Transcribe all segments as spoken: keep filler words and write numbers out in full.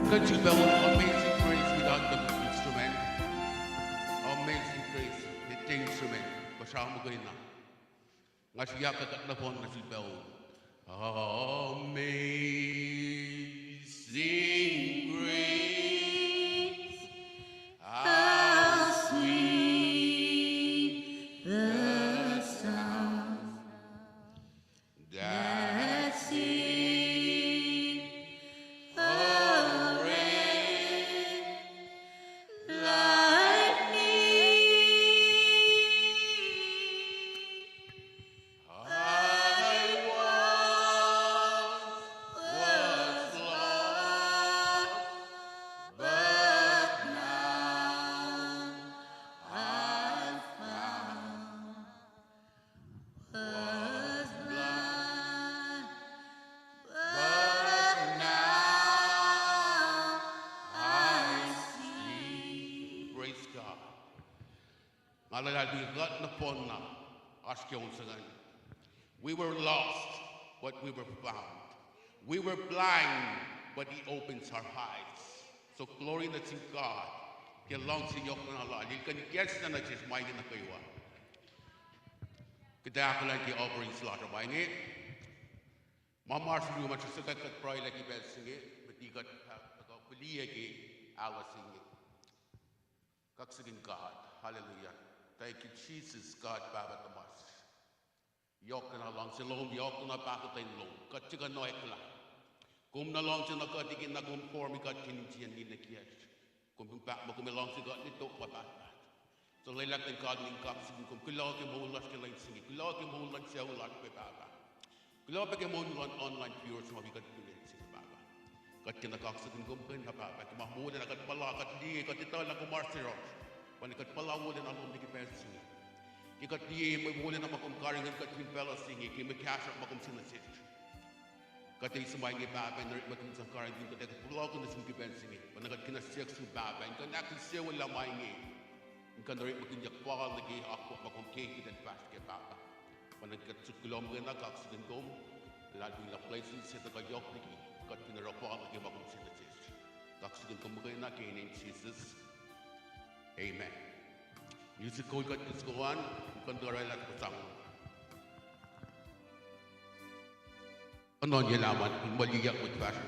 Kuht sifilpac on Amazing Grace without the instrument. Amazing Grace, the instrument. Puhsra muhkwena. Nga siyuck kuht nohfohn nuh sifilpac on. Amazing grace, how sweet the sound that saved a wretch like me. I once was lost, but now I'm found. Was blind, but now I see. Praise God. Nga luhlahlfongi kuht nohfohn na oasr ke on se ingacn. We were lost, but we were found. We were blind, but He opens our eyes. So glory nuh sin God. Ke luhngse yohk na Lal, El kuh in kahsruh nuh sesr ma inge nuh kwewa. Kuht ahkolah ke offerings lasr uh ma inge. Ma ma sruhmuhn ma srihsrihk kuht pruhe lah ke pacl se inge, met kuht fah tuhkuh fihliyac ke alu se inge. Kaksakihn God. Hallelujah. Thank you, Jesus, God Pahpah tuhmasr. Yohk na luhngse lom, yohk na pahkotwen lom. Kuht sikuhn oacklah. Kom na luhngse na kuht, ikena kom form kuht ke insiyacn ninac kiyacsr. Kom pahk muh kom luhngse kuht nuh tok ma pahtpaht. So lwelah kuht in God in kaksakihn kom. Kuloh ke moul lasr ke lwen se inge. Kuloh ke moul luhn sucu lasr pac Pahpah. Kuloh pac ke moul luhn online viewers ma wi kuht ke lwen se inge Pahpah. Kuht kena kaksakihn kom kena Pahpah. Ke ma wolacna kuht puhla, kuht liye, kuht etuh lah kom oasr yohrohsr. Pa na kuht puhla wolacna lom nuh ke pacl se inge. Ke kuht liye mwe wolacna ma kom karihngihn kuht fin facluh se inge, ke mwe kahsruhp ma kom siyuck nuh sesr. Kuht eis ma inge Pahpah in orekmakihn sang karihngihn kuht ac kuht puhlakihn nuh sum ke pacl se inge. Pa na kuht kena siyuck sum Pahpah in kuh in ahkinsewowoye ma inge. In kuh in orekmakihnyuck fal nuh ke akwuck ma kom ke kuht in fahsr kac Pahpah. Pa na kuht suk kuloh muhkwena, kaksakihn kom, luhlahlfongi lah blessing se tuhkuh yohk liki kuht fin oruh fal nuh ke ma kom siyuck nuh sesr. Kaksakihn kom muhkwena ke inen Jisus. Amen. Music kol kuht ke soko an, kuh in orwaclah kuht sang. Onon ye laman in moli yak mwet fahsr.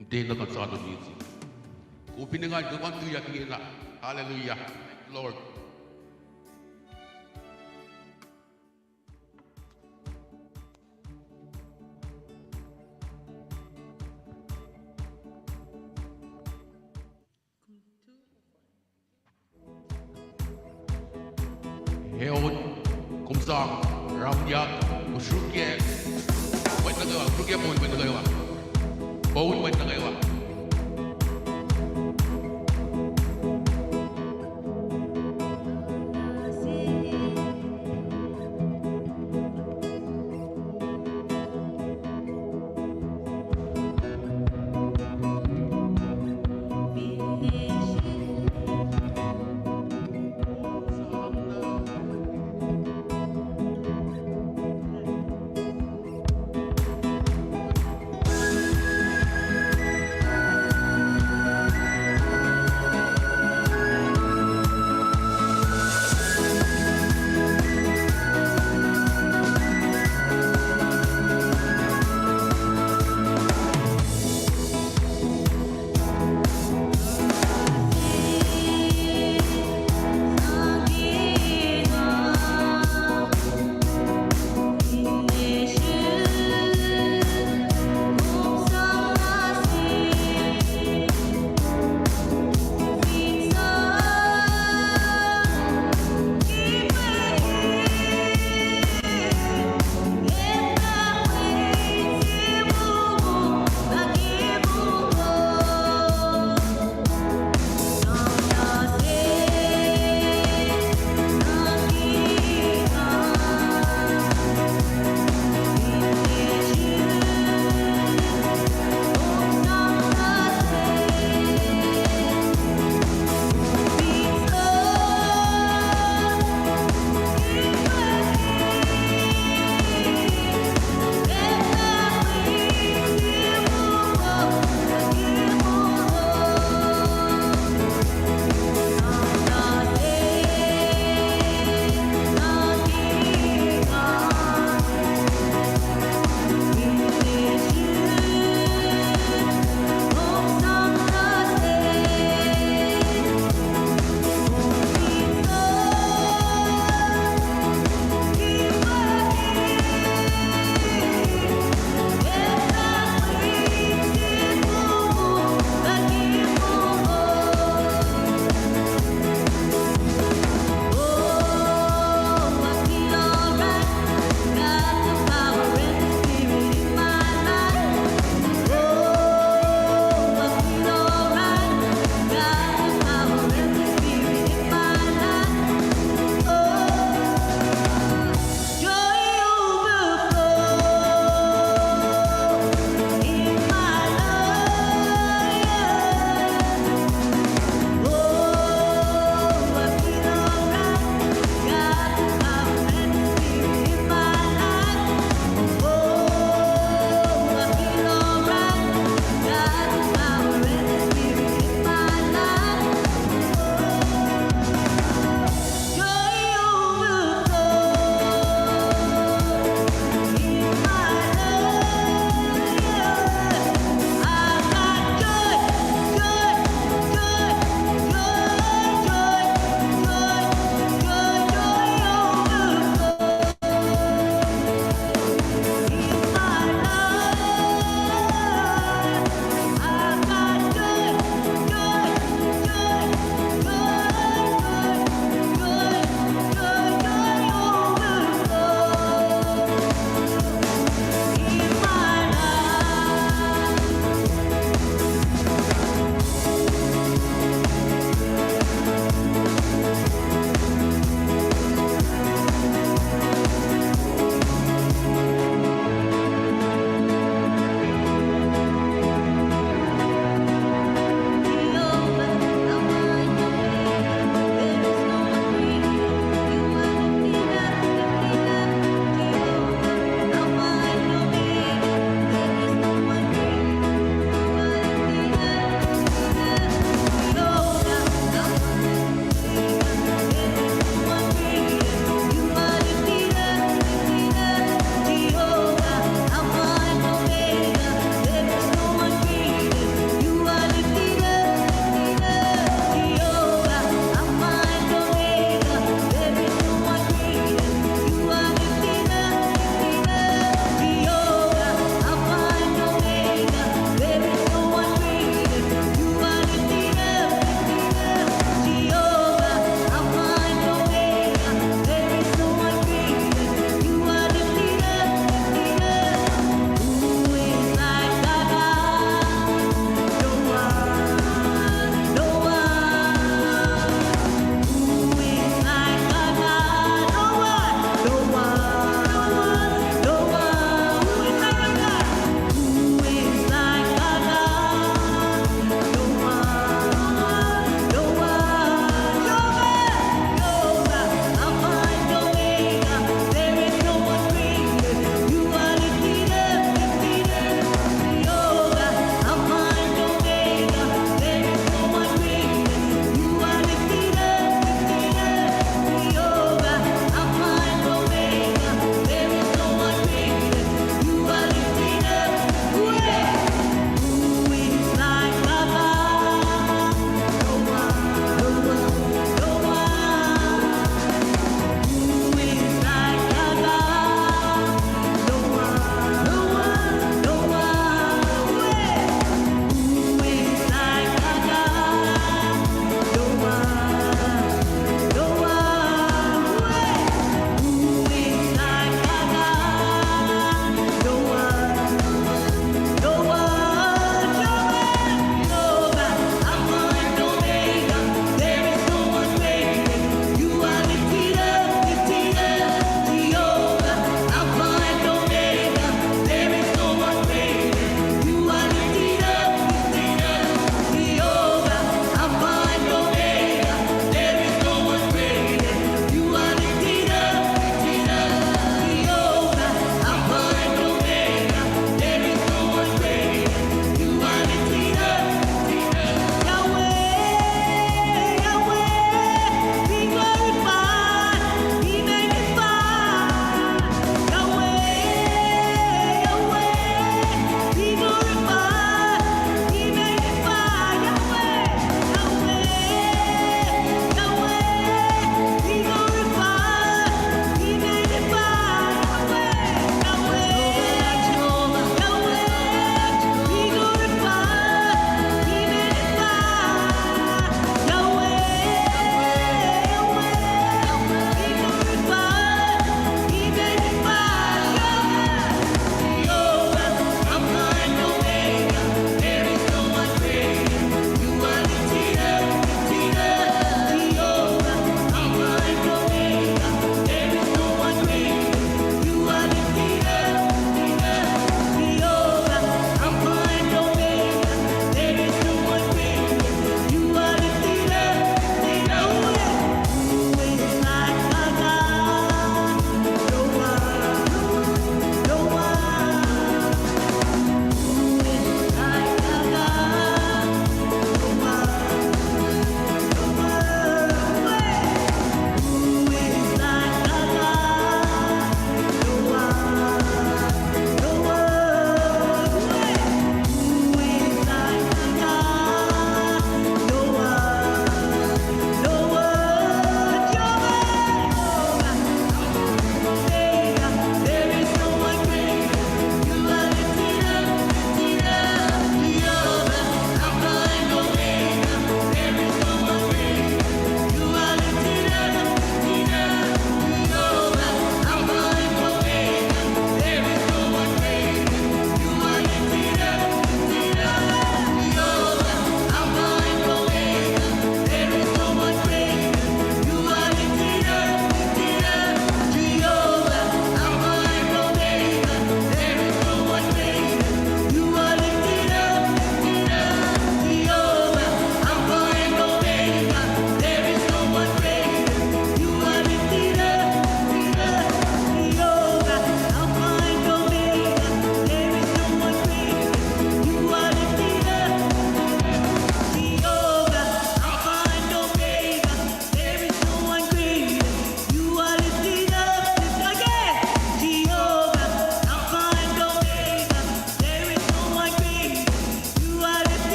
Mtena kuht sano music. Kom fin engan, kom an tuyak ingena. Hallelujah. Thank you, Lord. Eot, kom sang, ramyak, usrukye. Mwet nuh kwewa, usrukye poun mwet nuh kwewa. Poun mwet nuh kwewa.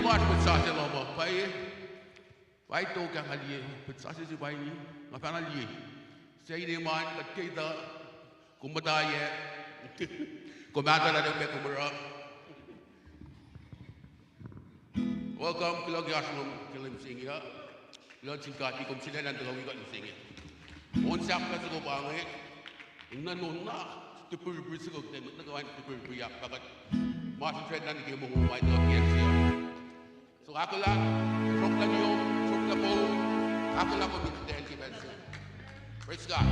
Oasr mwet sasuc lom uh, pwacye, pwacye tok ah nga liye mwet sasuc se pwacye, nga fahna liye. Suc ine ma kuht ke tuh, kom muhta yac, kom muhta lah ma kom oruh. Welcome, kuloh ke oasr lom ke lwen mihsenge uh. Kuloh sin God ke kom sulaclah in tuhkuh wi kuht mihsenge. On sahflah soko pa inge, in nuhnak tipirpir soko, kuht in nuhnak tipirpir yak pa kuht ma sifacna nuh ke mongo ma in tuhkuh ke acn se uh. So ahkolah, srohklah niom, srohklah moul, ahkolah kom in kuhtacl ke pacl se. Praise God.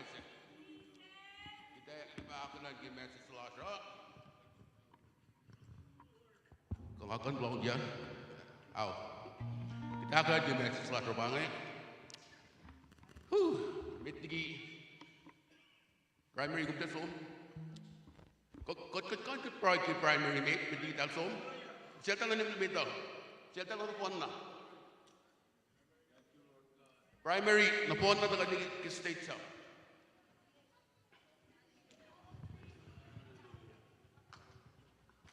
Kuht ac ahkolah ke message lasr uh. Kuh nga kuh in lohng ya? Ao. Kuht ahkolah ke message lasr uh pa inge. Huh. Met liki primary, kom tiac som? Kuht, kuht, kuht kuh in pruhe ke primary met, met liki eltahl som? Sel tahl nuh met uh? Sel tahl nohfohnna? Primary nohfohnna tuhkuh ke stage uh.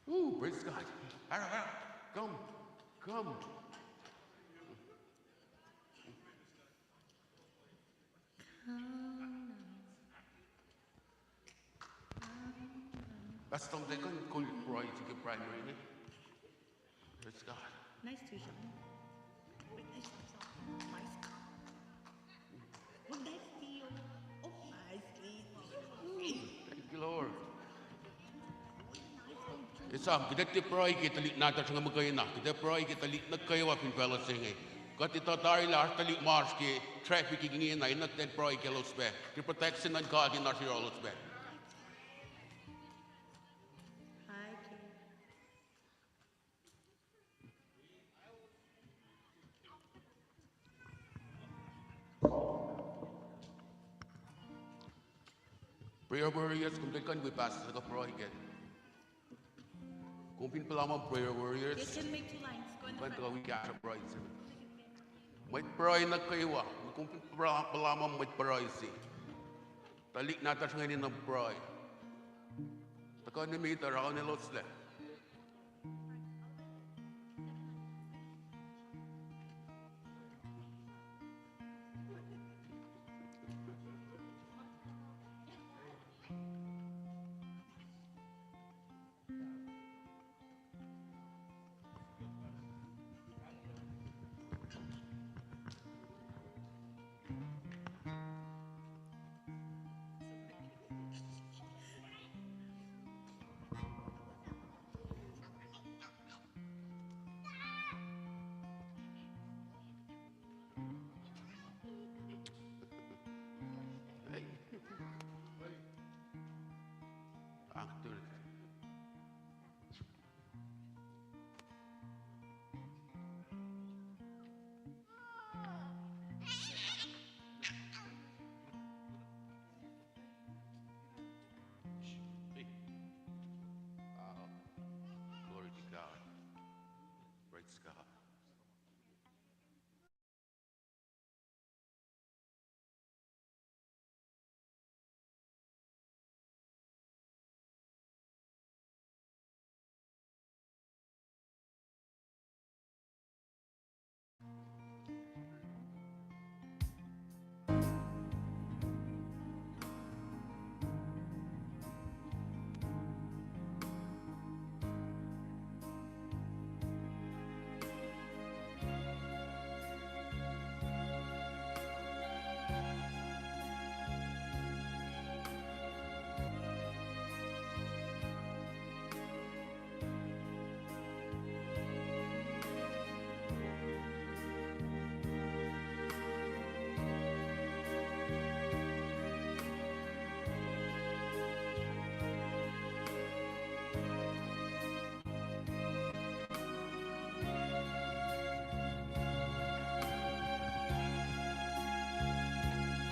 Ooh, praise God. Ara, ara. Come. Come. Pastor, kom tiac kuh in kol pruhe se ke primary inge? Praise God. Nice to you. Nice to you. Nice. Oh, nice to you. Oh, nice to you. Thank you, Lord. Esam, kuht ac tiac pruhe ke tuhlihk nahtuhsr inge muhkwena. Kuht ac pruhe ke tuhlihk nuh kwewa fin facluh se inge. Kuht etuh tari lah oasr tuhlihk ma oasr ke traffic ingena, enenuh kuht in pruhe kaclos pac ke protection luhn God in oasr yohrohlos pac. Prayer warriors, kom tiac kuh in wi pastor kuh pruhe kac? Kom fin puhla muh prayer warriors, kuh in tuhkuh wi kahsruh pruhe se. Mwet pruhe nuh kwewa, kom fin puhla, puhla muh mwet pruhe se, tuhlihk nahtuhsr inge enenuh pruhe. Tuhkuh nuh met uh, rauneloslah. Hey. Actor. Wow. Glory to God. Praise God.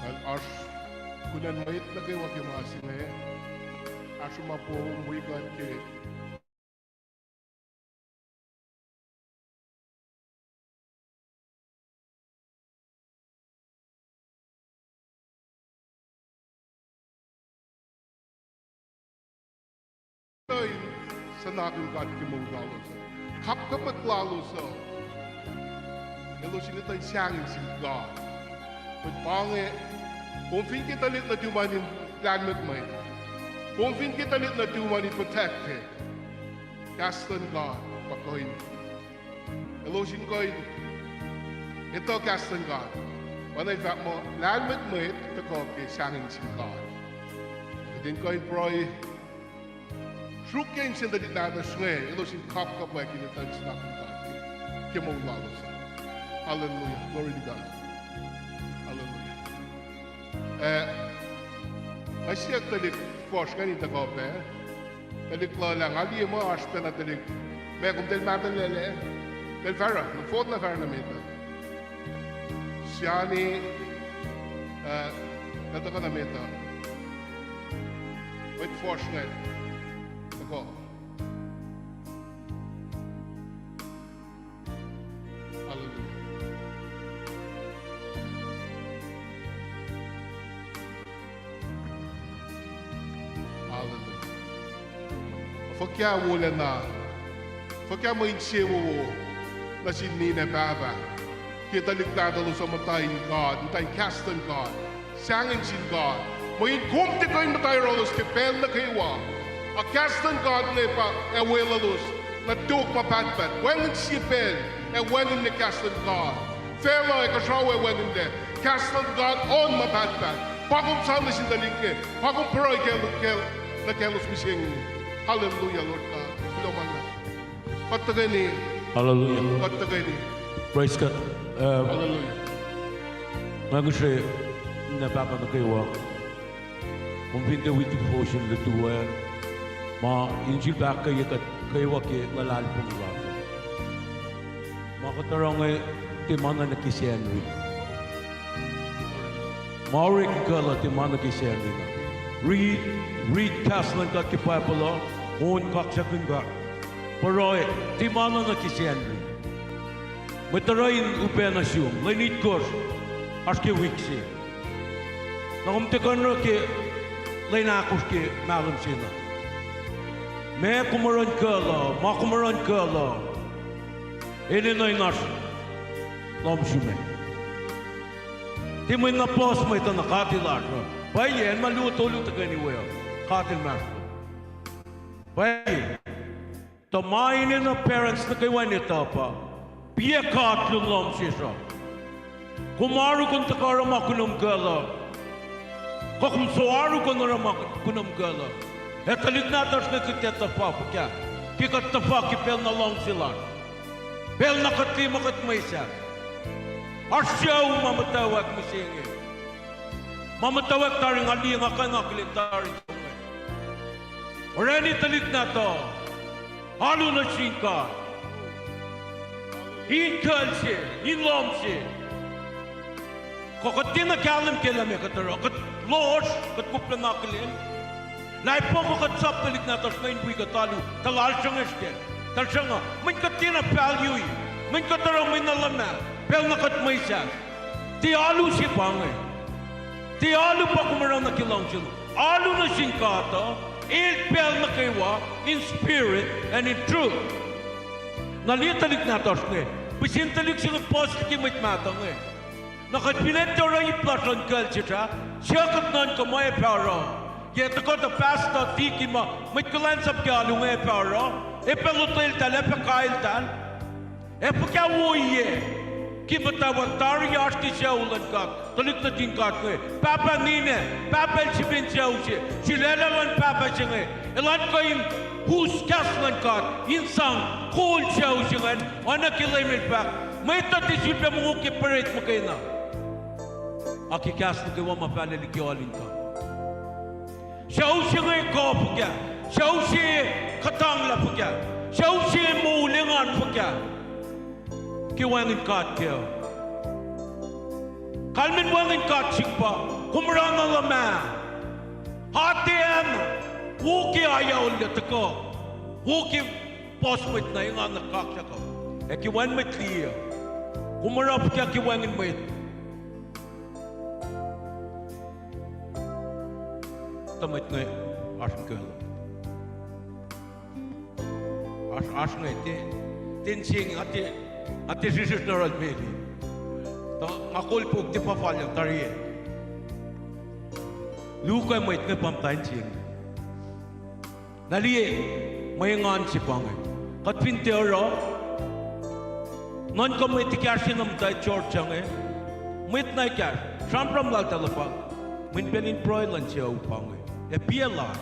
Kal oasr kunan mwet nuh kwewa ke ma se inge, oasr ma po wi kuht ke in suhnakihn God ke moul lalos uh. Kapkapwack lalos uh, elos in etuh in sahngweng sin God. Mwet pa inge, kom fin ke tuhlihk nuhtum an in lahlmwetmwet, kom fin ke tuhlihk nuhtum an in protected, kahs luhn God pa kuh in elos in kuh in etuh kahs luhn God. Pa na el fahk muh lahlmwetmwet tuhkuh ke sahngweng sin God. Kuht in kuh in pruhe sruok ke insin tuhlihk nahtuhsr inge, elos in kapkapwack in etuh in suhnakihn God ke moul lalos. Hallelujah. Glory to God. Hallelujah. Eh, Siyuck tuhlihk fuhsr ingacn in tuhkuh pac. Tuhlihk luhlah, nga liye muh oasr pacna tuhlihk. Meac, kom tiac mahtuh lwelah? Tiac fahsruh, nohfohn na fahsruh nuh met uh. Siani, uh, na tuhkuh nuh met uh. Mwet fuhsr ingacn tuhkuh. Hallelujah. Hallelujah. Fuhkah wolacna, fuhkah mwe insewowo nuh sin ninac pahpah ke tuhlihk nahtuhlos uh muhta in God, muhta in kahs luhn God, sahngweng sin God. Mweyen kom tiac kuh in muhta yohrohlos ke pacl nuh kwewa. A kahs luhn God inge pa ac weluhlos nuh tok ma pahtpaht. Wacngihn sie pacl ac wacngihnlac kahs luhn God. Facluh ac kuhsrao ac wacngihnlac kahs luhn God on ma pahtpaht. Pa kom sang nuh sin tuhlihk inge, pa kom pruhe kacl, kacl, nuh kaclos mihsenge. Hallelujah, Lord God. Kuloh ma luhlahp. Kuht tuhkweni. Hallelujah. Kuht tuhkweni. Praise God. Um, Hallelujah. Nga ngihsre ninac pahpah nuh kwewa, kom fin tiac wi devotion lutu ah, ma in sifilpac ahkkweye kuht kwewa ke luhlahlfongi lasr. Ma kuht oruh inge tiac ma na nuh ke Sacnri. Ma orek kuh luh tiac ma nuh ke Sacnri na. Read, read kahs luhn God ke Bible uh, on kaksakihn God. Pruhe, tiac ma na nuh ke Sacnri. Mwet oruh in upac nuh sum, lwen itkohsr, oasr ke wik se. Na kom tiac kuh in oruh ke lwen ahkosr ke mahlwem se na. Ma kom oruh in kuh luh, ma kom oruh in kuh luh, enenuh in oasr lohm sum ah. Tiac mwe na puhs mwet uh na kati lasr uh. Pwacye, acn ma luo tolu tuhkweni we uh, kati inmahsrlon. Pwacye. Tuh ma enenuh parents nuh kwewa in etuh pa, piac God lun lohm sesr uh. Kom arukihn tuhkuh oruh ma kunom kuh luh, kuh kom soaru kuh in oruh ma kunom kuh luh. Ac tuhlihk nahtuhsr inge kuht ac tuhfa fuhkah? Ke kuht tuhfa ke pacl na luhngse lasr, pacl na kuht liye ma kuht mwesahs. Oasr sucu ma muhtwacwacack mihsenge. Ma muhtwacwacack tari nga liye, nga kuh in akihlen tari inge. Orani tuhlihk nahtuh, alu nuh sin God. In kuhl se, in lohm se. Kuh kuht tiacna kahlwem ke lah meac kuht oruh, kuht lohsr, kuht koflah in akihlen. Lah efuh kuh kuht sap tuhlihk nahtuhsr inge in wi kuht alu, tuh lalsruhngesr kac, tuh sruhnga, mweyen kuht tiacna value-i, mweyen kuht oruh mwe na luhmah, pacl na kuht mwesahs. Tiac alu se pa inge. Tiac alu pa kom oruh nuh ke luhngse lom. Alu nuh sin God uh, el pacl nuh kwewa, in spirit and in truth. Na liye tuhlihk nahtuhsr inge, pihsen tuhlihk se inge puhs liki mwet mahtuh inge. Na kuht fin etuh oruh ip lasr luhn kuhl sesr ah, suc kuht nuhnkuh muh ac fah oruh? Yac tuhkuh tuh pastor, deacon ma mwet kuhlwacnsap ke alu inge ac fah oruh? Ac fah lotweltahl, ac fah kaeltahl? Ac fuhkah ohiyac ke muhtwacwacack tari oasr ke sucu luhn God, tuhlihk nuhtin God inge, pahpah ninac, pahpah el sifacna sucu se, sulaclah luhn pahpah se inge, elan kuh in us kahs luhn God in sang kol sucu se ingacn, oacna ke Leum el fahk, mwet uh tiac sifilpac mongo ke bread muhkwena, a ke kahs nuh kwewa ma fahla liki alu luhn God. Sucu se inge kuh fuhkah? Sucu se kuhtanglah fuhkah? Sucu se moul engan fuhkah? Ke wacngihn God kac. Kalmacn wacngihn God sihk pa, kom oruh na luhmah. Atacn, wo ke ayaullac tuhkuh, wo ke puhs mwet na engan na kaksak uh, ac ke wacngihn mwet liye. Kom oruh fuhkah ke wacngihn mwet? Tuh mwet inge oasr in kuh luh. Oasr, oasr inge, tiac, tiac inse inge, nga tiac, nga tiac srihsrihk na oruh meli. Tuh nga kol puk tiac pa fal yang tari ah. Luo ke mwet inge pa muhta inse inge. Na liye, mwe engan se pa inge. Kuht fin tiac oruh, nuhnkuh mwet ekahsr se na muhta church inge, mwet na ekahsr, sramsram laltahl uh pa, mweyen pacl in pruhe luhn sucu pa inge, ac piac lasr.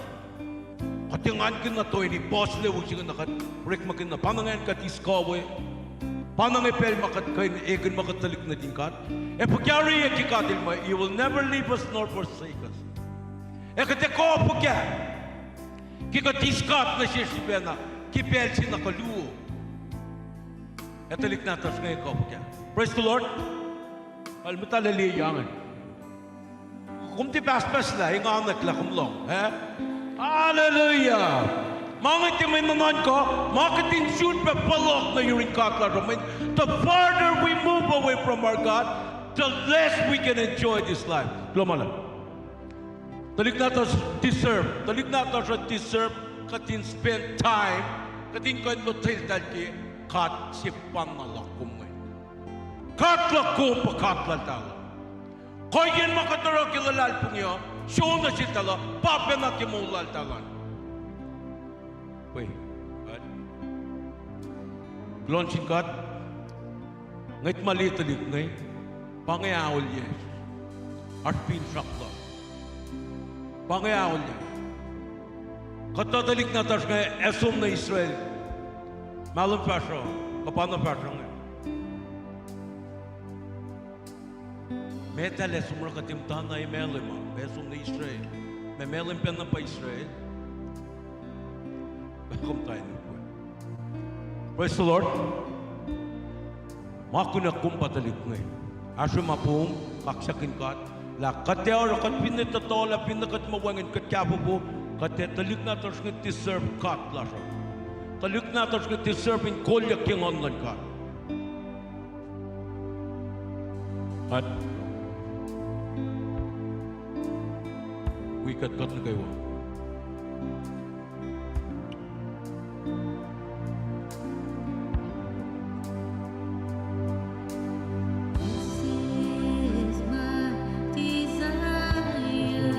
Kuht engankihn na toeni puhslac wo se inge na kuht orekmakihn na, pa na ingacn kuht eis kuh we. Pa na inge pacl ma kuht kuh in ekihn ma kuht tuhlihk nuhtin God. Ac fuhkah oruh ke God el muh, He will never leave us nor forsake us. Ac kuht ac kuh fuhkah ke kuht eis God nuh sesr sifacna ke pacl se na kuh luo? Ac tuhlihk nahtuhsr inge kuh fuhkah? Praise the Lord. Al muhta laliye ingacn. Kom tiac pahspahslah, engan lah kom lohng, eh? Hallelujah. Ma inge tiac mwe nuhnuhnkuh, ma kuht in sun pac fohlohk nuh yurin God lasr uh, mweyen the farther we move away from our God, the less we can enjoy this life. Kuloh ma luhlahp. Tuhlihk nahtuhsr deserve, tuhlihk nahtuhsr uh deserve kuht in spend time, kuht in kuh in lotwelah ke God sefanna luhk kom inge. God luhk kom pa God laltahl. Kuhiyacn ma kuht oruh ke luhlahlfongi uh, sona sel tahl uh, pa pacna ke moul laltahl an. Pwe, kuloh sin God, ngwet ma liye tuhlihk inge, pa inge aolyacsr, oasr finsrak luhk. Pa inge aolyacsr. Kuhtuh tuhlihk nahtuhsr inge ac som nuh Israel. Mahlwem fahsruh, kuh pa na fahsruh inge. Meac eltahl ac som oruh kuht in muhta na Mahlwem uh, ac som nuh Israel? Meac Mahlwem pacna pa Israel? Kom ta in ukwe. Praise the Lord. Ma kunuh kom pa tuhlihk inge. Asruh ma pom, kaksakihn God. Lah kuht ac oruh kuht finne tohtohlah, finne kuht muh wacngihn kuht kahfofo, kuht ac tuhlihk nahtuhsr inge deserve God lasr uh. Tuhlihk nahtuhsr inge deserve in kolyuck ke nguhn luhn God. Kuht, wi kuht, kuht nuh kwewa. This is my desire.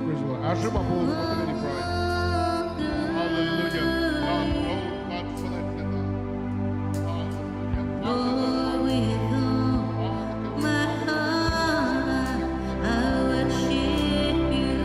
Praise the Lord. Asruh ma pom, kuht in pruhe. Hallelujah. God, oh, God, fuhlwactlana. Hallelujah. Lord, with all my heart, I worship you.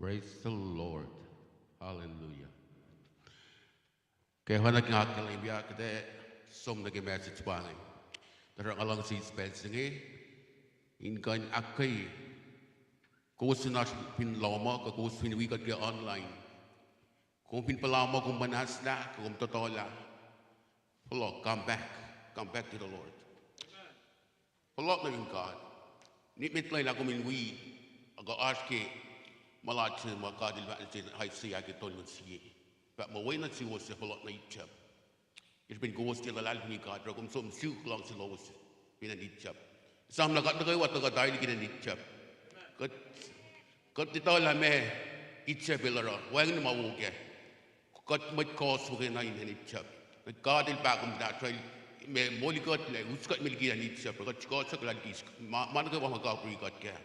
Praise the Lord. Hallelujah. Ke oacna ke nga akihlen lah kuht ac som nuh ke message pa inge. Tuhsruhk nga luhngse eis pacl se inge in kuh in ahkkweye kowos in oasr fin lohm uh, kuh kowos fin wi kuht ke online. Kom fin puhla muh kom muhnahslah, kuh kom tohtohlah, fohlohk, come back. Come back to the Lord. Fohlohk nuh yurin God. Nimet lwelah kom in wi, kuh oasr ke ma lasr se ma God El fahk nuh sel Isaiah ke tolngoul sie. Fahk muh, wi nuh suwos suc fohlohk nuh Egypt. Ke srihpen kowos tiac luhlahlfongi God, oruh kom som suk luhngse lowos fin acn Egypt. Esam lah kuht nuh kwewa tuhkuh tari liki acn Egypt. Kuht, kuht etuh lah ma Egypt el oruh, wacngihn ma wo kac. Kuht mwet kohs wo kena in acn Egypt. Mwet God El pahkomuhta, El, ma moli kuht lah us kuht me liki acn Egypt, kuht srihkasrak lah liki ma, ma nuh kwewa ma kakri kuht kac.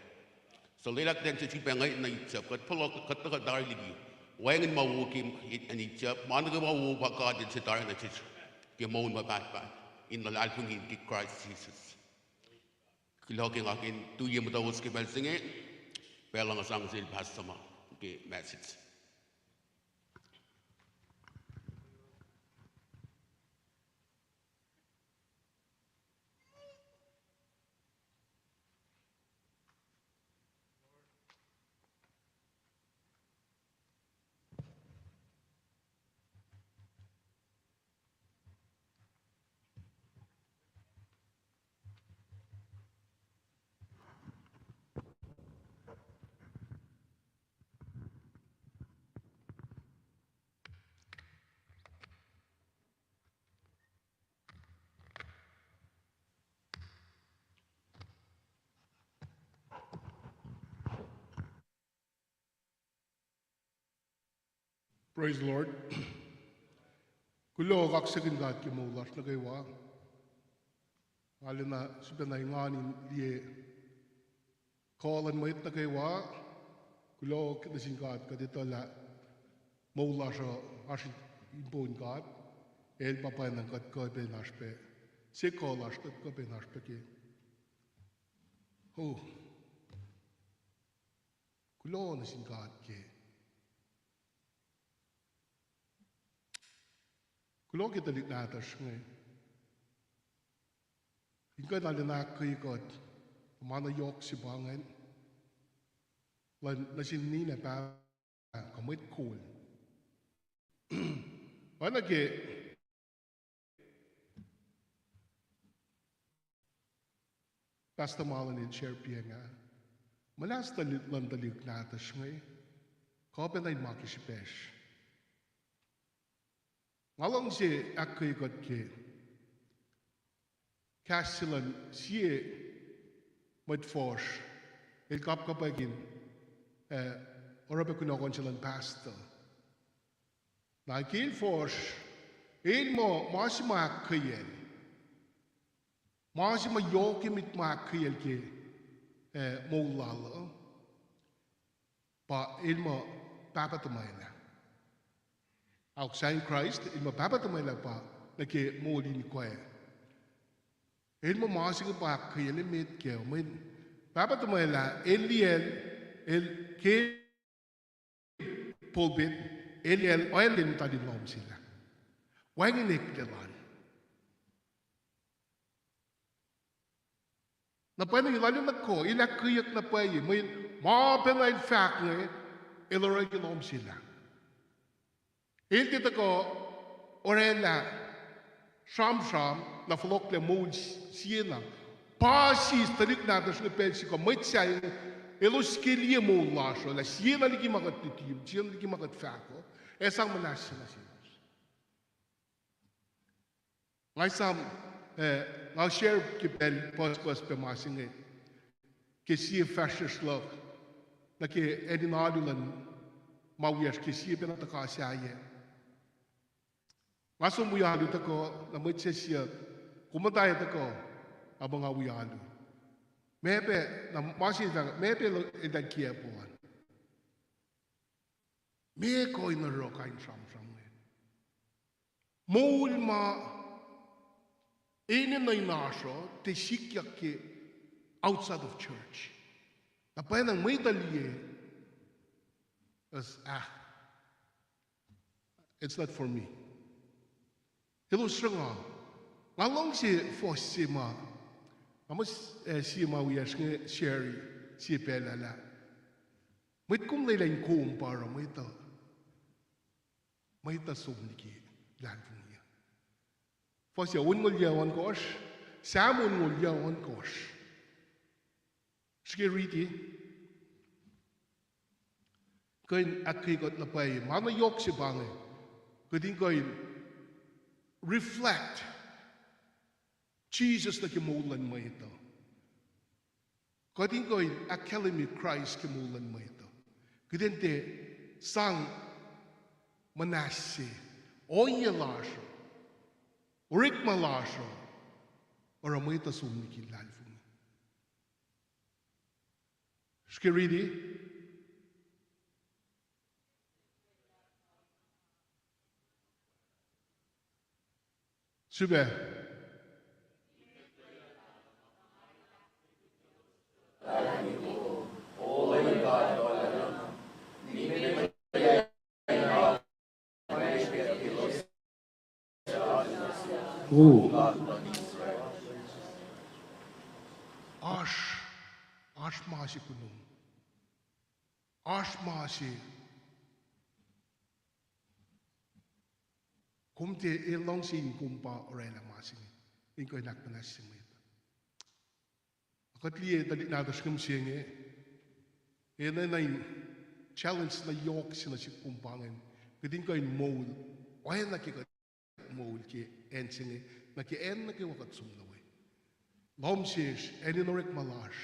So lwelah kuht in sifilpac ngwet nuh Egypt, kuht fohlohk, kuht tuhkuh tari liki. Wacngihn ma wo ke acn Egypt, ma nuh kwewa wo pa God El se tari nuh sesr ke moul ma pahtpaht in luhlahlfongi ke Kraist Jisus. Kuloh ke nga kuh in tuyak muhtowos ke pacl se inge, pacl nga sang sel Pastor Mark ke message. Praise the Lord. Kuloh, kaksakihn God ke moul lasr nuh kwewa. Arulacna sifacna engan in liye kuh luhn mwet nuh kwewa. Kuloh nuh sin God, kuht etuh lah moul lasr uh oasr in poun God. El pa pwacnwacng kuht kuh pac in oasr pac, se kuh lasr kuht kuh pac in oasr pac ke. Oh. Kuloh nuh sin God ke. Kuloh ke tuhlihk nahtuhsr inge in kuh in arulacna ahkkweye kuht, ma na yohk se pa ingacn, nuh sin ninac pahpah kuh mwet kol. Oacna ke Pastor Marlon el share piacng ah, muhnahs luhn tuhlihk nahtuhsr inge, kuh pacna in ma ke srihpacsr. Nga luhngse ahkkweye kuht ke kahs se luhn sie mwet fuhsr, el kapkapwack in, eh, oruh pac kunohkohn se luhn pastor. Na ke el fuhsr, el muh ma se ma ahkkweyacl, ma se ma yohk emet ma ahkkweyacl ke, eh, moul lal uh, pa el muh pahpah tuhmwacl ah. Ahok, sahyacn Kraist, el muh pahpah tuhmwacl ah pa nuh ke moul in ikoac. El muh ma se inge pa ahkkweyacl emet kac, mweyen pahpah tuhmwacl ah el liyacl, el ke pulpit, el liyacl oacna in muhta in lohm sel ah. Wacngihn eklac lal. Na pwacnwacng lal nuh kuh, el ahkkweyeyuck na pwacye, mweyen ma pacna el fahk inge, el oruh ke lohm sel ah. El tiac tuhkuh orwaclah sramsram na fohlohklac moul siena. Pa sis tuhlihk nahtuhsr inge pacl se kuh mwet sahyac, elos ke liye moul lasr uh lah siena liki ma kuht luti, siena liki ma kuht fahk uh, ac sang muhnahs se nuh selos. Nga esam, eh, nga share ke pacl pucspucs pac ma se inge ke sie fahsryucsr luhk nuh ke acn in alu luhn ma wiyacsr ke sie pacna tuhka sahyac. Nga som wi alu tuhkuh, na mwet se siyuck, kom muhta ac tuhkuh? Nga muh nga wi alu. Meac pac, na ma se fahk, meac pac el, el ac kiacp an? Meac kuh in oruh kain sramsram inge? Moul ma enenuh in oasr uh tiac sikyak ke outside of church. Na pwacnwacng mwet uh liye As, ah, it's not for me. Elos sruhnga. Nga luhngse fuhs se ma, nga muh, eh, sie ma wiyacsr inge Sherry, sie pacl ah lah, mwet kom lwelah in kom pa oruh mwet uh, mwet uh som liki luhlahlfongi uh. Fuhs se onngoul yac ohnkohsr, Sam onngoul yac ohnkohsr. Srihke riti. Kuh in ahkkweye kuht na pwacye. Ma na yohk se pa inge. Kuht in kuh in reflect Jisus nuh ke moul luhn mwet uh. Kuht in kuh in ahkkahlwemye Kraist ke moul luhn mwet uh. Kuht in tiac sang muhnahs se, ohiyac lasr uh, orekma lasr uh, oruh mwet uh som liki luhlahlfongi. Srihke riti. Sipac. Oasr, oasr ma se kunom. Oasr ma se. Kom tiac, e, luhngse in kom pa orwaclah ma se inge in kuh in ahkmuhnahsye mwet. Kuht liye tuhlihk nahtuhsr kom se inge, e, enenuh in challenge na yohk se nuh sihk kom pa ingacn. Kuht in kuh in moul oacna ke kuht moul ke acn se inge, nuh ke acn nuh kwewa kuht som nuh we. Lohm sesr, acn in orekma lasr,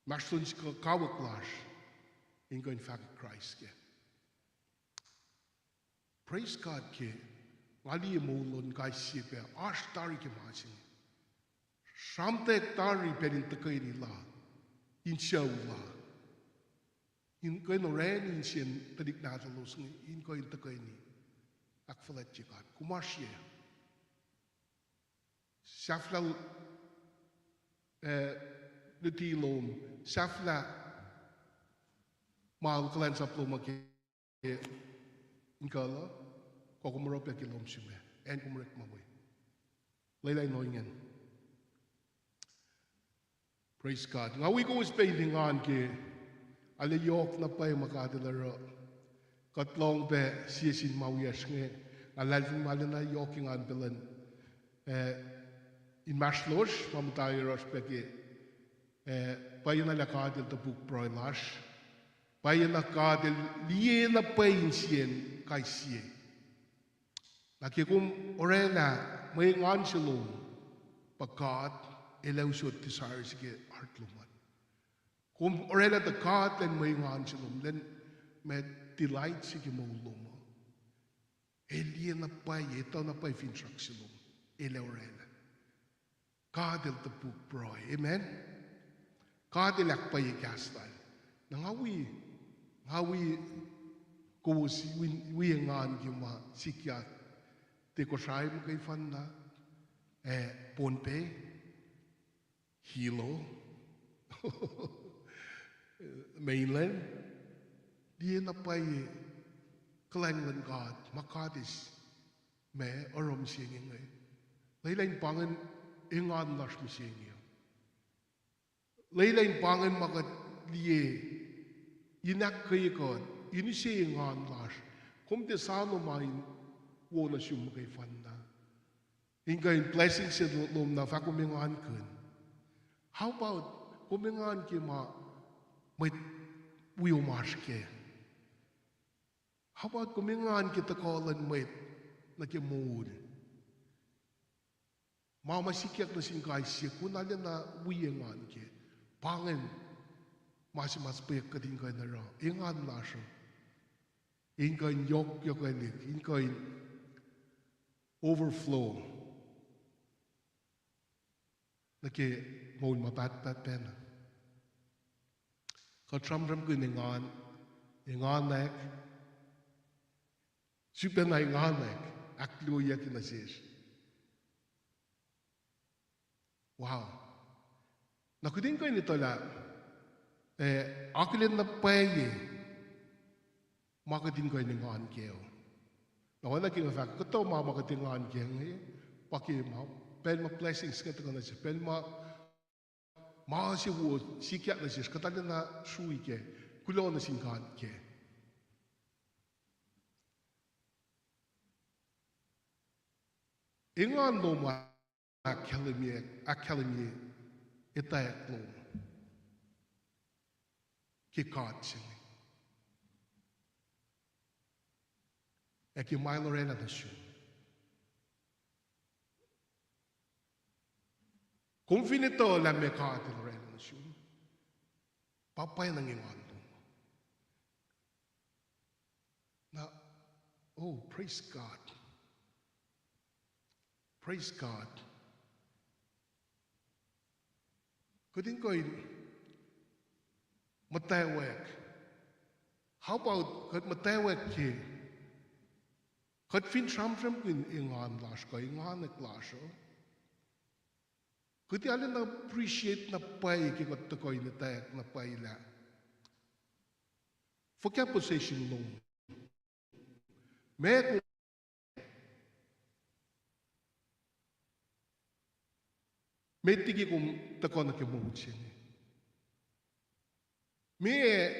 inmahsrlon kawuck lasr, in kuh in fahkwack Kraist kac. Praise God ke nga liye moul luhn kais sie pac oasr tari ke ma se inge. Sramtweack tari pacl in tuhkweni la, in sucu la, in kuh in orani insiyacn tuhlihk nahtuhlos inge, in kuh in tuhkweni ahkfuhlwactye God. Kom oasr yac? Sahflah, e, luti lom, sahflah ma kuhlwacnsap lom uh ke inkuhl uh, kuh kom oruh pac ke lohm sum ah, acn kom orekma we. Lwelah in ohinge. Praise God. Nga wi kowos pac in engan ke arlac yohk na pwacye ma God El oruh. Kuht lohng pac sie sin ma wiyacsr inge, nga luhlahlfongi ma arulacna yohk engan pac luhn, e, inmahsrlosr ma muhta yohrohsr pac ke, e, pwacyena lah God El topuk pruhe lasr. Pwacyena God El liye na pwacye insiyacn kais sie. Na ke kom orwaclah mwe engan se lom, pa God El ac usot desire se ke heart lom an. Kom orwaclah tuh God elan mwe engan se lom, elan ma delight se ke moul lom uh, El liye na pwacye, etuh na pwacye finsrak se lom, El ac orwaclah. God El topuk pruhe. Amen. God El ahkpwacye kahs Lal. Na nga wi, nga wi kowos wi, wi engan ke ma sikyak, tiac Kosrae muhkwena, e, Pohnpei, Hilo, mainland, liye na pwacye kuhlwacng luhn God, ma God eis ma oruh mihsenge inge. Lwelah in pa ingacn engan lasr mihsenge. Lwelah in pa ingacn ma kuht liye, in ahkkweye kuht, in use engan lasr. Kom tiac soano ma in wo nuh sum muhkwena, in kuh in blessing se lom na fah kom engankihn. How about kom engan ke ma mwet wi omasr kac? How about kom engan ke tuhkuh luhn mwet nuh ke moul? Ma ma sikyak nuh sin kais sie, kom arulacna wi engan kac. Pa ingacn ma se ma srihpac kuht in kuh in oruh engan lasr uh, in kuh in yohkyohkwelihk, in kuh in overflow nuh ke moul ma pahtpaht pacna. Kuht sramsramkihn engan, enganwack, sifacna enganwack, ahkluoyucki nuh sesr. Wow. Na kuht in kuh in etuh lah, e, akihlen na pwacye ma kuht in kuh in engan kac uh. Na oacna ke nga fahk, kuhtuh ma ma kuht engan kac inge, pa ke ma, pacl ma blessings inge tuhkuh nuh sesr, pacl ma, ma se wo sikyak nuh sesr, kuht arulacna srui kac, kuloh nuh sin God kac. Engan lom ahkkahlwemye, ahkkahlwemye etwacack lom ke God se inge. Ac ke ma El orwaclah nuh sum. Kom fin etuh lah meac God El orwaclah nuh sum, pa pwacnwacng engan lom. Na, oh, praise God. Praise God. Kuht in kuh in muhtwacwacack. How about kuht muhtwacwacack ke kuht fin sramsramkihn engan lasr kuh enganwack lasr uh, kuht arulacna appreciate na pwacye ke kuht tuhkuh in etwacack na pwacye lah fuhkah possession lom, meac kom, met liki kom tuhkuh nuh ke moul se inge, meac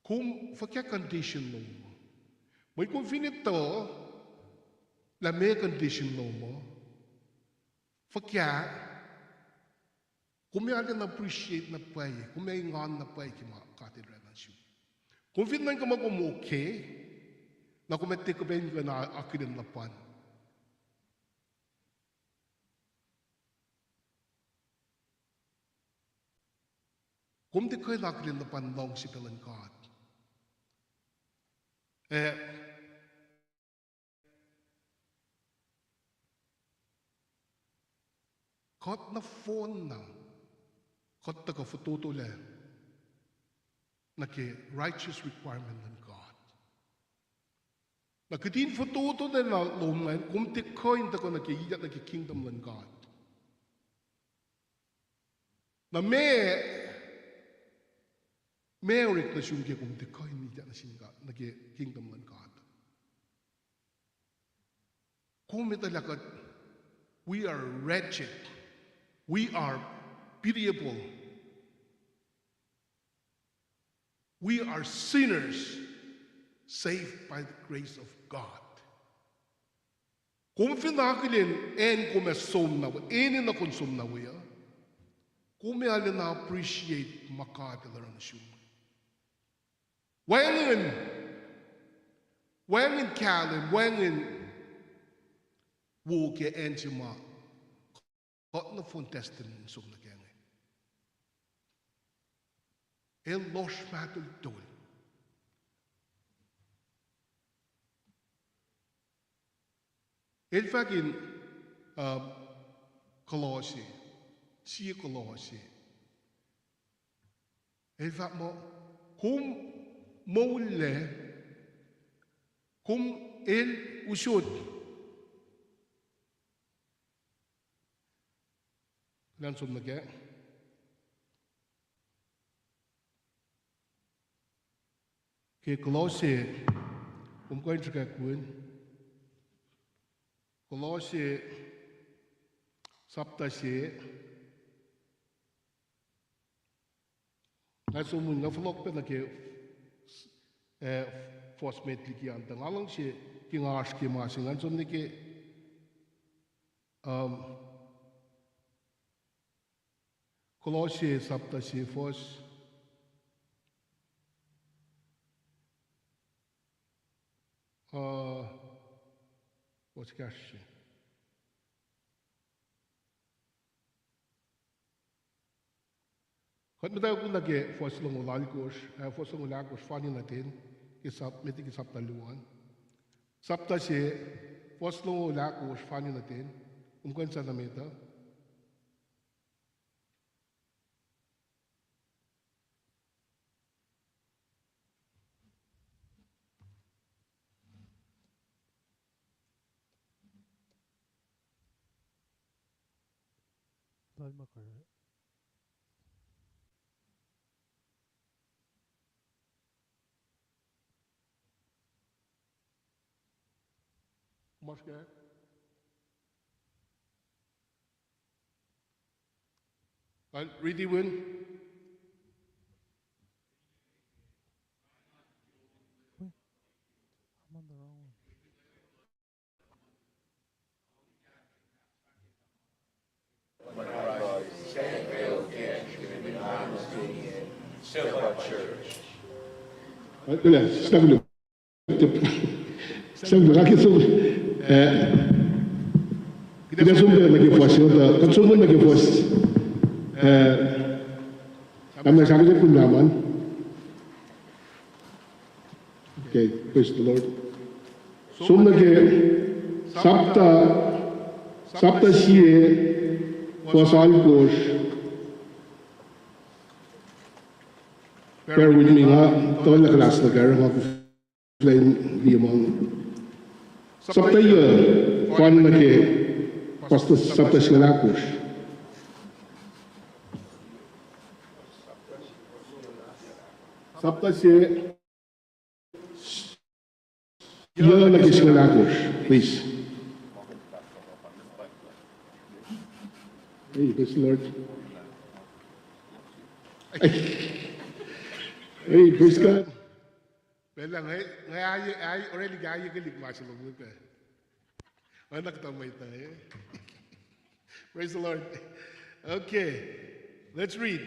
kom, fuhkah condition lom uh. Mweyen kom fin etuh lah meac condition lom uh, fuhkah kom ac arulacna appreciate na pwacye, kom ac engan na pwacye ke ma God El orwaclah nuh sum. Kom fin nuhnkuh muh kom okay, na kom ac tiac kuh in kuh in akihlen luhpan. Kom tiac kuh in akihlen luhpan luhngse pac luhn God. Eh, kuht nohfohn na, kuht tuhkuh fototolac nuh ke righteous requirement luhn God. Na kihtin fototolac na lom ingacn, kom tiac kuh in tuhkuh nuh ke, ilyak nuh ke kingdom luhn God. Na meac, meac orek nuh sum ke kom tiac kuh in ilyak nuh sin God, nuh ke kingdom luhn God? Kom etuh lah kuht, we are wretched, we are pitiable, we are sinners saved by the grace of God. Kom fin akihlen acn kom ac som na we, enenuh kom som na we uh, kom ac arulacna appreciate ma God El oruh nuh sum. Wacngihn, wacngihn kahlwem, wacngihn wo ke acn se ma kuht nohfohn testimony som nuh kac inge. El lohsr mahtoltol. El fahk in, uh, Kolosse, sie Kolosse. El fahk muh, kom moullac, kom el usot. Kuhlwacnsap nuh kac. Ke Kolosse, kom kuh in srihkakihn. Kolosse sapta se. Nga som, nga fohlohk pac nuh ke, eh, fuhs met liki an tuh nga luhngse ke nga oasr ke ma se, nga som nuh ke, um, Kolosse sapta se fuhs, uh, fuhs kahsruh se. Kuht muhtwacwacack nuh ke fuhs longoul alkosr, ah, fuhs longoul ahkosr fani nuh ten, ke sap-, met liki sapta luo an. Sapta se, fuhs longoul ahkosr fani nuh ten, kom kuh in sa nuh met uh. Lal Makar. Maske. Kal riti win. Wait, I'm on the wrong one. Kule, stakulu. Sang nga ke som, eh, kuht som nuh ke fuhs, kuht som nuh ke fuhs, eh, am na sakit pun laman. Okay, praise the Lord. Som nuh ke sapta, sapta sie, fuhs alkosr. Bear with me, nga, tol na class nuh ke, nga ku- Flin liye ma. Sapta yuh, fan nuh ke, pastor, sapta singucul ahkosr. Sapta sie, yuh nuh ke singucul ahkosr, please. Hey, praise the Lord. Hey, praise God. Pacl lah nga, nga aye, aye, orali ke aye kilik ma se lom nuh ke. Nga na kuhtuh mwet uh, eh? Praise the Lord. Okay. Let's read.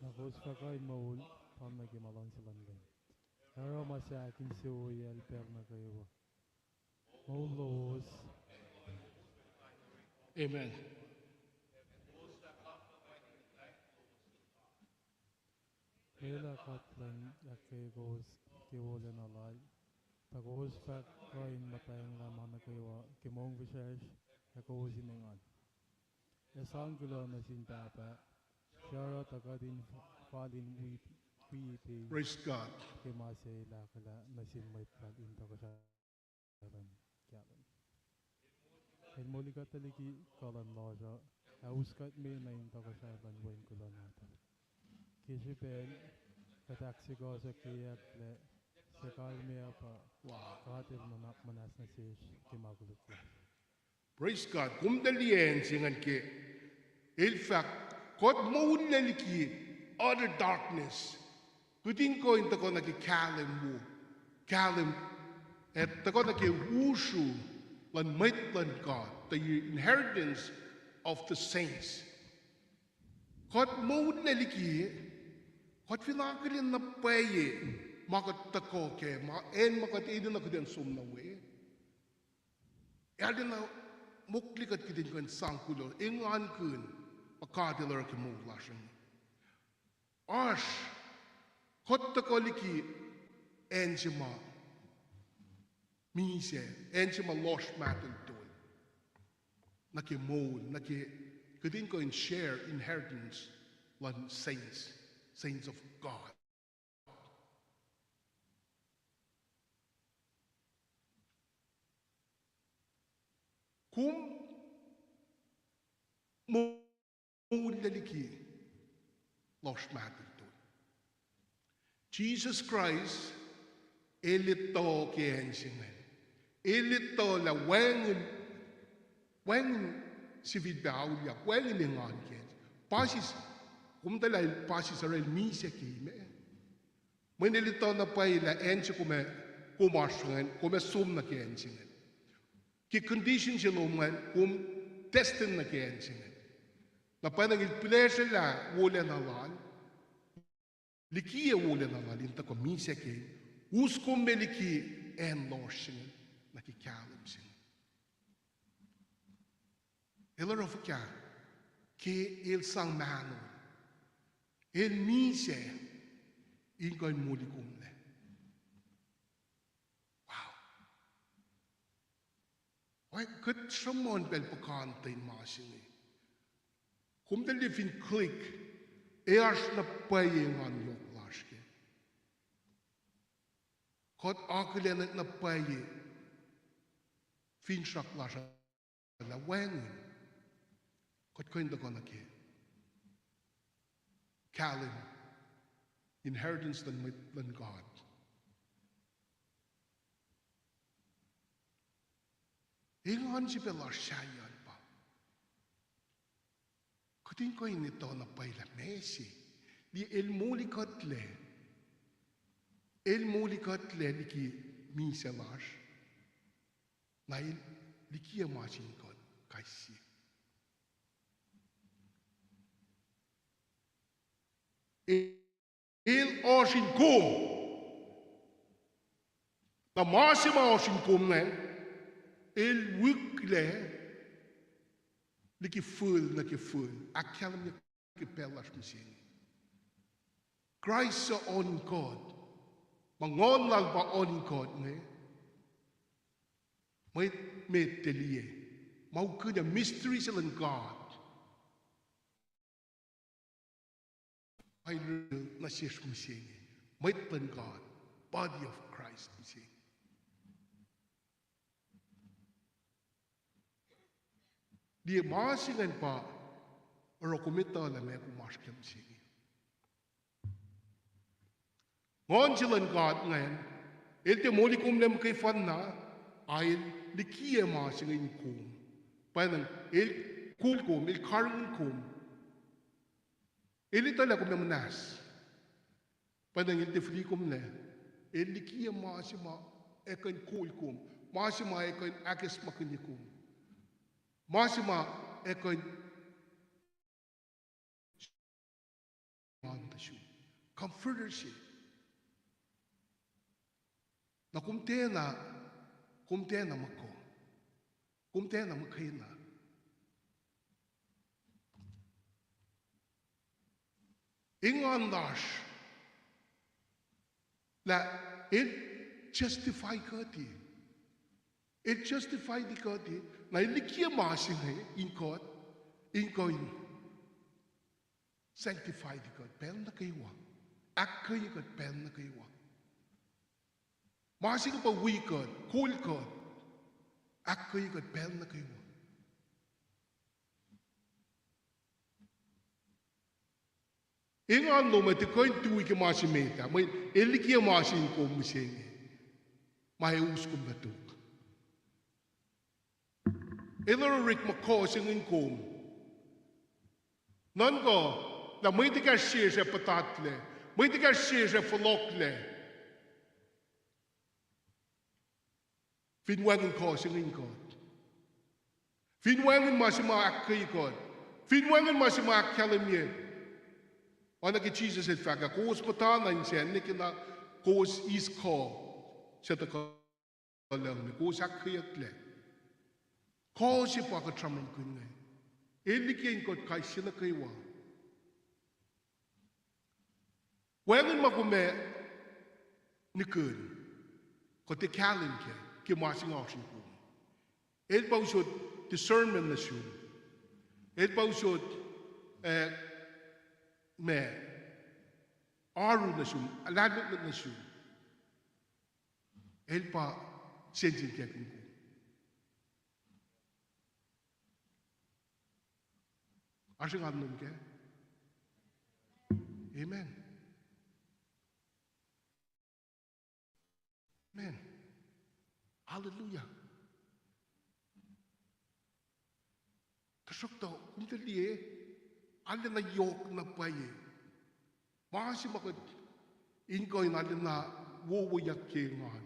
Na kowos fah kuh in moul pa nuh ke ma luhngse luhn Leum. Oruh ma sahk in soweyacl pacl nuh kwewa. Moul lowos. Amen. Lwelah God luhn ahkkweye kowos ke wolacna lal, tuh kowos fah kuh in muhtwacnglah ma nuh kwewa ke mongfihsrwacsr ac kowos in engan. Ac sang kuloh nuh sin Pahpah, sruhruh tuh kuht in fal in wi, wi pac. Praise God. Ke ma se el ahkolah nuh sin mwet lal in tohkohsrah luhn kahlwem. El moli kuht liki kuh luhn lohsr uh, ac us kuht me nuh in tohkohsrah luhn wen kuloh nahtuhl. Ke srihpacl, kuht ahksukohsohkyeyucklac, suc kalmac uh pa, God El nuhnak muhnahs nuh sesr ke ma koluk lasr. Praise God. Kom tuh liye acn se ingacn ke el fahk, kuht moullac liki utter darkness. Kihtin kuh in tuhkuh nuh ke kahlwem wo, kahlwem, ac tuhkuh nuh ke usru luhn mwet luhn God, the inheritance of the saints. Kuht moullac liki, kuht fin akihlen na pwacye ma kuht tuhkuh kac, ma acn ma kuht enenuh kuht in som nuh we. Arulacna mokle kuht kihtin kuh in sang kuloh, engankihn ma God El oruh ke moul lasr inge. Oasr, kuht tuhkuh liki acn se ma misac, acn se ma lohsr mahtuhtuhl. Nuh ke moul, nuh ke kihtin kuh in share inheritance luhn saints, saints of God. Kom moullac liki lohsr mahtuhtuhl. Jisus Kraist El etuh ke acn se ingacn. El etuh lah wacngihn, wacngihn sifilpac auliyak, wacngihn engan ke acn. Pasis, kom tuh lah pasis oruh el misac ke me. Mweyen El etuh na pwacye lah acn se kom ac, kom oasr ingacn, kom ac som nuh ke acn se ingacn. Ke condition se lom ingacn, kom destined nuh ke acn se ingacn. Na pwacnwacng El pihlesrwelah wolacna Lal, likiye wolacna Lal in tuhkuh misac ke, us kom me liki acn lohsr se ingacn, nuh ke kahlwem se ingacn. El oruh fuhkah? Ke El sang mahno, El misac in kuh in moli komlac. Wow. Ac kuht sruhmuhn pacl puhkantwen ma se inge. Kom tuh liye fin click, ac oasr na pwacye engan yohk lasr ke. Kuht akihlen na pwacye finsrak lasr uh lah wacngihn kuht kuh in tuhkuh nuh ke kahlwem, inheritance luhn mwet luhn God. Engan se pacl lasr sahyacn pa kuht in kuh in etuh na pwacye lah meac se. Liye, El molikuhtlac. El molikuhtlac liki misac lasr. Na El likiyac ma sin kuht kais sie. El oasr in kom. Na ma se ma oasr in kom ingacn, El wihklac liki fihl nuh ke fihl, ahkkahlwemye ke pacl lasr mihsenge. Kraist suc oan in God, ma Nguhn Lal pa oan in God inge, mwet met tiac liye, ma ukwiyac mystery se luhn God. Ailul nuh sesr mihsenge, mwet luhn God, body of Christ mihsenge. Liye, ma se ingacn pa oruh kom etuh lah meac kom oasr kac mihsenge. Nguhn se luhn God ingacn, El tiac moli kom lac muhkwena, a El likiyac ma se inge in kom. Pwacnwacng El kol kom, El karihngihn kom. El etuh lah kom ac muhnahs. Pwacnwacng El tiac fihli kom lac. El likiyac ma se ma ac kuh in kol kom, ma se ma ac kuh in ahkacsmakihnye kom, ma se ma ac kuh in Comforter se. Na kom tiacna, kom tiacna muhkuh. Kom tiacna muhkwena. Engan lasr lah El justify kuht. El justify kuht. Na El likiyac ma se inge in kuht, in kuh in sanctify kuht pacl nuh kwewa. Ahkkweye kuht pacl nuh kwewa. Ma se inge pa wi kuht, kol kuht, ahkkweye kuht pacl nuh kwewa. Engan lom ac tiac kuh in tui ke ma se met ah, mweyen El likiyac ma se in kom mihsenge, ma ac us kom nuh tok. El oruh orekma kuh se inge in kom. Nuhnkuh lah mwet ekahsr sesr ac puhtatlac, mwet ekahsr sesr ac fohlohklac fin wacngihn kuh se inge in kuht. Fin wacngihn ma se ma ahkkweye kuht. Fin wacngihn ma se ma ahkkahlwemye. Oacna ke Jisus El fahk ah, kowos muhtana in sacn nwe ke na kowos eis kuh suc tuhkuh lucng me, kowos ahkkweyeyucklac. Kuh se pa kuht sramsramkihn inge. El likiyac in kuht kais sie nuh kwewa. Wacngihn ma kom ac nihkihn, kuht ac kahlwem kac ke ma se inge oasr in kom. El pa usot discernment nuh sum. El pa usot, eh, ma, oaru nuh sum, lahlmwetmwet nuh sum. El pa sensenkackihn kom. Oasr engan lom kac? Amen. Amen. Hallelujah. Tuhsruhktuh kom tuh liye, arulacna yohk na pwacye. Ma se ma kuht in kuh in arulacna wowoyak ke engan.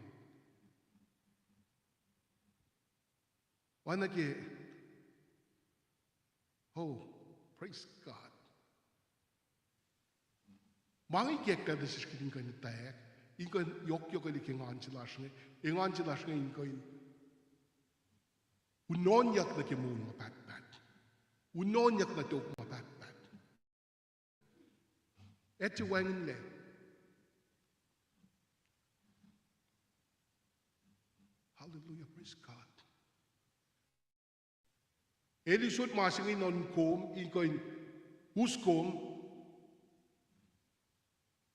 Oacna ke, oh, praise God. Ma inge ikacklah nuh sesr kuht in kuh in etwacack, in kuh in yohkyohkwelihk ke engan se lasr inge, engan se lasr inge in kuh in unonyuck nuh ke moul ma pahtpaht. Unonyuck nuh tok ma pahtpaht. Ac tiac wacngihnlac. Hallelujah, praise God. El usot ma se inge in oan kom, in kuh in us kom,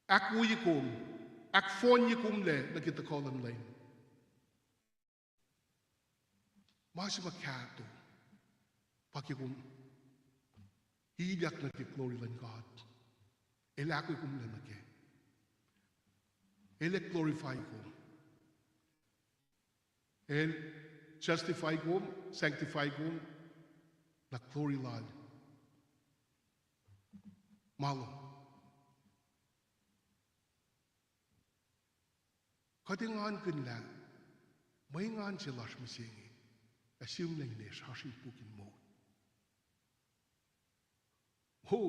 ahkwoye kom. ahkfohnye komlac nuh ke tuhkuh luhn Leum. Ma se ma kahto pa ke kom ilyak nuh ke glory luhn God. El ahkoo komlac nuh kac. El ac glorify kom. El justify kom, sanctify kom, na glory lal ma lom. Kuht engankihn lah mwe engan se lasr mihsenge ac sihmlac in esr oasr in puk in moul. O,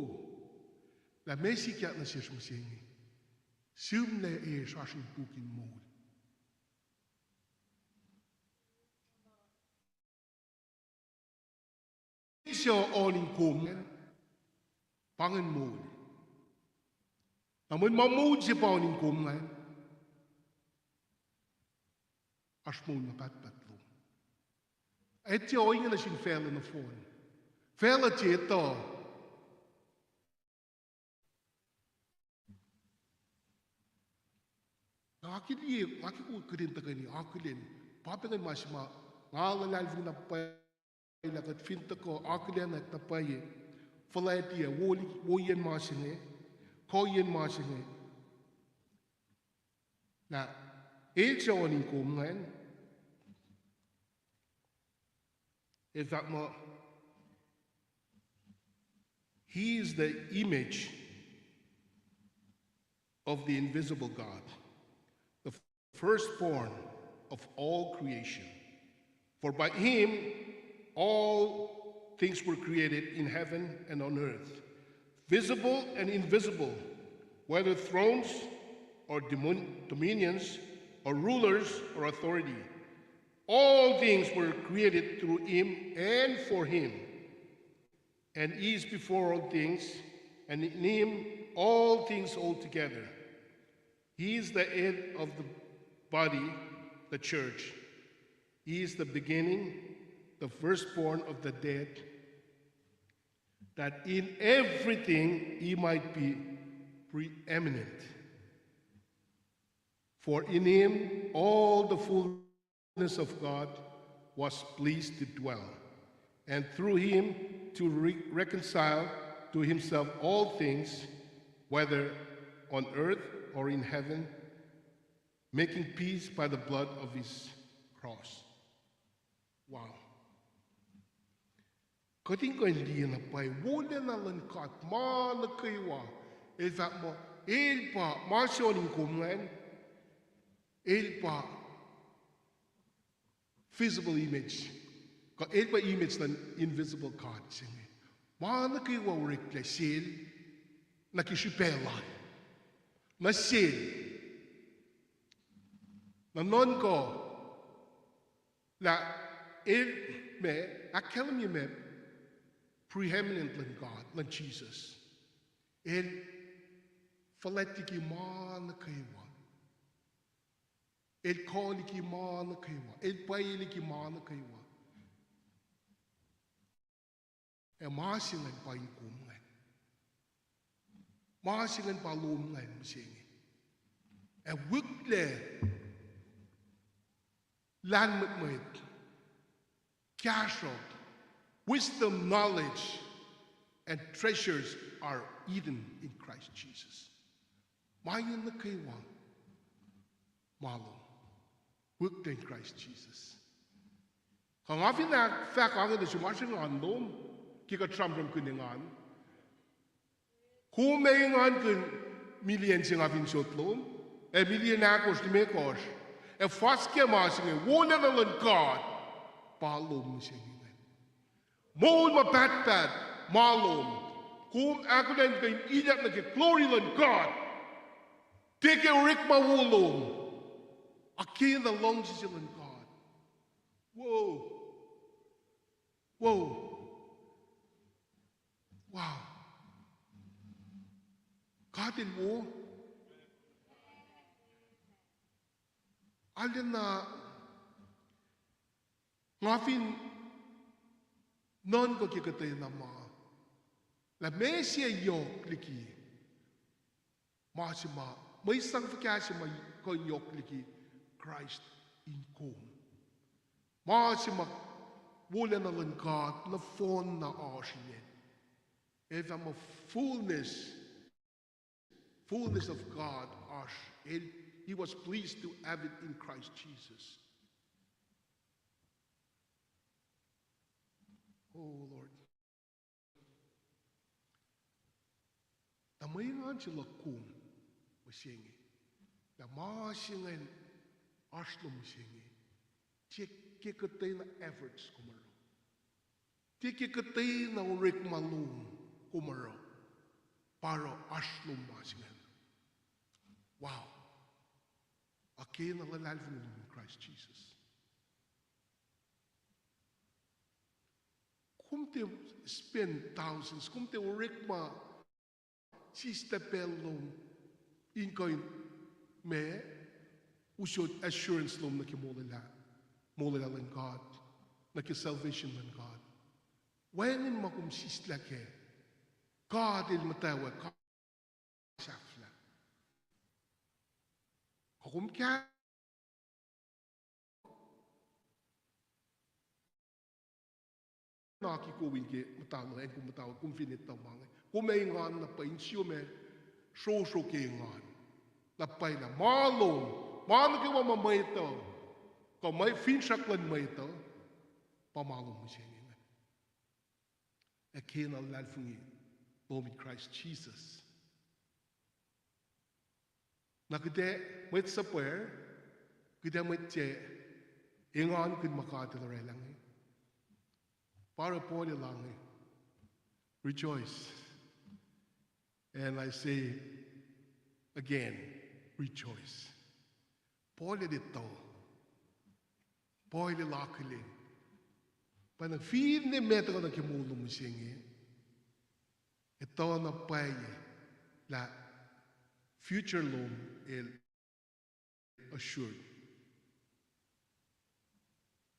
lah meac sikyak nuh sesr mihsenge, sihmlac esr oasr in puk in moul. Suc oan in kom ingacn, pa ingacn moul. Na mweyen ma moul se pa oan in kom ingacn, oasr moul ma pahtpaht lom. Ac tiac ohinge nuh sin facluh nohfohn. Facluh tiac etuh. Nga ke liye, nga ke kihtin tuhkweni akihlen, pa pacna ma se ma nga luhlahlfongi na pwacye lah kuht fin tuhkuh akihlenak na pwacye, fuhlwactye, wo-, woiyacn ma se inge, kuhiyacn ma se inge. Na, el suc oan in kom ingacn, el fahk muh, He is the image of the invisible God, the firstborn of all creation. For by him all things were created in heaven and on earth, visible and invisible, whether thrones or domon-, dominions or rulers or authority. All things were created through him and for him. And he is before all things, and in him all things hold together. He is the head of the body, the church. He is the beginning, the firstborn of the dead, that in everything he might be preeminent. For in him all the fullness of God was pleased to dwell, and through him to re-, reconcile to himself all things, whether on earth or in heaven, making peace by the blood of his cross. Wow. Kuht in kuh in liye na pwacye wolacna luhn God ma nuh kwewa. El fahk muh, el pa ma se oan in kom ingacn, el pa visible image. Kuh el pa image luhn invisible God se inge. Ma nuh kwewa oreklac sel, nuh ke srihpac lal, nuh sel. Na nuhnkuh lah el, ma, ahkkahlwemye ma preeminent luhn God, luhn Jesus. El fuhlwact liki ma nuh kwewa. El kuh liki ma nuh kwewa. El pwacye liki ma nuh kwewa. Ac ma se ingacn pa in kom ingacn. Ma se ingacn pa lom ingacn mihsenge. Ac wihklac lahlmwetmwet, kahsruhp, wisdom, knowledge, and treasures are hidden in Christ Jesus. Ma inge nuh kwewa ma lom, wihklac in Christ Jesus. Kuh nga fin ahkfahk ange nuh sum oasr engan lom, ke kuht sramsramkihn engan. Kom ac engankihn million se nga fin sot lom, ac million ahkosr limekohsr, ac fuhs ke ma se inge, wolacna luhn God pa lom mihsenge ingacn. Moul ma pahtpaht ma lom. Kom ahkolah in kuh in ilyak nuh ke glory luhn God. Tiac ke orekma wo lom, a ke na luhngse se luhn God. Wow. Wow. Wow. God el wo. Arulacna nga fin nuhnkuh ke kuhtwena ma, lah meac se yohk liki ma se ma Mwe sang fuhkah se ma kuh in yohk liki Kraist in kom? Ma se ma wolacna luhn God nohfohn na oasr ingacn. Ac fah muh fullness, fullness of God oasr, el, he was pleased to have it in Christ Jesus. Oh Lord. Na mwe engan se luhk kom mihsenge, na ma se ingacn oasr lom mihsenge, tiac ke kuhtwena efforts kom oruh, tiac ke kuhtwena orekma lom kom oruh, pa oruh oasr lom ma se ingacn. Wow. Ac kena luhlahlfongi lom in Kraist Jisus. Kom tiac spend thousands, kom tiac orekma sislah pacl lom in kuh in, ma, usot assurance lom nuh ke molwelah, molwelah luhn God, nuh ke salvation luhn God. Wacngihn ma kom sislah kac. God El muhtwacwacack, God sahflah. Kuh kom kah na ki kom in ke muhta na, acn kom muhta we, kom fin etuh ma inge, kom ac engan na pwacye, insiyom ac srosro ke engan. Na pwacye lah ma lom, ma nuh kwewa ma mwet uh, kuh mwe finsrak luhn mwet uh, pa ma lom mihsenge ingacn. Ac kena luhlahlfongi lom in Kraist Jisus. Na kuht ac mwet suhpwacr, kuht ac mwet tiac engankihn ma God El oraclah inge. Pa oruh Paul el elah inge, rejoice. And I say again, rejoice. Paul el etuh, Paul el akihlen, pa na finne meac tuhkuh nuh ke moul lom mihsenge, etuh na pwacye lah future lom el assured.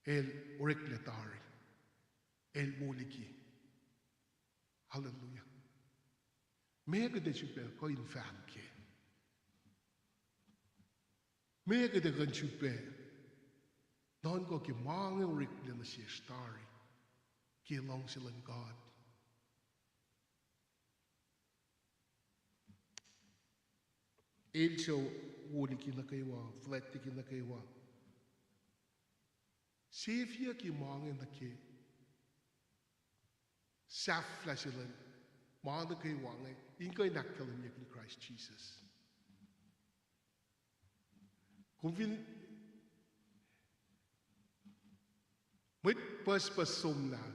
El oreklac tari. El wo liki. Hallelujah. Meac kuht ac sifilpac kuh in fahk kac? Meac kuht ac kuh in sifilpac nuhnkuh ke ma inge oreklac nuh sesr tari ke luhngse luhn God? El suc wo liki nuh kwewa, fuhlwact liki nuh kwewa. Sefyucki ma inge nuh ke sahflah se luhn ma nuh kwewa inge in kuh in ahkkahlwemyeyuck in Kraist Jisus. Kom fin, mwet pucspucs somlah,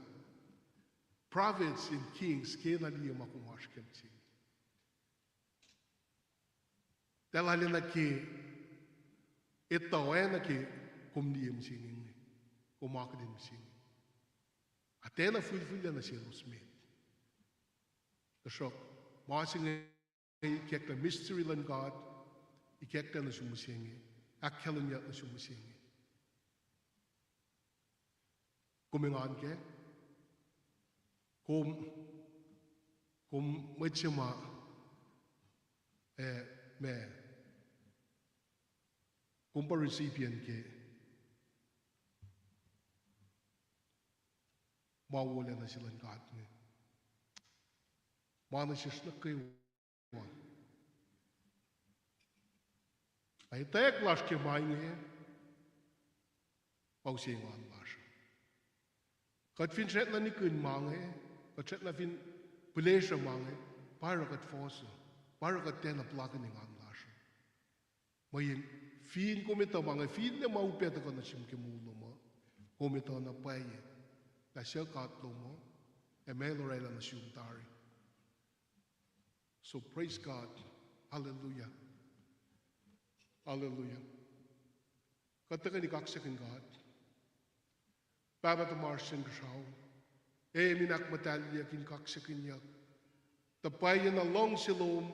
Proverbs and Kings, kena liye ma kom oasr kac mihsenge. Tiac lal nuh ke etuh, oacna ke kom liye mihsenge inge, kom akihlen mihsenge. Ac tiacna fihlfihllac nuh selos met. Tuhsruhk ma se inge ikacklah mystery luhn God, ikacklah nuh sum mihsenge, ahkkahlwemyeyuck nuh sum mihsenge. Kom engan kac? Kom, kom mwet se ma, eh, ma, kom pa recipient ke ma wolacna se luhn God inge. Ma nuh sesr nuh kwewa. Na etwacack lasr ke ma inge, pa use engan lasr uh. Kuht fin srackna nihkihn ma inge, kuht srackna fin pihlesruh ma inge, pa oruh kuht fohs uh, pa oruh kuht tiacna puhlakihn engan lasr uh. Mweyen fin kom etuh ma inge, finne ma upac tuhkuh nuh sum ke moul lom uh, kom etuh na pwacye lah suc God lom uh, ac ma El oraclah nuh sum tari. So praise God. Hallelujah. Hallelujah. Kuht tuhkweni kaksakihn God. Pahpah tuhmasr Inkuhsrao, e, kom in ahkmuhtahlyeyuck in kaksakihnyuck tuh pwacyena luhngse lom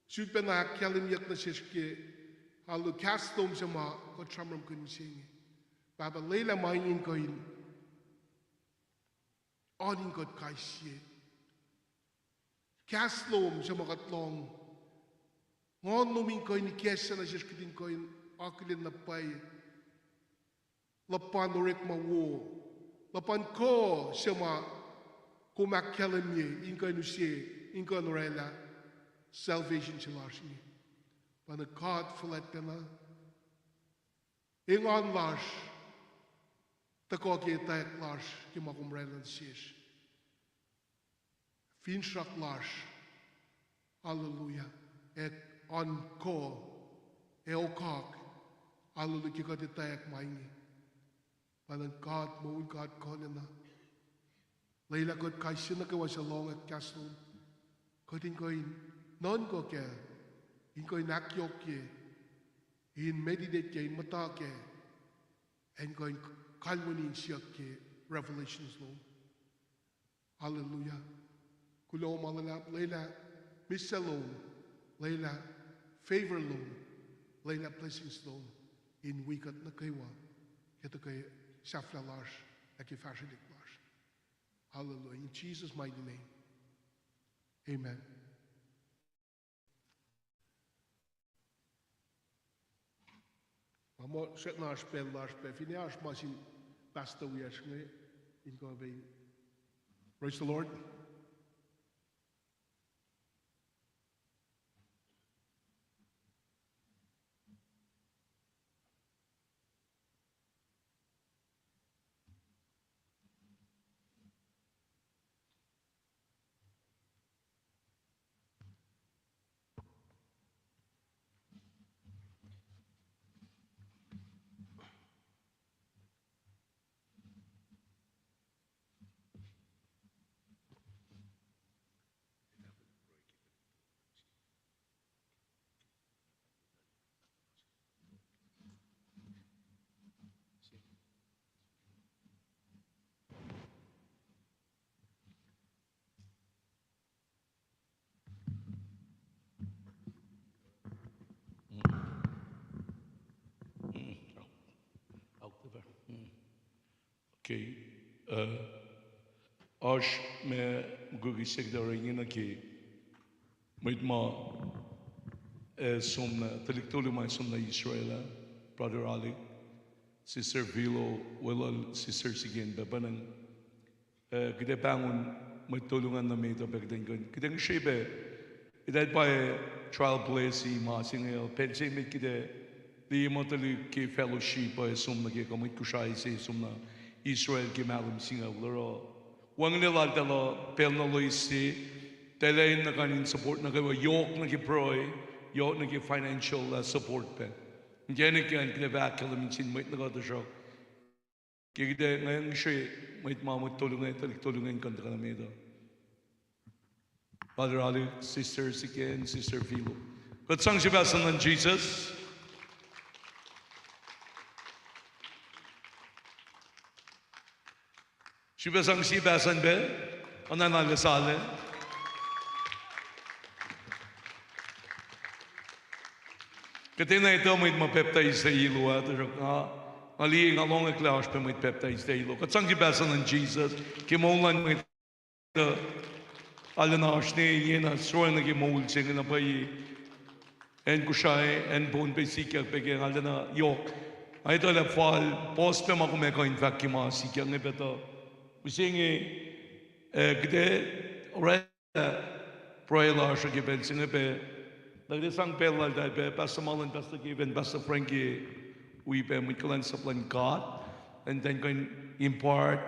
sifilpacna ahkkahlwemyeyuck nuh sesr ke, alu, kahs lom suc ma kuht sramsramkihn mihsenge. Pahpah, lwelah ma inge in kuh in oan in kuht kais sie. Kahs lom suc ma kuht lohng Nguhn lom in kuh in ikacslah nuh sesr kuht in kuh in akihlen na pwacye luhpan orekma wo, luhpan kuh se ma kom ahkkahlwemye in kuh in use, in kuh in oraclah salvation se lasr inge. Pa na God fuhlwactlacna, engan lasr, tuhkuh ke etwacack lasr ke ma kom oraclah nuh sesr. Finsrak lasr, hallelujah, ac oan kuh, ac okak, hallelujah, ke kuht etwacack ma inge. Pa na God moul, God kuhlacna. Lwelah kuht kais sie nuh kwewa suc lohng kahs lom, kuht in kuh in nuhnkuh kac, in kuh in ahkyohkye, in meditate kac, in muhta kac, ac in kuh in kalweni in siyuck ke revelations lom. Hallelujah. Kuloh ma luhlahp, lwelah mihslac lom, lwelah favor lom, lwelah blessings lom in wi kuht nuh kwewa ke tuhkuh sahflah lasr ac ke fahsrwelihk lasr. Hallelujah. In Jesus' mighty name. Amen. Ma muh srackna oasr pacl lasr pac, finne oasr ma sin pastor wiyacsr inge, in kuh pac. Praise the Lord. Okay. Uh, oasr ma mukwikwi se kuht oruh inge nuh ke mwet ma, uh, som nuh, tuhlihk tolu ma som nuh Israel ah, Brother Alec, Sister Vilo, weluhl Sister Siken, pa pacna, uh, kuht ac pahngon mwet tolu ingacn nuh met uh pac kuht in kuh in, kuht in srihpac, eltahl pa trailblaze ma se inge, pacl se met kuht ac liye muh tuhlihk ke fellowship uh som nuh ke kuh mwet Kosrae se som nuh Israel ke mahlwem singucul oruh wacngihn laltahl uh pacl na loes se, eltahl in nuh kain in support nuh kwewa, yohk nuh ke pruhe, yohk nuh ke financial uh support pac. Inkacnek an kuht ac fah ahkkahlwemye sin mwet nuh kuh, tuhsruhk ke kuht ac ngihsre mwet ma mwet tolu inge, tuhlihk tolu inge in kuh in tuhkuh nuh met uh. Brother Alec, Sister Siken, Sister Vilo. Kuht sang sie pahsan luhn Jisus. Srihpac sang sie pahsan pac, oacna na lwelah sala. Kuhtwena etuh mwet ma pacptais Ilo ah, tuhsruhk nga, nga liye, nga lohng eklac oasr pac mwet pacptais Ilo. Kuht sang sie pahsan luhn Jisus ke moul luhn mwet uh, arulacna oasr ne, ingena sroacng nuh ke moul se inge na pwacye. Acn Kosrae, acn Pohnpei sikyak pac ke arulacna yohk. Nga etuh lah fal puhs pac ma kom ac kuh in fahk ke ma sikyak inge pac tuh, mihsenge, ah, kuht ac oraclah pruhe lasr uh ke pacl se inge pac. Na kuht ac sang pacl laltahl pac, Pastor Marlon, Pastor Kevin, Pastor Frankie, wi pac mwet kuhlwacnsap luhn God, and then kuh in impart,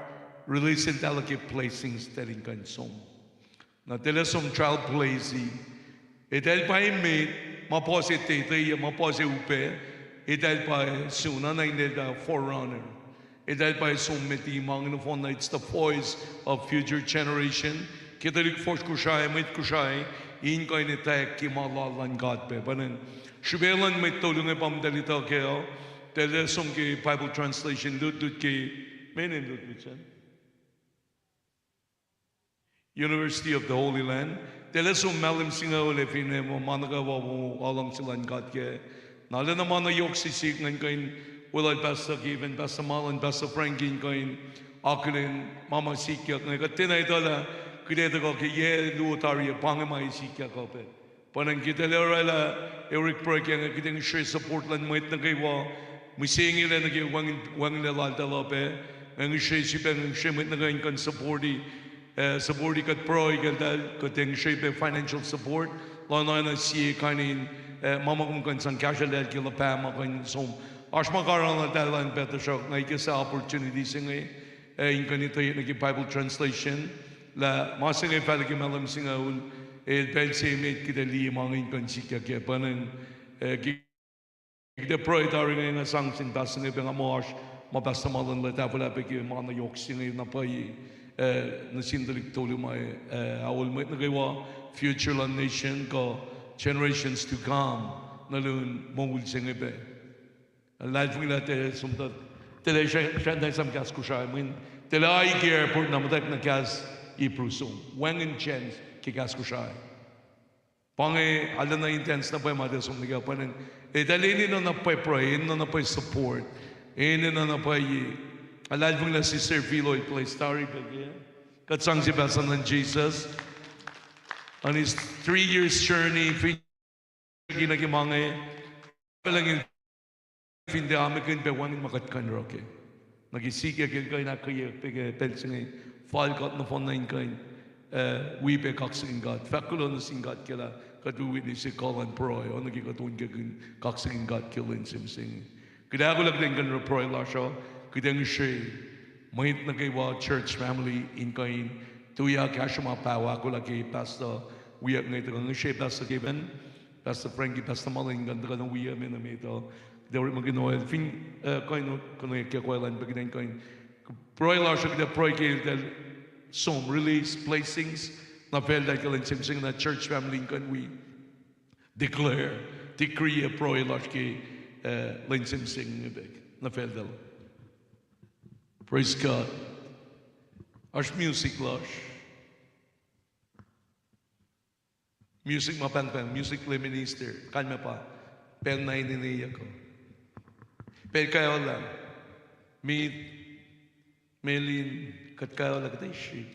release eltahl ke blessings eltahl in kuh in som. Na eltahl som trailblaze. Eltahl pa emet, ma puhs etetuh, ma puhs upac, eltahl pa sun, na in eltahl forerunner. Eltahl pa som met ma inge nohfohn na, it's the voice of future generation. Ke tuhlihk fuhsr Kosrae, mwet Kosrae, in kuh in etwacack ke ma lal luhn God pac. Pacna, srihpac luhn mwet tolu inge pa muh eltahl etuh kac uh, eltahl som ke Bible translation, lutlut ke, meac name lutlut sacn? University of the Holy Land. Eltahl som mahlwem singucul ac finne ma nuh kwewa wo aluhngse luhn God kac. Na arulacna ma na yohk sisik ingacn kuh in weluhl Pastor Kevin, Pastor Marlon, Pastor Frankie in kuh in akihlen ma ma sikyak inge. Kuht tiacna etuh lah kuht ac tuhkuh ke yac luo tari ah pa inge ma ac sikyak uh pac. Pa ingacn ke tahl orwaclah, Eric pruhe ke inge, kuht ac ngihsre support luhn mwet nuh kwewa. Mihsenge lac nuh ke wacngihn, wacngihnlac laltahl uh pac. Nga ngihsre srihpac, nga ngihsre mwet nuh kwewa in kuh in support-i, eh, support-i kuht pruhe ke eltahl, kuht ac ngihsre pac financial support. Luhn oacna sie kain in, eh, ma ma kom kuh in sang kahsrweltahl ke luhpah ma kuh in som. Oasr ma karihngihn eltahl an pac, tuhsruhk nga ikacslah opportunity se inge, eh, in kuh in etuh nuh ke Bible translation, lah ma se inge fahla ke mahlwem singucul, el pacl se emet kuht ac liye ma inge in kuh in sikyak kac. Pa ingacn, eh, ke kuht ac pruhe tari inge, nga sang sin pastor inge pac, nga muh oasr ma pastor Malin el tahfwelah pac ke ma na yohk se inge na pwacye, eh, nuh sin tuhlihk tolu ma, eh, aol mwet nuh kwewa, future luhn nation kuh generations to come, nuh lun moul se inge pac. Luhlahlfongi lah tiac som tuh, tiac sracna esam kahs Kosrae, mweyen tiac aiki airport na muhtwacwacack na kahs Hebrew som. Wacngihn chance ke kahs Kosrae. Pa inge arulacna intense na pwacye ma tiac som nuh kac, pa ingacn. Eltahl enenuh na pwacye pruhe, enenuh na pwacye support, enenuh na pwacye. Luhlahlfongi lah Sister Philo el bless tari pac ke kuht sang sie pastor nuhn Jesus on his three years journey, fin nuh ke ma inge, pacl inge fin tiac amekihn pac wacngihn ma kuht kuh in oruh kac. Nuh ke sikyak el kuh in ahkkweye pac ke pacl se inge, fal kuht nohfohn na in kuh in, eh, wi pac kaksakihn God. Fahk kuloh nuh sin God ke lah kuht wi witness se kuh luhn pruhe, oacna ke kuht onkakihn kaksakihn God ke lwen se mihsenge. Kuht ahkolah kuht in kuh in oruh pruhe lasr uh, kuht ac ngihsre mwet nuh kwewa church family in kuh in tuyak, kahsruh ma paho ahkolah ke pastor wiyuck inge, tuhkuh ngihsre pastor Kevin, pastor Frankie, pastor Malin, kuh in tuhkuh na wiyuck me nuh met uh. Kuht ac orekmakihn oil fin, eh, kuh in konwacack ke oil an pac, kuht in kuh in pruhe lasr uh, kuht ac pruhe ke eltahl som release blessings na facluh ke lwen se mihsenge, na church family in kuh in wi declare, decree, ac pruhe lasr ke, eh, lwen se mihsenge pac nuh facluh. Praise God. Oasr music lasr. Music ma pahngpahng, music le minister, kalmac pa pacl na enenweyuck uh. Pacl kaolah, mit, melin, kuht kaolah kuht ac srihk.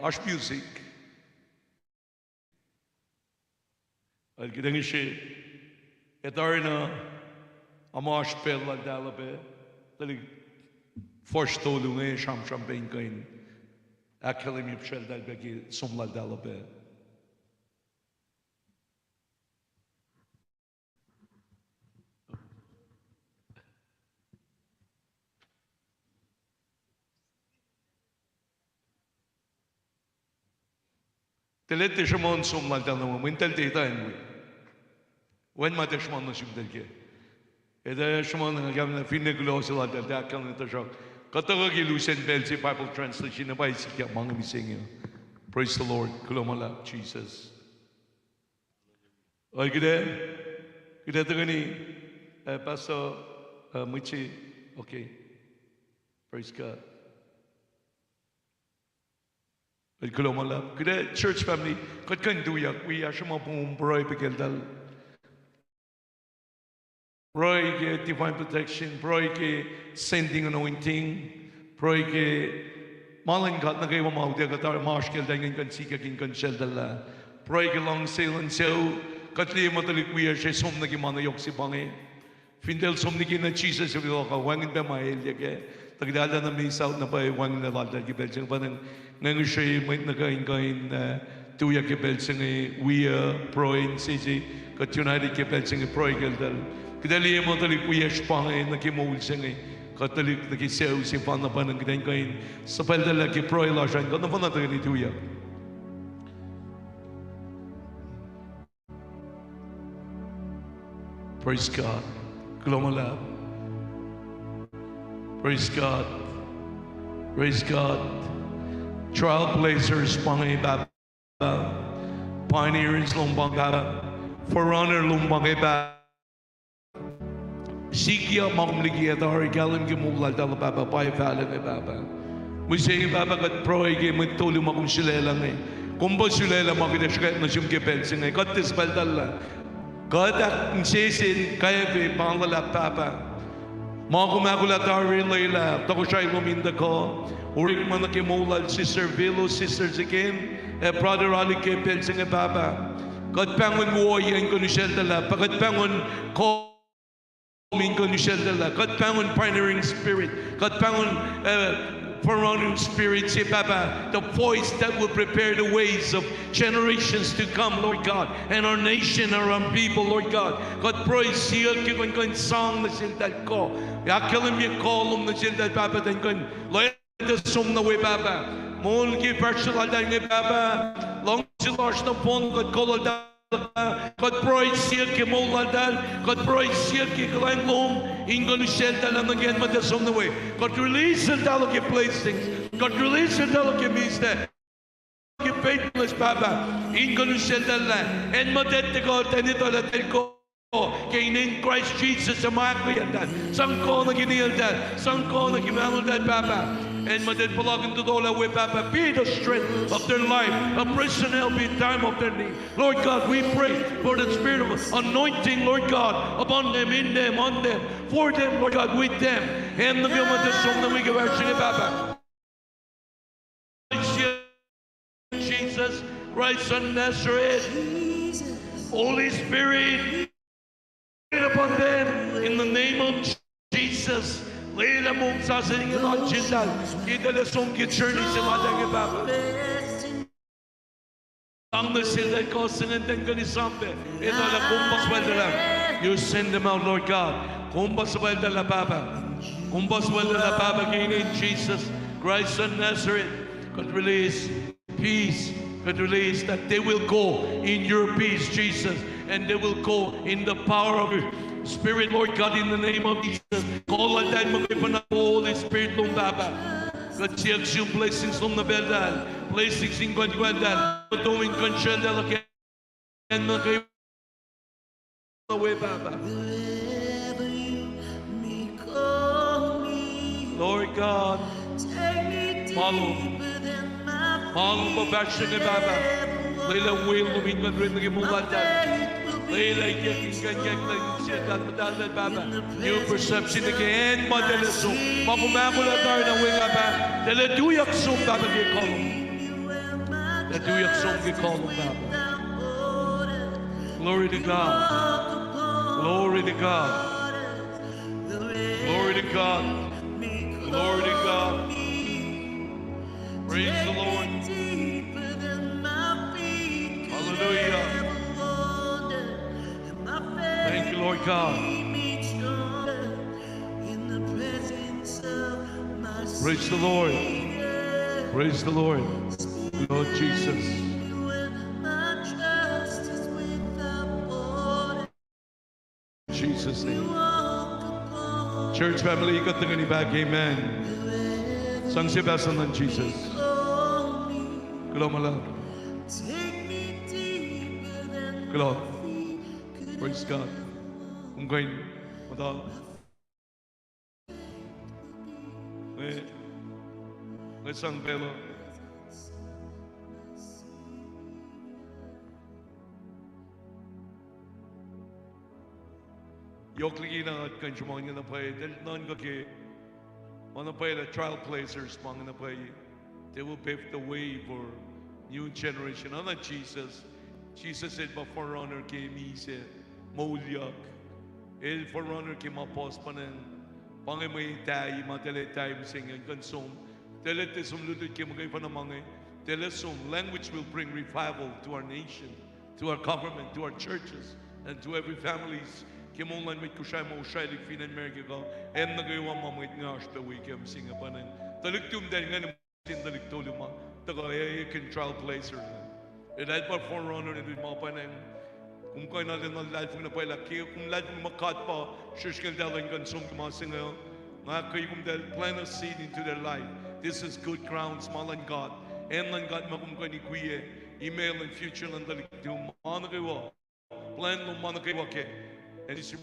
Oasr music. El kuht ac ngihsre, ac tari na, ma oasr pacl laltahl uh pac, tuhlihk fuhsr tolu inge sramsram pac in kuh in ahkkahlwemye pihsracltahl pac ke som laltahl uh pac. Tuh tiac sruhmuhn som laltahl uh, mweyen eltahl tiac etuh in wi. Wacngihn ma tiac sruhmuhn nuh sihmtahl kac. Etuh sruhmuhn, nga kahlwem lah finne kuloh se laltahl tiac ahkkahlwemye, tuhsruhk kuht tuhkuh ke lusen pacl se Bible translation, na pa sikyak ma inge mihsenge. Praise the Lord. Kuloh ma luhlahp, Jesus. Oruh kuht ac, kuht ac tuhkweni, uh, Pastor, uh, Michi. Okay. Praise God. Oruh kuloh ma luhlahp. Kuht ac church family, kuht kuh in tuyak wi, oasr ma pom pruhe pac ke eltahl. Pruhe ke divine protection, pruhe ke sending anointing, pruhe ke ma luhn God nuh kwewa ma utuckuh, ma oasr ke eltahl ingacn kuh in sikyak in kuh in sracltahl lah. Pruhe ke luhngse luhn sucu, kuht liye muh tuhlihk wiyacsr ac som nuh ke ma na yohk se pa inge. Fin eltahl som nuh ke na Jesus, ac fin kuh wacngihn pac ma elyah kac. Tuh kuht arulacna miss out na pwacye wacngihnlac laltahl ke pacl se inge, pa ingacn nga ngihsre mwet nuh kwewa in kuh in, uh, tuyak ke pacl se inge, wi, uh, pruhe insese, kuht united ke pacl se inge, pruhe ke eltahl. Kuht ac liye muh tuhlihk wiyacsr pa inge nuh ke moul se inge, kuht tuhlihk nuh ke sucu sefanna, pa ingacn kuht in kuh in suhpwacltahl ke pruhe lasr an, kuht nohfohn na tuhkweni tuyak. Praise God. Kuloh ma luhlahp. Praise God. Praise God. Trailblazers pa inge, Pahpah. Pioneers lom pa inge, Pahpah. Forerunner lom pa inge, Pahpah. Sikyak ma kom liki ac tari kahlwem ke moul laltahl uh, Pahpah, pa ac fahla inge, Pahpah. Mihsenge, Pahpah, kuht pruhe ke mwet tolu ma kom sulaclah inge. Kom pa sulaclah ma kuht ac sruhkwack nuh sum ke pacl se inge. Kuht tiac suhpwacltahl lah. Kuht ahkinsese in kwacfe pa luhlahp, Pahpah. Ma kom ahkolah tari lwelah, tohkohsrahi lom in tuhkuh. Orekma nuh ke moul lal Sister Velo, Sister Zikin, ac Brother Alik ke pacl se inge, Pahpah. Kuht pahngon woiyac in kuh in usacltahl, pa kuht pahngon kom in kuh in usacltahl. Kuht pahngon pioneering spirit. Kuht pahngon, uh, forerunning spirit se, Pahpah, the voice that will prepare the ways of generations to come, Lord God, and our nation, our own people, Lord God. Kuht pruhe siyuck ke kuh in kuh in sang nuh seltahl kuh, ac ahkkahlwemye kuh lom nuh seltahl, Pahpah, tuh in kuh in lwelah som nuh we, Pahpah. Moul ke fahsr se laltahl inge, Pahpah, luhngse lasr nohfohn kuht kuh laltahl. Kuht pruhe siyuck ke moul laltahl. Kuht pruhe siyuck ke kuhlwacng lom in kuh in usacltahl nuh ke acn muhtahl som nuh we. Kuht release eltahl ke blessings. Kuht release eltahl ke misac, ke faithfulness, Pahpah, in kuh in usacltahl lah acn muhtahl tuhkuh, acn etuh lah eltahl kuh ke inen Kraist Jisus, ac ma ahkkweyacltahl, sang kuh nuh ke niyacltahl, sang kuh nuh ke mahnoltahl, Pahpah. Acn muhtahl puhlakihn tohtohlah we, Pahpah, be the strength of their life, a present help in time of their need. Lord God, we pray for the spirit of anointing, Lord God, upon them, in them, on them, for them, Lord God, with them. Acn nuh ke muhtahl som nuh we ke fahsr se inge, Pahpah. Jesus Christ of Nazareth. Holy Spirit, upon them in the name of Jesus. Lwelah mongsa se inge luhn seltahl ke eltahl som ke journey se laltahl inge, Pahpah. Sang nuh seltahl kuh se ingacn, tuh in kuh in esam pac etuh lah kom pa suhpwacltahl ah. You send them out, Lord God. Kom pa suhpwacltahl ah, Pahpah. Kom pa suhpwacltahl ah, Pahpah, ke inen Jesus Christ of Nazareth. Kuht release peace. Kuht release that they will go in your peace, Jesus, and they will go in the power of your Spirit, Lord God, in the name of Jesus. Kuh laltahl muhkwena, Holy Spirit lom, Pahpah. Kuht siyuck sum blessings lom nuh facltahl, blessings in kuh in kuh in kuh in kuh in kuh in kuh in kuh in Lord God, ma lom, ma lom pa fahsr se inge, Pahpah. Lwelah will lom in kuh in rit nuh ke moul laltahl. Lwelah ikack in kuh in ikacklah insiyac muhtahl, Pahpah. New perception nuh ke acn ma eltahl som, ma kom ahkolah tari nuh we, Pahpah. Eltahl tuyak som, Pahpah, ke kuh lom. Eltahl tuyak som ke kuh lom, Pahpah. Glory to God. Glory to God. Glory to God. Glory to God. Praise the Lord. Hallelujah. Thank you, Lord God. Praise the Lord. Praise the Lord. Lord Jesus. Jesus' name. Church family, kuht tuhkweni fahk amen. Sang sie pahsan luhn Jesus. Kuloh ma luhlahp. Kuloh. Praise God. Kom kuh in muhta. Mwe, mwe sang pacl uh. Yohk liki na kuht kuh in sruhmuhn inge na pwacye, eltahl nuhnkuh ke ma na pwacye lah trailblazers ma inge na pwacye. They will pave the way for new generation. Oacna Jesus. Jesus el pa forerunner ke misac, moulyak. El forerunner ke ma puhs, pa ingacn, pa inge mwe tari ma eltahl tari mihsenge in kuh in som. Eltahl tiac som lutlut ke muhkwena ma inge. Eltahl som. Language will bring revival to our nation, to our government, to our churches, and to every families. Ke moul luhn mwet Kosrae ma Kosraelihk fin acn America kuh acn nuh kwewa ma mwet inge oasr pac wi ke mihsenge, pa ingacn. Tuhlihk tum eltahl ingacn, sin tuhlihk tolu ma tuhkuh ekihn trailblazer. Eltahl pa forerunner nuh ke ma pa ingacn. Kom kuh in arulacna luhlahlfongi na pwacye lah ke kom luhlahlfongi muh God pa srihsrngeltahl in kuh in som ke ma se inge, nga ahkkweye kom eltahl plant a seed into their life. This is good grounds, ma luhn God. Acn luhn God ma kom kuh in ikwiye, imac luhn future luhn tuhlihk tum ma nuh kwewa. Plan lom ma nuh kwewa kac. And this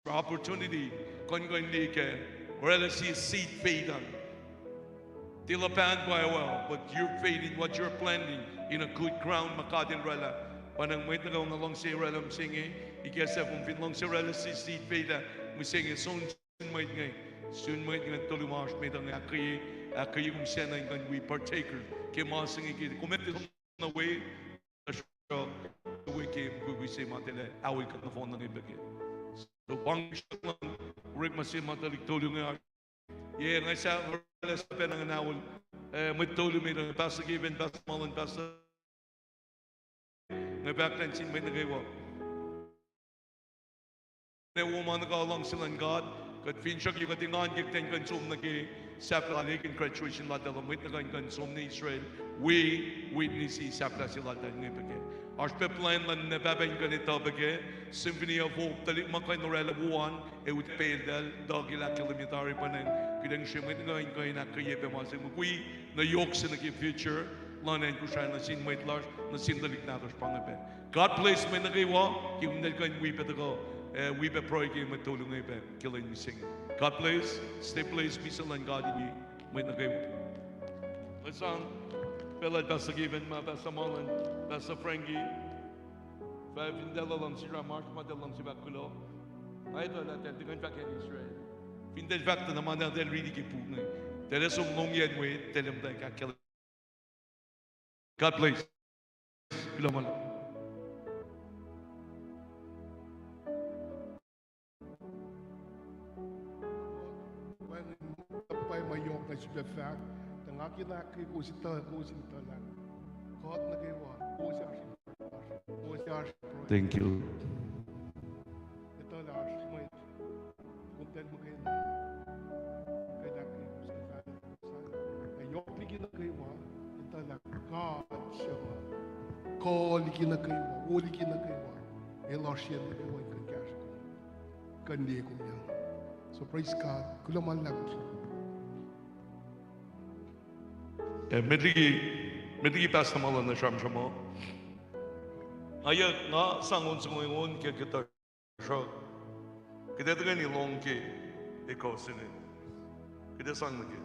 opportunity, kuh in kuh in liye kac, oraclah sie seed faith an. Tiac luhpan pwacye, but your faith in what you're planting in a good ground ma God El oraclah. Pa ingacn, mwet nuh kwewa nga luhngse oraclah mihsenge, ikacslah kom fin luhngse oraclah sie seed faith ah mihsenge, som sin mwet inge. Sun mwet ngan tolu ma oasr met uh inge ahkkweye, ahkkweye kom sacna in kuh in wi partaker ke ma se inge ke kom etuh som nuh we, tuhsruhk we ke mukwikwi se ma tilac aol kuht nohfohn nuh inge pac ke. So, pang srihk luhn orekma se ma tuhlihk tolu inge oasr. Yac, nga sa orwaclah sifacna ngan aol, eh, mwet tolu met uh, Pastor Kevin, Pastor Mullen, Pastor. Nga fahk nuh sin mwet nuh kwewa, ne wo ma nuh ke luhngse luhn God, kuht finsrak, kuht engan ke kuht in kuh in som nuh ke sahflah lal, ke graduation laltahl uh, mwet nuh kwewa in kuh in som nuh Israel, wi witness sahflah se laltahl inge pac ke. Oasr pac plwacn luhn na pahpah in kuh in etuh pac ke Symphony of Hope, tuhlihk ma kuh in orwaclah wo an, ac utucpac eltahl, tuh ke lah ke limi tari pa nacn, kuht ac ngihsre mwet nuh kwewa in kuh in ahkkweye pac ma se mukwikwi, na yohk se nuh ke future luhn acn Kosrae nuh sin mwet lasr, nuh sin tuhlihk nahtuhsr pa inge pac. God bless mwet nuh kwewa, ke kom eltahl kuh in wi pac tuhkuh, eh, wi pac pruhe ke mwet tolu inge pac ke lwen mihsenge. God bless, stay blessed, misac luhn God in wi mwet nuh kwewa. Nga sang pacl lal Pastor Kevin ma, Pastor Mullen, Pastor Frankie, fah fin eltahl luhngse sramsram ma eltahl luhngse fahk kuloh. Nga etuh lah eltahl tiac kuh in fahk acn Israel. Fin eltahl fahk tuh na ma eltahl riti ke puk inge, eltahl ac som lohngyacn mwet, eltahl ac muhtwacwacack God bless. Kuloh ma luhlahp. Wacngihn ma yohk na sifilpac fahk, tuh nga ke na ke kowos etuh, kowos in etuh lah kuht nuh kwewa, kowos oasr, kowos oasr. Thank you. Etuh lah oasr mwet, komtacl muhkwena, muhkwena ke kowos etuh lah ac yohk liki nuh kwewa, etuh lah God se ma kuh liki nuh kwewa, wo liki nuh kwewa, el oasr yen nuh kwewa in kuh in kahsre kom, kuh in liye kom an. So praise God. Kuloh ma luhlahp. Eh, met liki, met liki Pastor Mullen uh sramsram uh. Nga, nga sang on soko on ke kuhtuh sruhk. Kuht ac tuhkweni lohng ke ekuh se inge. Kuht ac sang nuh ke.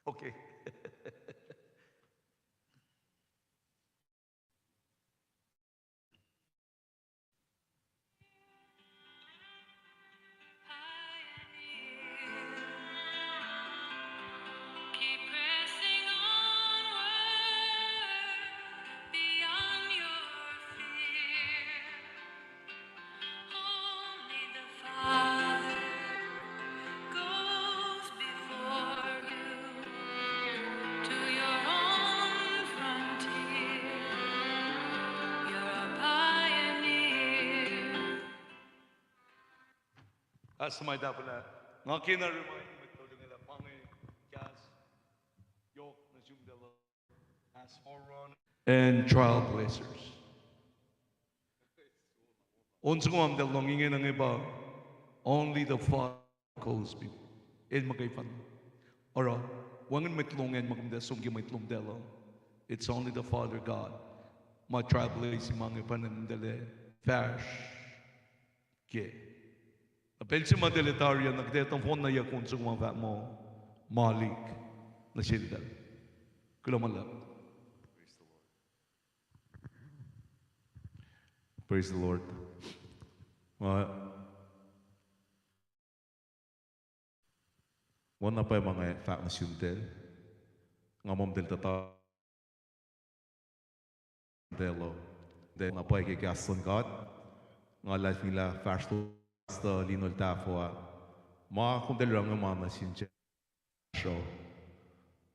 Okay. Keep pressing onward beyond your fear. Only the Father goes before you to your own frontier. You're a pioneer. As ma tahfwelah, nga kena remind mwet tolu inge lah pa inge kahs yohk nuh sum tala, as forerunner and trailblazers. On soko ma eltahl lohng inge, inge pa, only the Father goes before. El muhkwena. Oruh, wacngihn mwet lohng an ma kom tiac som ke mwet lom tala. It's only the Father God. Ma trailblaze ma inge pa na eltahl ac fahsr ke. Na pacl se ma eltahl ac tari ah, na kuht ac tuhfahna ya on soko ma fahk muh, malik nuh seltahl. Kuloh ma luhlahp. Praise the Lord. Nga, oacna pwacye ma nga fahk nuh sumtahl, nga muh eltahl tuh ta telo, eltahl na pwacye ke kahs luhn God. Nga luhlahlfongi lah fahsr tuh lino el tahfuh ah, ma komtahl oruh inge ma nuh sin Sro.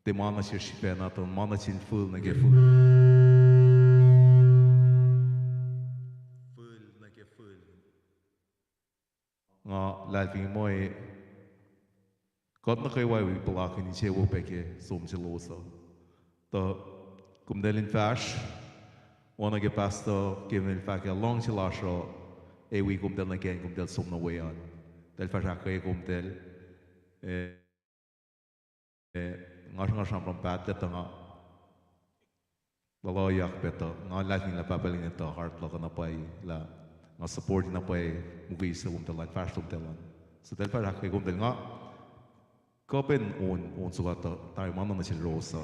Tiac ma nuh sesr sifacna, tuh ma nuh sin fihl nuh ke fihl, fihl nuh ke fihl. Nga luhlahlfongi muh kuht nuh kwewa wi puhlakihn insewowo pac ke som selos uh. Tuh komtahl in fahsr, oacna ke Pastor Kevin el fahk ah, luhngse lasr uh, ac wi komtahl nuh ke acn komtahl som nuh we an. Eltahl fahsr ahkkweye komtahl, eh, nga, nga sramsram pahtlac tuh nga luhlahlfongi pac tuh nga luhlahlfongi lah Pahpah Lucng etuh heart luhk uh na pwacye, lah nga support na pwacye muhkwena se lom tala an, fahsr lom tala an. So eltahl fahsr ahkkweye komtahl, nga kuh pac on, on soko tuh tari ma na nuh sel ros uh.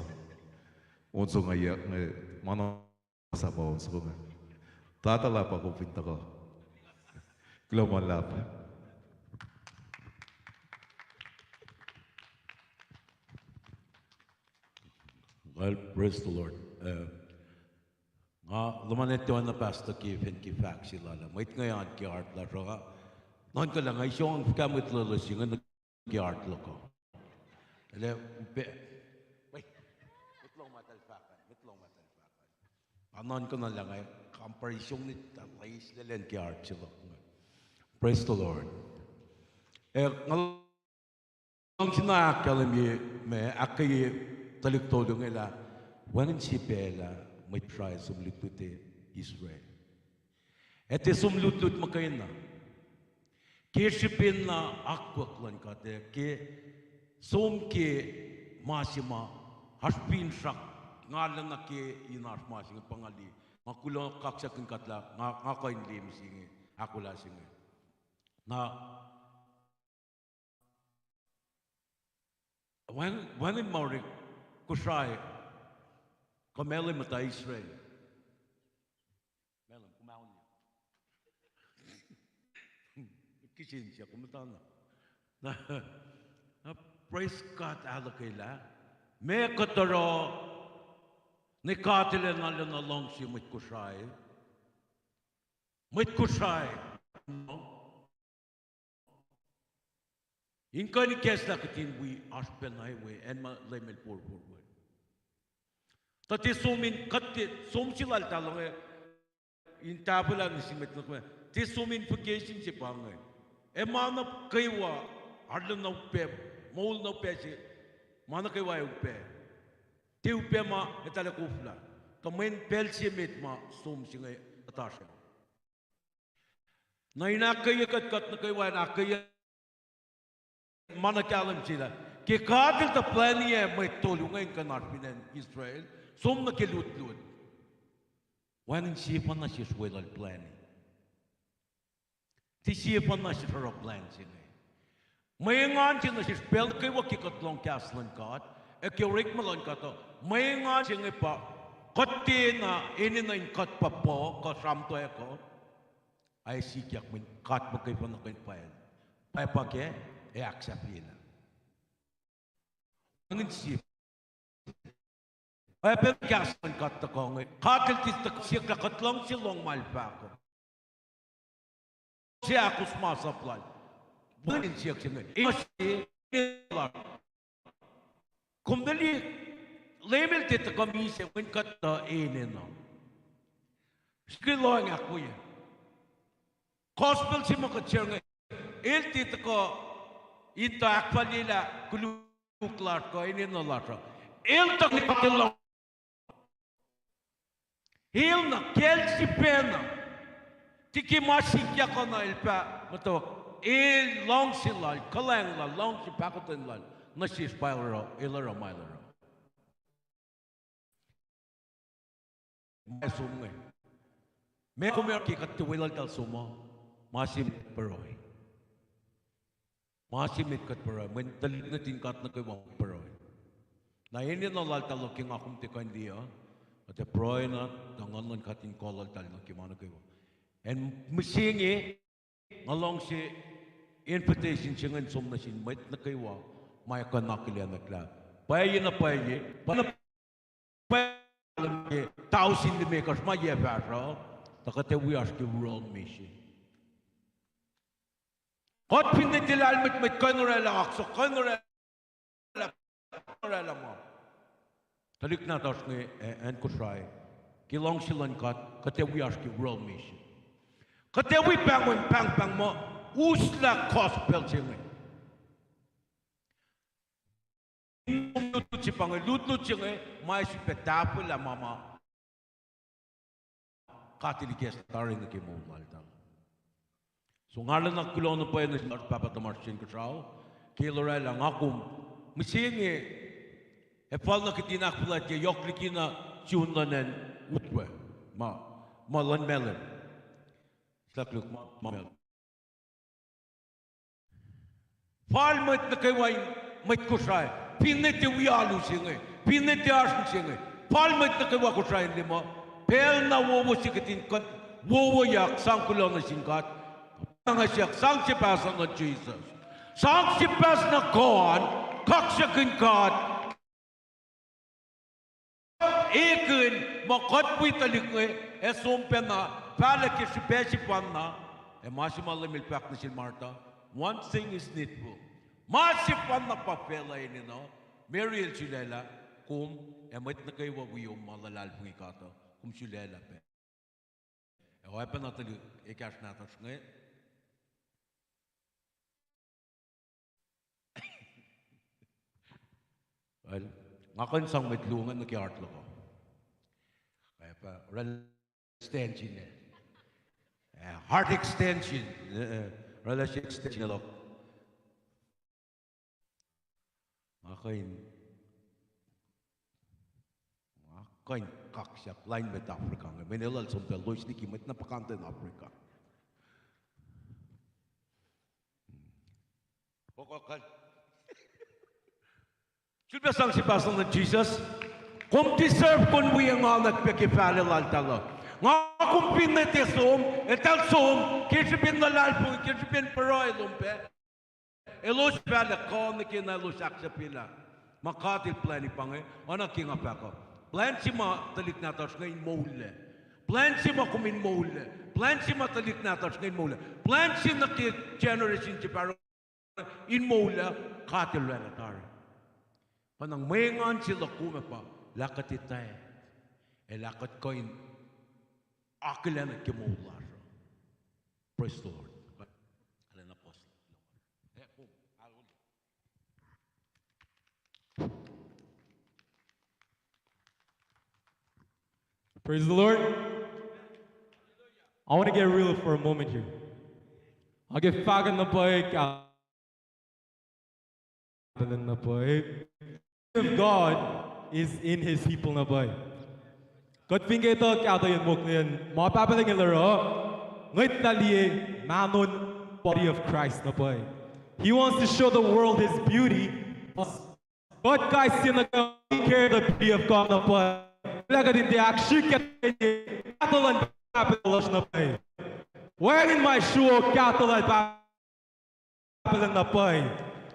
On soko nga, nga, ma na sahp on soko nga. Tata lah pa kom fin tuhkuh. Kuloh ma luhlahp. Well, praise the Lord. Uh, nga luhman etuh na pastor ke fin ke fahk se lal ah. Mwet nga an ke art lah sruhnga. Nuhnkuh lah nga isoang fuhkah mwet loeloes inge nuh ke art luhk uh. Ele, pe, wait. Mwet lohm atal fahk an, mwet lohm atal fahk an. Anan kuh na lah nga compare song ni ta lais lelen ke art se luhk. Praise the Lord. Eh, nga luhngse na ahkkahlwemye, ma ahkkweye tuhlihk tolu inge lah, wacngihn sie pacl ah, mwet Israel som lutlut Israel. Ac tiac som lutlut muhkwena. Ke srihpen na akwuck luhn God, ac ke som ke ma se ma oasr finsrak, nga lana ke in oasr ma se inge pa nga liye. Nga kuloh kaksakin God lah nga, nga kuh in liye mihsenge, ahkolah se inge. Na wacngihn, wacngihn ma orek Kosrae, kuh Malem muhta Israel. Malem, kom aunye. Kihsen siyuck kom muhta na. Na, na praise God ahluhkwelah. Ma kuht oruh, ne God El ac na lana luhngse mwet Kosrae. Mwet Kosrae. In kuh in ikacslah kuht in wi oasr pacna we, acn ma Leum El forfor we. Tuh tiac som in, kuht tiac som se lal taluh inge, in tahfwelah nuh sin mwet nuh kwewa. Tiac som in vacation se pa inge. Ac ma nuh kwewa, arulacna upac, moul na upac se, ma nuh kwewa ac upac. Tiac upac ma eltahl ac koflah. Tuh mweyen pacl se met ma som se inge kuht oasr Na in ahkkweye kuht, kuht nuh kwewa in ahkkweye ma na kahlwem se lah ke God El tuh plwacni mwet tolu inge in kuh in oasr fin acn Israel, som nuh ke lutlut. Wacngihn sie pa na sesr weluhl plwacni. Tiac sie pa na sesr oruh plwacn se inge. Mwe engan se nuh sesr pacl nuh kwewa ke kuht lohng kahs luhn God, ac ke orekma luhn God uh, mwe engan se inge pa, kuht tiacna enenuh in kuht pa puh, kuh sramtweack uh, ac sikyak mweyen God muhkwena kuh in pwacye. Pwacye pa kac, ac ahksahfyelah. Wacngihn sie. Oacyacpac kahs luhn God tuhkuh inge. God El tiac tuhkuh siyuck lah kuht luhngse lohng ma El fahk uh. Se ahkos masap lal. Wacngihn siyuck se inge. Kom tuh liye, Leum El tiac tuhkuh misac mweyen kuht tuh enenuh. Srihke lohacng ahkwoye. Gospel se ma kuht share inge, El tiac tuhkuh in tuh ahkfalyelah koluk lasr kuh enenuh lasr uh. El tuh kuh in El na kacl sifacna. Tiac ke ma sikyak uh na El fah muhtwacwacack. El luhngse Lal, kuhlwacng Lal, luhngse pahkotwen Lal nuh sesr pa El oruh, El oruh ma El oruh. Ma som inge. Ma kom ac ke kuht tiac weluhltahl som uh, ma se met pruhe. Ma se met kuht pruhe, mweyen tuhlihk nuhtin God nuh kwewa pruhe. Na enenuh laltahl uh ke nga kom tiac kuh in liye uh, kuht ac pruhe na, tuh Nguhn luhn God in kuh laltahl nuh ke ma nuh kwewa. Acn mihsenge, nga luhngse invitation se inge in som nuh sin mwet nuh kwewa, ma ac kuh in akihlen lah pwacye na pwacye, pwacye na pwacye, ke tausin limekohsr ma yac fahsruh, tuh kuht ac wi oasr ke world mission. Kuht finne tiac lahlmwetmwet, kuh in oraclah oak sohk, kuh in oraclah, oraclah ma. Tuhlihk nahtuhsr inge, eh, acn Kosrae, ke luhngse luhn God, kuht ac wi oasr ke world mission. Kuht ac wi pahngon pahngpahng muh uslah gospel se inge. Lutlut se pa inge, lutlut se inge, ma sifilpac tahfwelah ma ma God El ikacslah tari nuh ke moul laltahl. So nga arulacna kuloh na pwacye nuh sin Pahpah tuhmasr Inkuhsrao, ke El oraclah nga kom mihsenge, ac fal nuh kihtin ahkfuhlwactye yohk likina sun luhn acn Utwe, ma, ma luhn Malem. Sahk luk ma, ma Malem. Fal mwet nuh kwewa in, mwet Kosrae, finne tiac wi alu se inge, finne tiac oasr se inge, Pal mwet nuh kwewa Kosrae in liye muh pacl na wowo se kuht in kuh in wowoyak sang kuloh nuh sin God. Nga siyuck, sang sipahs luhn Jisus. Sang sipahs na kuh an, kaksakihn God. Ekihn muh kuht wi tuhlihk inge ac som pacna, fahlah ke srihpac sefanna, ac ma se ma Leum El fahk nuh sel Martha, one thing is needful. Ma sefanna pa facluh enenuh. Mary el sulaclah, kom ac mwet nuh kwewa wiom ma luhlahlfongi God uh, kom sulaclah pac. Ac oacpacna tuhlihk ekahsr nahtuhsr inge. Well, nga kuh in sang mwet luo inge nuh ke heart luhk uh. Oruh extension, eh, heart extension, eh, oruh extension luhk. Nga kuh in, nga kuh in kaksak lain mwet Africa inge. Mweyen elos som pac loes liki mwet na puhkantwen Africa. Sulpac sang sipahs luhn Jisus. Kom deserve kom wi enganwack pac ke fahlac laltahl uh. Nga kom finne tiac som, eltahl som ke srihpen luhlahlfongi, ke srihpen pruhe lom pac. Elos fahlac kuh nuh ke na elos ahksahfyelah ma God El plwacni pa inge, oacna ke nga fahk uh. Plwacn se ma tuhlihk nahtuhsr inge in moullac. Plwacn se ma kom in moullac. Plwacn se ma tuhlihk nahtuhsr inge in moullac. Plwacn se nuh ke generation se pa in moullac, God El oraclah tari. Pa na mwe engan se luhk kom ac pa lah kuht etwacack, ac lah kuht kuh in akihlen ke moul lasr uh. Praise the Lord. Praise the Lord. I want to get real for a moment here. Ac ke fahkwack na pwacye, Pahpah Lucng na pwacye. Of God is in his people na pwacye. Kuht fin ke tuh kahto in mokle ma Pahpah Lucng El oruh, ngwetlah liye, mahnon body of Christ na pwacye. He wants to show the world his beauty. Kuht kais sie nuh ke carry the beauty of God na pwacye. Lah kuht in tiac ahksrihkye kahto luhn Pahpah lasr na pwacye. Wacngihn ma sruok kahto lal Pahpah Pahpah Lucng na pwacye.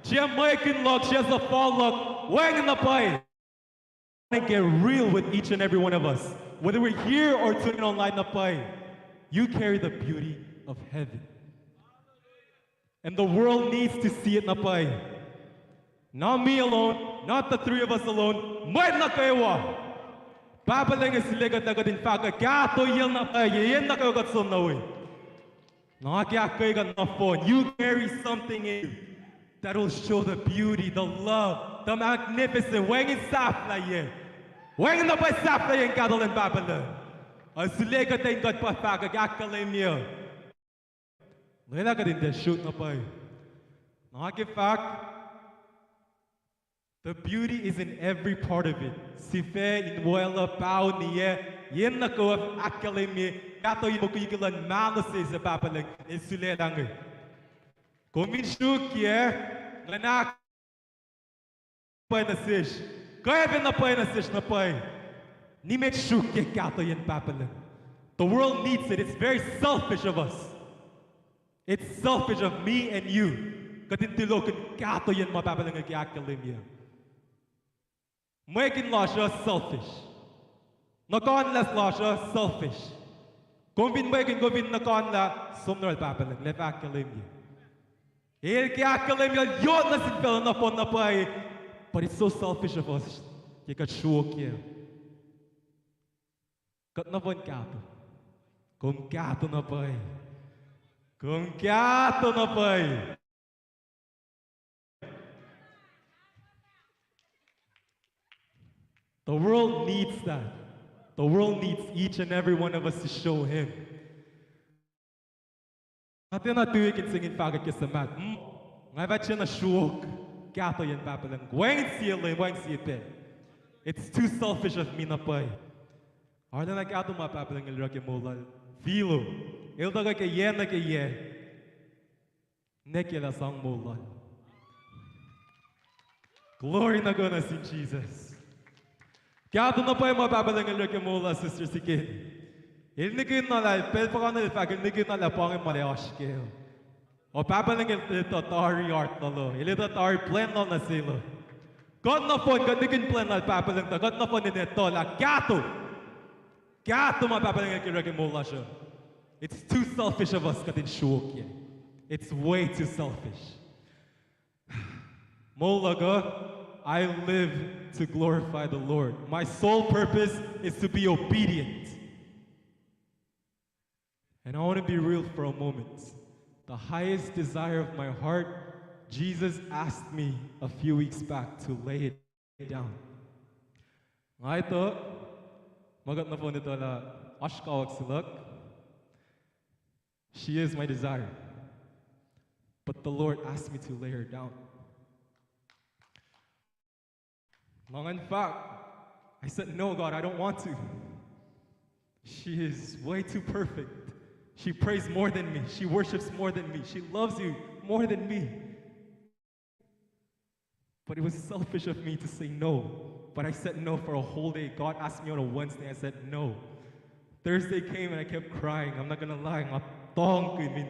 Siac mwekihn luhk, siac suhfal luhk, wacngihn na pwacye. I want to get real with each and every one of us. Whether we're here or tuning online na pwacye, you carry the beauty of heaven. And the world needs to see it na pwacye. Not me alone, not the three of us alone, mwet nuh kwewa. Pahpah Lucng El sule kuht lah kuht in fahkwack kahtoiyacl na pwacye, yen nuh kwewa kuht som nuh we. Na ke ahkkweye kuht nohfohn, you carry something in you that will show the beauty, the love, the magnificent. Wacngihn sahflahiyac. Wacngihn na pwacye sahflahiyac in kahto luhn Pahpah Lucng. El sule kuht in kuht pa fahkwack ahkkahlwemye. Lwelah kuht in tiac sruok na pwacye. Na ke fahk, the beauty is in every part of it. Sifac, in weluh, paho, niyac, yen nuh kwewa ahkkahlwemye kahtoiyacn mukwikwi luhn mahno se suc Pahpah Lucng El sulaclah inge. Kom in sruokyac, nguhn ahk pwacye nuh sesr. Kuh pacna pwacye nuh sesr na pwacye. Nimet sruokyac kahtoiyacn Pahpah Lucng. The world needs it. It's very selfish of us. It's selfish of me and you. Kuht in tulokihnye kahtoiyacn ma Pahpah Lucng El ke ahkkahlwemye. Mwekihn lasr uh selfish. Nuhkanlah lasr uh selfish. Kom fin mwekihn, kom fin nuhkanlah, som nuh yohrohl Pahpah Lucng, lah fah ahkkahlwemye. El ke ahkkahlwemye yot nuh sin facluh nohfohn na pwacye, but it's so selfish of us ke kuht sruokyac. Kuht nohfohn kahto. Kom kahto na pwacye. Kom kahto na pwacye. The world needs that. The world needs each and every one of us to show him. Nga tiacna tuyak in sing in fahkwack ke suhmaht. Hmm. Nga fah tiacna sruok kahtoiyacn Pahpah Lucng. Wacngihn sie Leum, wacngihn sie pacl. It's too selfish of me na pwacye. Arulacna kahto ma Pahpah Lucng El oruh ke moul lal Philo. El tuhkuh ke yac nuh ke yac, nwacklah sang moul lal. Glory na kuh nuh sin Jesus. Kahto na pwacye ma Pahpah Lucng El oruh ke moul lal Sister Sikin. El nihkihn na lah, pacl puhkantwen el fahk, el nihkihn na lah pa inge ma el ac oasr kac. O Pahpah Lucng El etuh tari heart lal uh, El etuh tari plwacn lal nuh sel uh. Kuht nohfohn, kuht nihkihn plwacn lal Pahpah Lucng tuh, kuht nohfohn in etuh lah kahto. Kahto ma Pahpah Lucng El ke oruh ke moul lasr uh. It's too selfish of us kuht in sruokyac. It's way too selfish. Moul luhk uh, I live to glorify the Lord. My sole purpose is to be obedient. And I want to be real for a moment. The highest desire of my heart, Jesus asked me a few weeks back to lay it down. Nga etuh, ma kuht nohfohn etuh lah oasr kawuck se luhk. She is my desire. But the Lord asked me to lay her down. Nga ngan fahk, I said, "No, God, I don't want to. She is way too perfect. She prays more than me. She worships more than me. She loves you more than me." But it was selfish of me to say no. But I said no for a whole day. God asked me on a Wednesday. I said no. Thursday came and I kept crying. I'm not gonna lie. Nga tongkihn, I mean,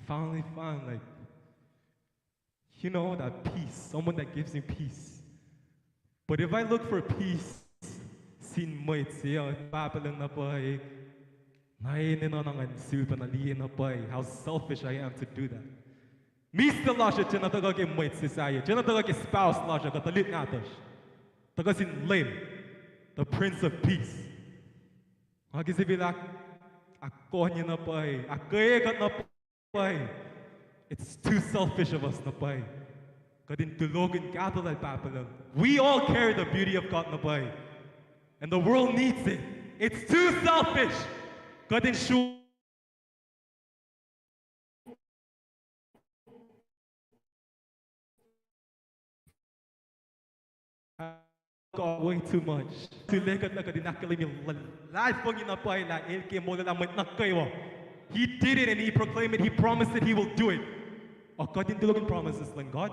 finally found, like, you know, that peace, someone that gives me peace. But if I look for peace sin mwet se, uh, Pahpah Lucng na pwacye, na enenuh na ngan sulpac na liye na pwacye, how selfish I am to do that. Mister lasr uh tiacna tuhkuh ke mwet se sahyac, tiacna tuhkuh ke spouse lasr uh kuh tuhlihk nahtuhsr. Tuhkuh sin Leum, the Prince of Peace. Nga ke sifil ahkkonye na pwacye, ahkkweye kuht na pwacye. It's too selfish of us na pwacye. Kuht in tulokihn kahto lal Pahpah Lucng. We all carry the beauty of God na pwacye. And the world needs it. It's too selfish. Kuht in sru- God way too much. Tuh lwelah kuht in ahkkahlwemye luhlahlfongi na pwacye lah El ke molwelah mwet nuh kwewa. He did it and He proclaimed it. He promised it. He will do it. Ac kuht in tulokihn promises luhn God.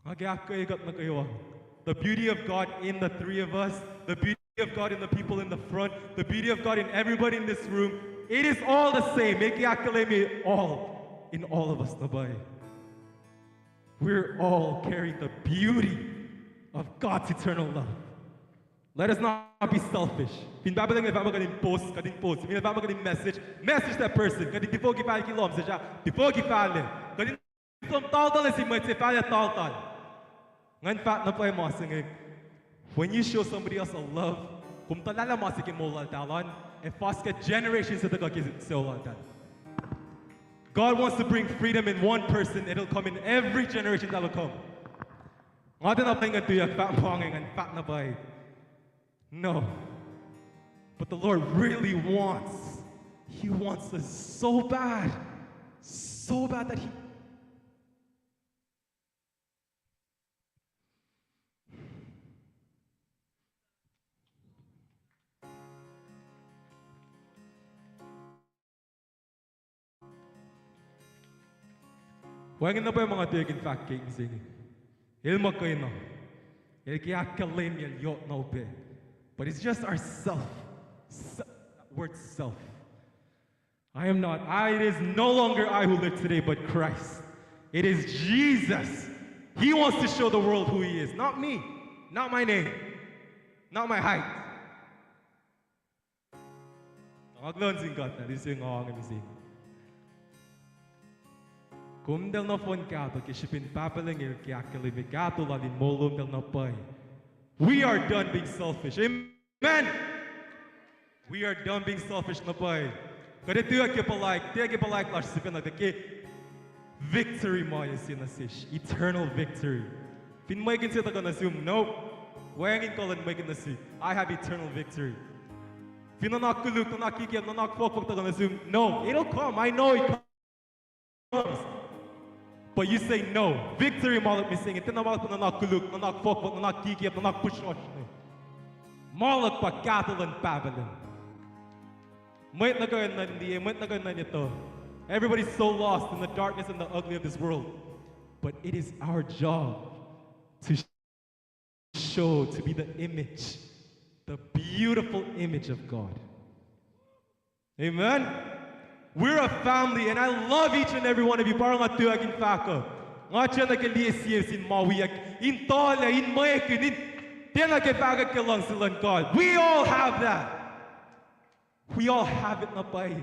Nga ke ahkkweye kuht nuh kwewa. The beauty of God in the three of us, the beauty of God in the people in the front, the beauty of God in everybody in this room. It is all the same. El ke ahkkahlwemye all in all of us na pwacye. We're all carrying the beauty of God's eternal love. Let us not be selfish. Fin Pahpah Lucng El fahk muh kuht in post, kuht in post. Fin El fahk muh kuht in message, message that person. Kuht in tifoki fal ke lohm sesr ah, tifoki fal. Kuht in som taltal nuh sin mwet se, fal taltal. Ngan fahk na pwacye ma se inge. When you show somebody else a love, kom tuhlalah ma se ke moul laltahl an, ac fuhkah generation se tuhkuh ke sucu laltahl. God wants to bring freedom in one person, it'll come in every generation that'll come. Nga tiacna pwacye ngan tuyak fahk ma inge, ngan fahk na pwacye. No. But the Lord really wants, He wants us so bad, so bad that He Wacngihn na pwacye ma nga tuyak in fahk ke mihsenge. El muhkwena. El ke ahkkahlwemye yohk na upac. But it's just our self. Se-, that word self. I am not, I, it is no longer I who live today, but Christ. It is Jesus. He wants to show the world who He is, not me, not my name, not my height. Nga kuloh nuh sin God na, this is nga nge mihsenge. Kom tiac nohfohn kahto ke srihpen Pahpah Lucng El ke ahkkahlwemye kahto Lal in moul lom tiac na pwacye. We are done being selfish. Amen. We are done being selfish na pwacye. Kuht ac tuyak ke puhlaik, tuyak ke puhlaik lasr sifacna ke victory ma El se nuh sesr, eternal victory. Fin mwekihn se tuhkuh nuh sum, no. Wacngihn kuh luhn mwekihn nuh sihk, I have eternal victory. Fin nuhnak koluk, nuhnak kikiap, nuhnak fohkfohk tuhkuh nuh sum, no. It'll come, I know it comes. But you say no. Victory ma luhk mihsenge, tiacna ma luhk nuhnak koluk, nuhnak fohkfohk, nuhnak kikiap, nuhnak pihsrosr. Ma luhk pa kahto luhn Pahpah Lucng. Mwet nuh kwewa nuh in liye, mwet nuh kwewa nuh in etuh. Everybody's so lost in the darkness and the ugly of this world. But it is our job to show, to be the image, the beautiful image of God. Amen. We're a family, and I love each and every one of you. Pa nga tuyak in fahk uh, nga tiacna ke liye sie sin ma wiyuck, in tala, in mwekihn, in tiacna ke fahkwack ke luhngse luhn God. We all have that. We all have it na pwacye.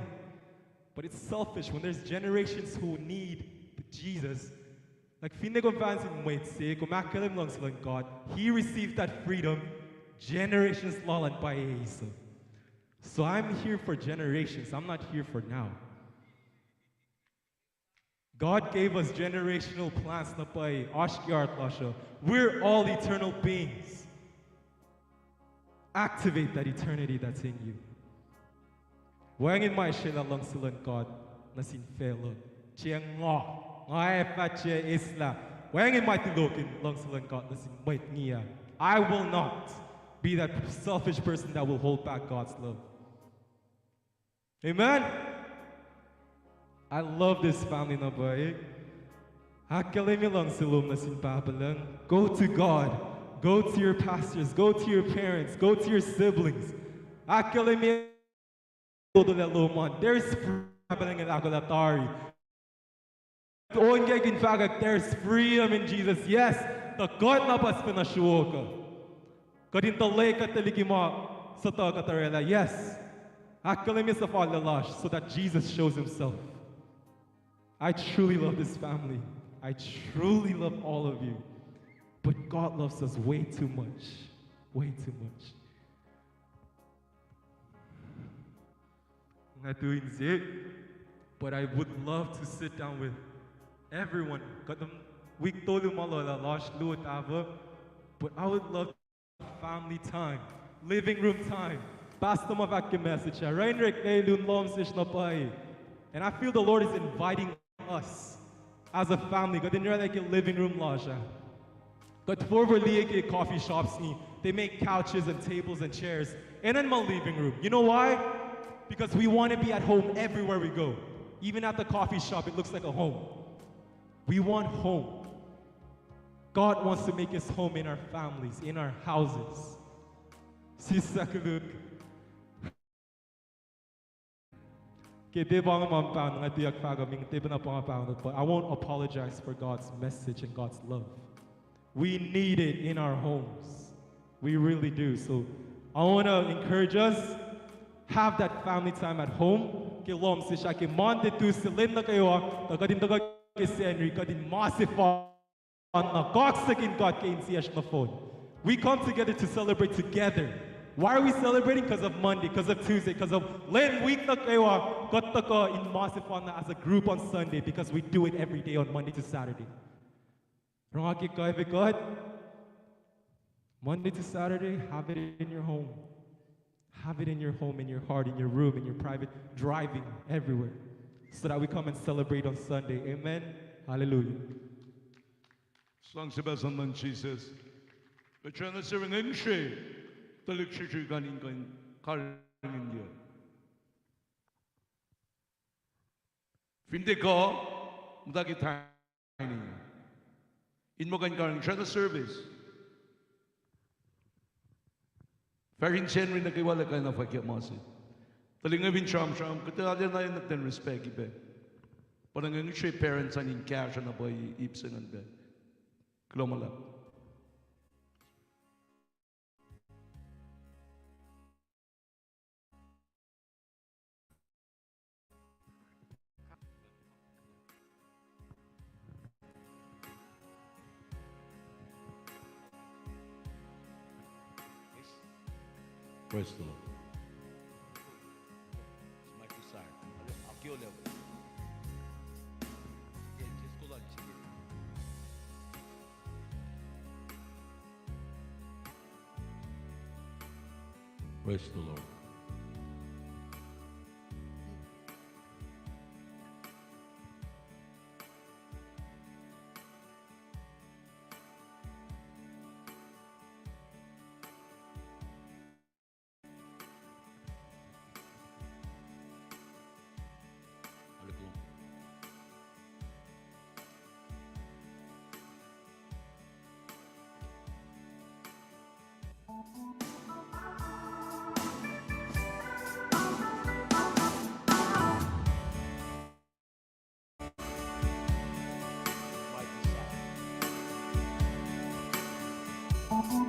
But it's selfish when there's generations who need Jesus. Like, finne kom fansin mwet se, kom ahkkahlwemye luhngse luhn God, he received that freedom. Generations lal an pwacye eis uh. So I'm here for generations. I'm not here for now. God gave us generational plans na pwacye, oasr ke heart lasr uh. We're all eternal beings. Activate that eternity that's in you. Wacngihn ma srwaclah luhngse luhn God nuh sin facluh. Tiac nga. Nga ac fah tiac eslah. Wacngihn ma tulohkihn luhngse luhn God nuh sin mwet ngia. I will not be that selfish person that will hold back God's love. Amen. I love this family na pwacye. Ahkkahlwemye luhngse lom nuh sin Pahpah Lucng. Go to God. Go to your pastors. Go to your parents. Go to your siblings. Ahkkahlwemye lotwelah lom an. There's freedom. Pahpah Lucng El ahkolah tari. On ke in fahkwack, there's freedom in Jesus. Yes, tuh kuht na puhs fin asruokuh. Kuht in tuhlac kuht tuh liki ma suhtuh kuht orwaclah. Yes. Ahkkahlwemye suhfal lasr so that Jesus shows himself. I truly love this family. I truly love all of you. But God loves us way too much. Way too much. Nga tu in se, but I would love to sit down with everyone. Kuht, um, wik tolu ma lwelah lasr luo tafo, but I would love family time, living room time. Pastor ma fahk ke message ah, Reinrek, lun lohm sesr na pwacye. And I feel the Lord is inviting us as a family. Kuht in orwaclah ke living room lasr ah. Kuht forfor liye ke coffee shops inge, they make couches and tables and chairs. And in my living room. You know why? Because we want to be at home everywhere we go. Even at the coffee shop, it looks like a home. We want home. God wants to make his home in our families, in our houses. Sisakulu. Ke tiac pa inge ma pahngon, nga tiac fahk uh, ming tiac pa inge pahngon, but I won't apologize for God's message and God's love. We need it in our homes. We really do. So I want to encourage us, have that family time at home. Ke lohm sesr ah ke Monday, Tuesday, lwen nuh kwewa, tuh kuht in tuhkuh ke Sacnri, kuht in ma sefanna, kaksakihn God ke insiyacsr nohfohn. We come together to celebrate together. Why are we celebrating? Because of Monday, because of Tuesday, because of lwen, wik nuh kwewa, kuht tuhkuh in ma sefanna as a group on Sunday, because we do it every day on Monday to Saturday. Rongake kaife kuht. Monday to Saturday, have it in your home. Have it in your home, in your heart, in your room, in your private, driving, everywhere. So that we come and celebrate on Sunday. Amen. Hallelujah. Sang se pa sang luhn Jesus. Kuht sracna sering eng se. Tuhlihk srihsrihk an in kuh in karihngihn. Fin tiac kuh, muhta ke tiny. In muh kuh in karihngihn sracna service. Fahsr in Sacnri nuh kwewa lah kuh in fahk ma se. Tuhlihk inge fin sramsram, kuht arulacna enenuh kuht in respect pac. Pa inge ngihsre parents an in kahsruh na pwacye ip se ingacn pac. Kuloh ma luhlahp. Praise the Lord. It's my desire. I'll, I'll kill them. Yeah, just go like this. Praise the Lord. Hallelujah.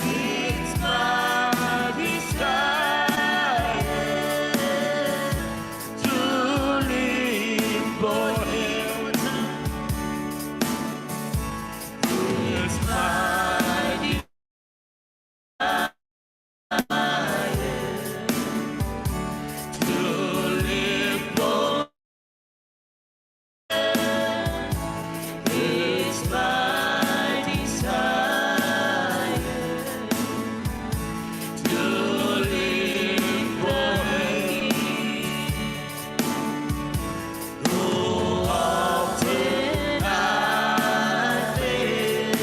It's my desire to live for Him. It's my desire to live for Him. It's my desire to live for Him. Though often I fail,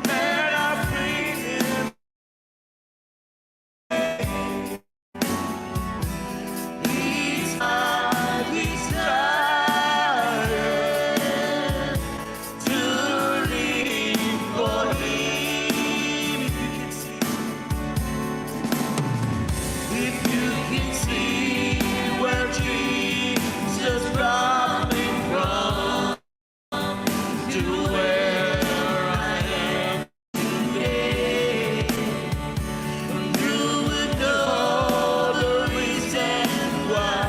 and I bring Him It's my desire to live for Him. If you can see, if you can see where Jesus brought me from, to where I am today. You would know the reason why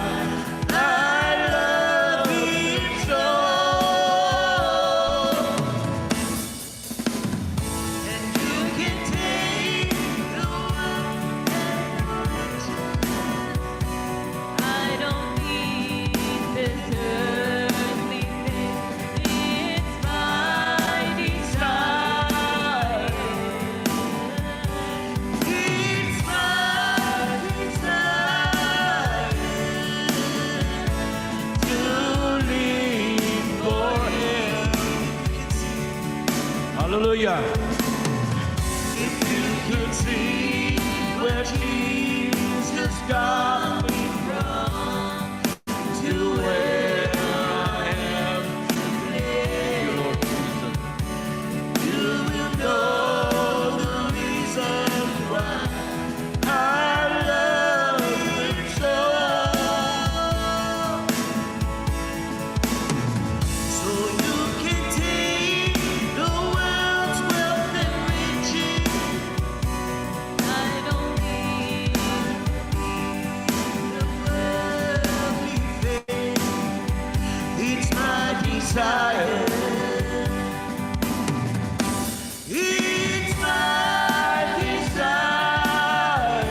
I love Him so. And you can take the world and reach it. I don't need this earthly thing. It's my desire. It's my desire to live for Him. Hallelujah. If you could see where Jesus got me from to where I am today, you will know the reason why I love Him so. So you can take the world's wealth and riches. I don't need the worldly things. It's my desire. It's my desire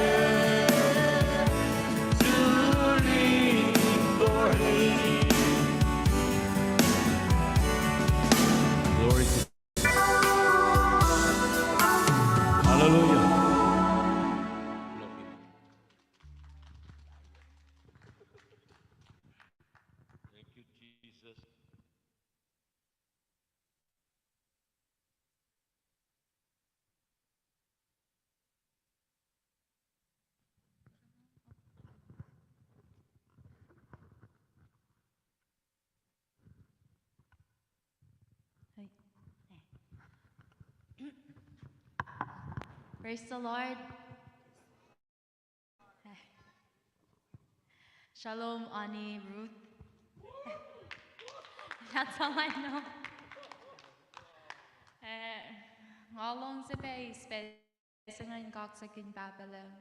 to live for Him. Glory to God. Hallelujah. Thank you, Jesus. Praise the Lord. Shalom, Ani, Ruth. That's all I know. Eh, nga luhngse pac eis pac se inge in kaksakihn Pahpah Lucng.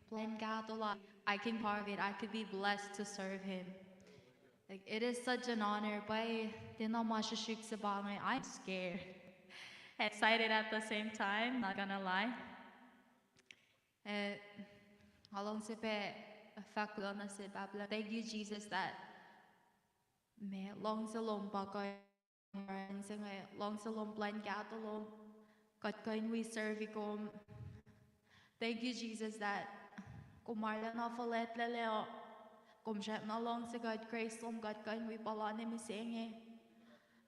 Plwacn kahto lal, I can part of it. I could be blessed to serve Him. Like, it is such an honor. Pwacye, tiacna ma srihsrihk se pa inge, I'm scared. Excited at the same time, not gonna lie. Eh, nga luhngse pac fahk kuloh nuh sel Pahpah Lucng. Thank you, Jesus, that ma luhngse lom pa kuh in, se inge luhngse lom plwacn kahto lom, kuht kuh in wi serve kom. Thank you, Jesus, that kom arulacna fuhlwactlaclac uh, kom srackna luhngse kuht, grace lom kuht kuh in wi puhla nuh mihsenge.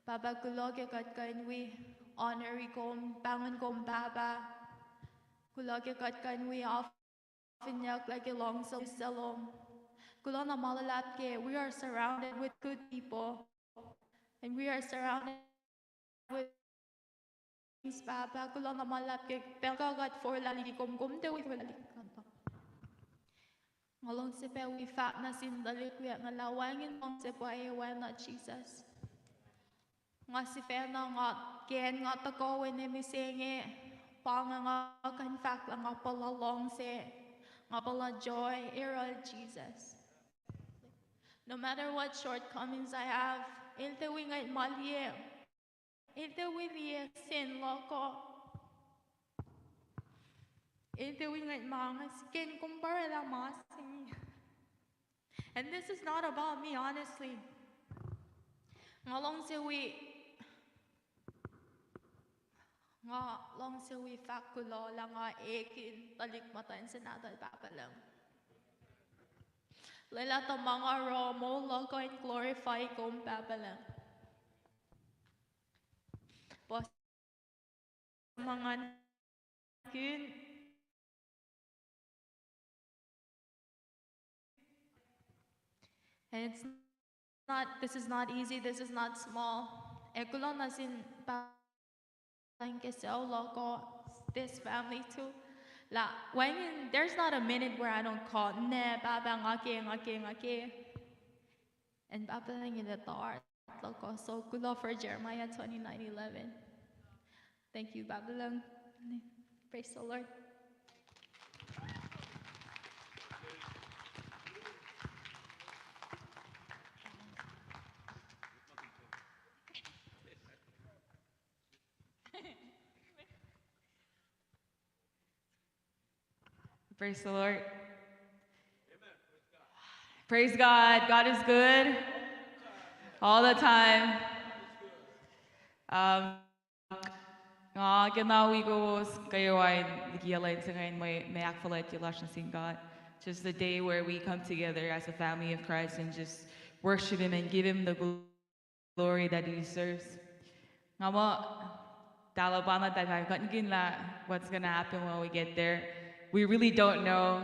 Pahpah, kuloh ke kuht kuh in wi honor-i kom, pahngon kom Pahpah. Kuloh ke kuht kuh in wi af- finyuck lah ke luhngse lom. Kuloh na ma luhlahp ke we are surrounded with good people. And we are surrounded with things, Pahpah. Kuloh na ma luhlahp ke pacl kuh kuht forlah liki kom, kom tiac wi forlah liki kuht. Nga luhngse pac wi fahk nuh sin tuhlihk wiyuck inge lah wacngihn luhngse pwacye oacna, Jesus. Nga sifacna, nga ke acn nga tuhkuh we nuh mihsenge, pa inge nga kuh in fahk lah nga puhla luhngse, nga puhla joy, oruh Jesus. No matter what shortcomings I have, el tiac wi ngwet ma liye, el tiac wi liye sin luhk uh, el tiac wi ngwet ma nga srihke in compare lah ma se inge. And this is not about me, honestly. Nga luhngse wi, nga luhngse wi fahk kuloh lah nga ekihn tuhlihk muhtwacn se nahtuhl, Pahpah Lucng. Lwelah tuh ma nga oruh, moul luhk uh in glorify kom, Pahpah Lucng. Puhs ma nga ekihn. And it's not, this is not easy, this is not small. Ac kuloh nuh sin Pahpah Lucng ke sucu luhk uh, this family too. Lah wacngihn, there's not a minute where I don't call, nah, Pahpah, nga ke, nga ke, nga ke. And Pahpah Lucng el etuh heart luhk uh. So kuloh for Jeremiah twenty-nine eleven. Thank you, Pahpah Lucng. Praise the Lord. Praise the Lord. Praise God. God is good. All the time. Um, nga kena wi kowos kwewa in liki yac lwen se inge in mwe, mwe ahkfuhlwactye lasr nuh sin God. Just a day where we come together as a family of Christ and just worship Him and give Him the glory that He deserves. Nga muh, tahlapana tahl fahk kuht nuh ke lah what's gonna happen when we get there. We really don't know.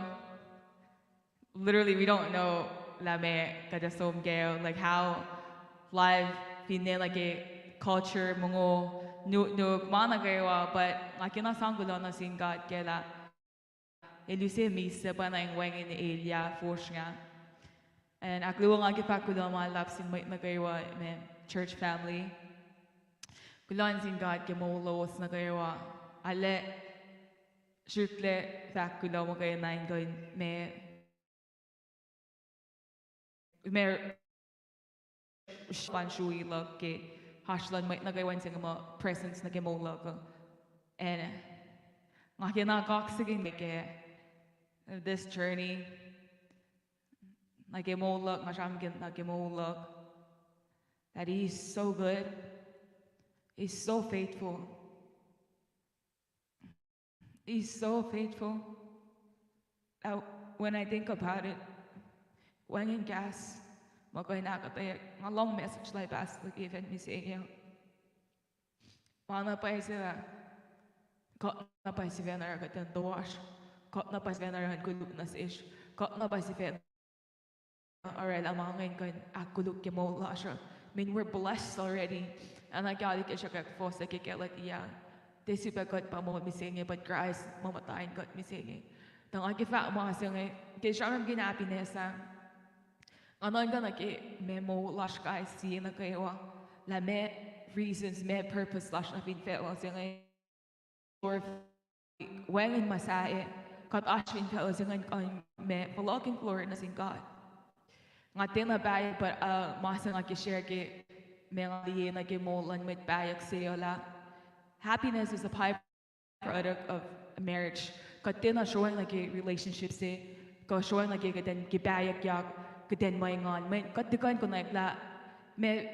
Literally, we don't know lah meac kuht ac som kac, like, how life finne, like, a culture, mongo, nuknuk, ma nuh kwewa, but nga kena sang kuloh nuh sin God ke lah El use misac pacna in wacngihn elyah fosrngah. And ahkluo, nga ke fahk kuloh ma luhlahp sin mwet nuh kwewa, ma church family. Kuloh nuh sin God ke moul lowos nuh kwewa. Arlac srihklac fahk kuloh muhkwena in kuh in ma, ma srihpac srui luhk ke oasr luhn mwet nuh kwewa in se inge muh presence nuh ke moul luhk uh. And nga kena kaksakihn ke this journey nuh ke moul luhk, nga sramsram ke nuh ke moul luhk, that He is so good, He's so faithful. He's so faithful. Uh, when I think about it, wacngihn kahs ma kuh in ahkuhtweyac, nga lohng message lal Pastor Kevin mihsenge. Ma na pwacye se lah kuht na pwacye sifacna oruh kuht in toasr, kuht na pwacye sifacna oruh in koluk nuh sesr, kuht na pwacye sifacna orwaclah ma inge in kuh in ahkkoluk ke moul lasr uh. I mean, we're blessed already. Ac na ke alu ke sruhkwack fohs ke Galatia, tiac sifilpac kuht pa moul mihsenge, but Christ ma muhta in kuht mihsenge. Tuh nga ke fahk ma se inge, ke sramsramkihn happiness ah, nga nuhnkuh nuh ke ma moul lasr kais sie nuh kwewa, lah ma reasons, ma purpose lasr nuh fin facluh se inge. Wacngihn ma sahyac, kuht oasr fin facluh se inge in kuh in ma fohlohkihn glory nuh sin God. Nga tiacna pahyuck, but, uh, ma se nga ke share ke ma nga liye nuh ke moul luhn mwet pahyuck se uh lah happiness is a byproduct of marriage. Kuht tiacna sroang nuh ke relationship se, kuh sroang nuh ke kuht in ke pahyuckyak, kuht in mwe engan. Mweyen kuht tiac kuh in konwacack lah, ma,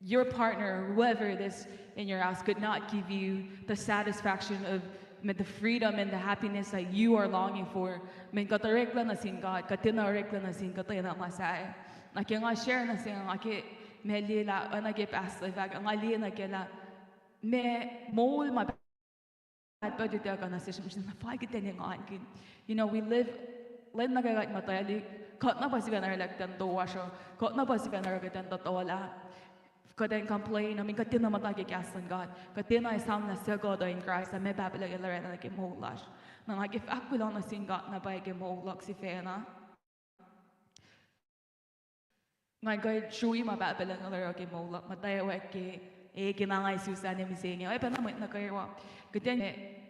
your partner, whoever it is in your house, could not give you the satisfaction of, ma, the freedom and the happiness that you are longing for. Mweyen kuht oreklac nuh sin God, kuht tiacna oreklac nuh sin kuhtwena ma sahyac. Na ke nga share nuh se, nga ke, ma, liye lah, oacna ke pastor fahk, nga liye nuh ke lah, ma, moul ma pahtpaht utuckuh nuh sesr, na fal kuht in engankihn. You know, we live, lwen nuh kwewa kuht muhtwaclihk, kuht na pa sifacna orwaclah kuht in toasr uh, kuht na pa sifacna orwaclah kuht in totolah, kuht in complain, I mean, kuht tiacna muhta ke kahs luhn God, kuht tiacna esam lah suc kuht uh in Christ, lah ma Pahpah Lucng El orwaclah nuh ke moul lasr. Na nga ke fahk kuloh nuh sin God na pwacye ke moul luhk sifacna. Ngan kuh in srui ma Pahpah Lucng El oruh ke moul luhk, muhtwacwacack ke, e, ke na nga isus an mihsenge, oacpacna mwet nuh kwewa. Kuht in,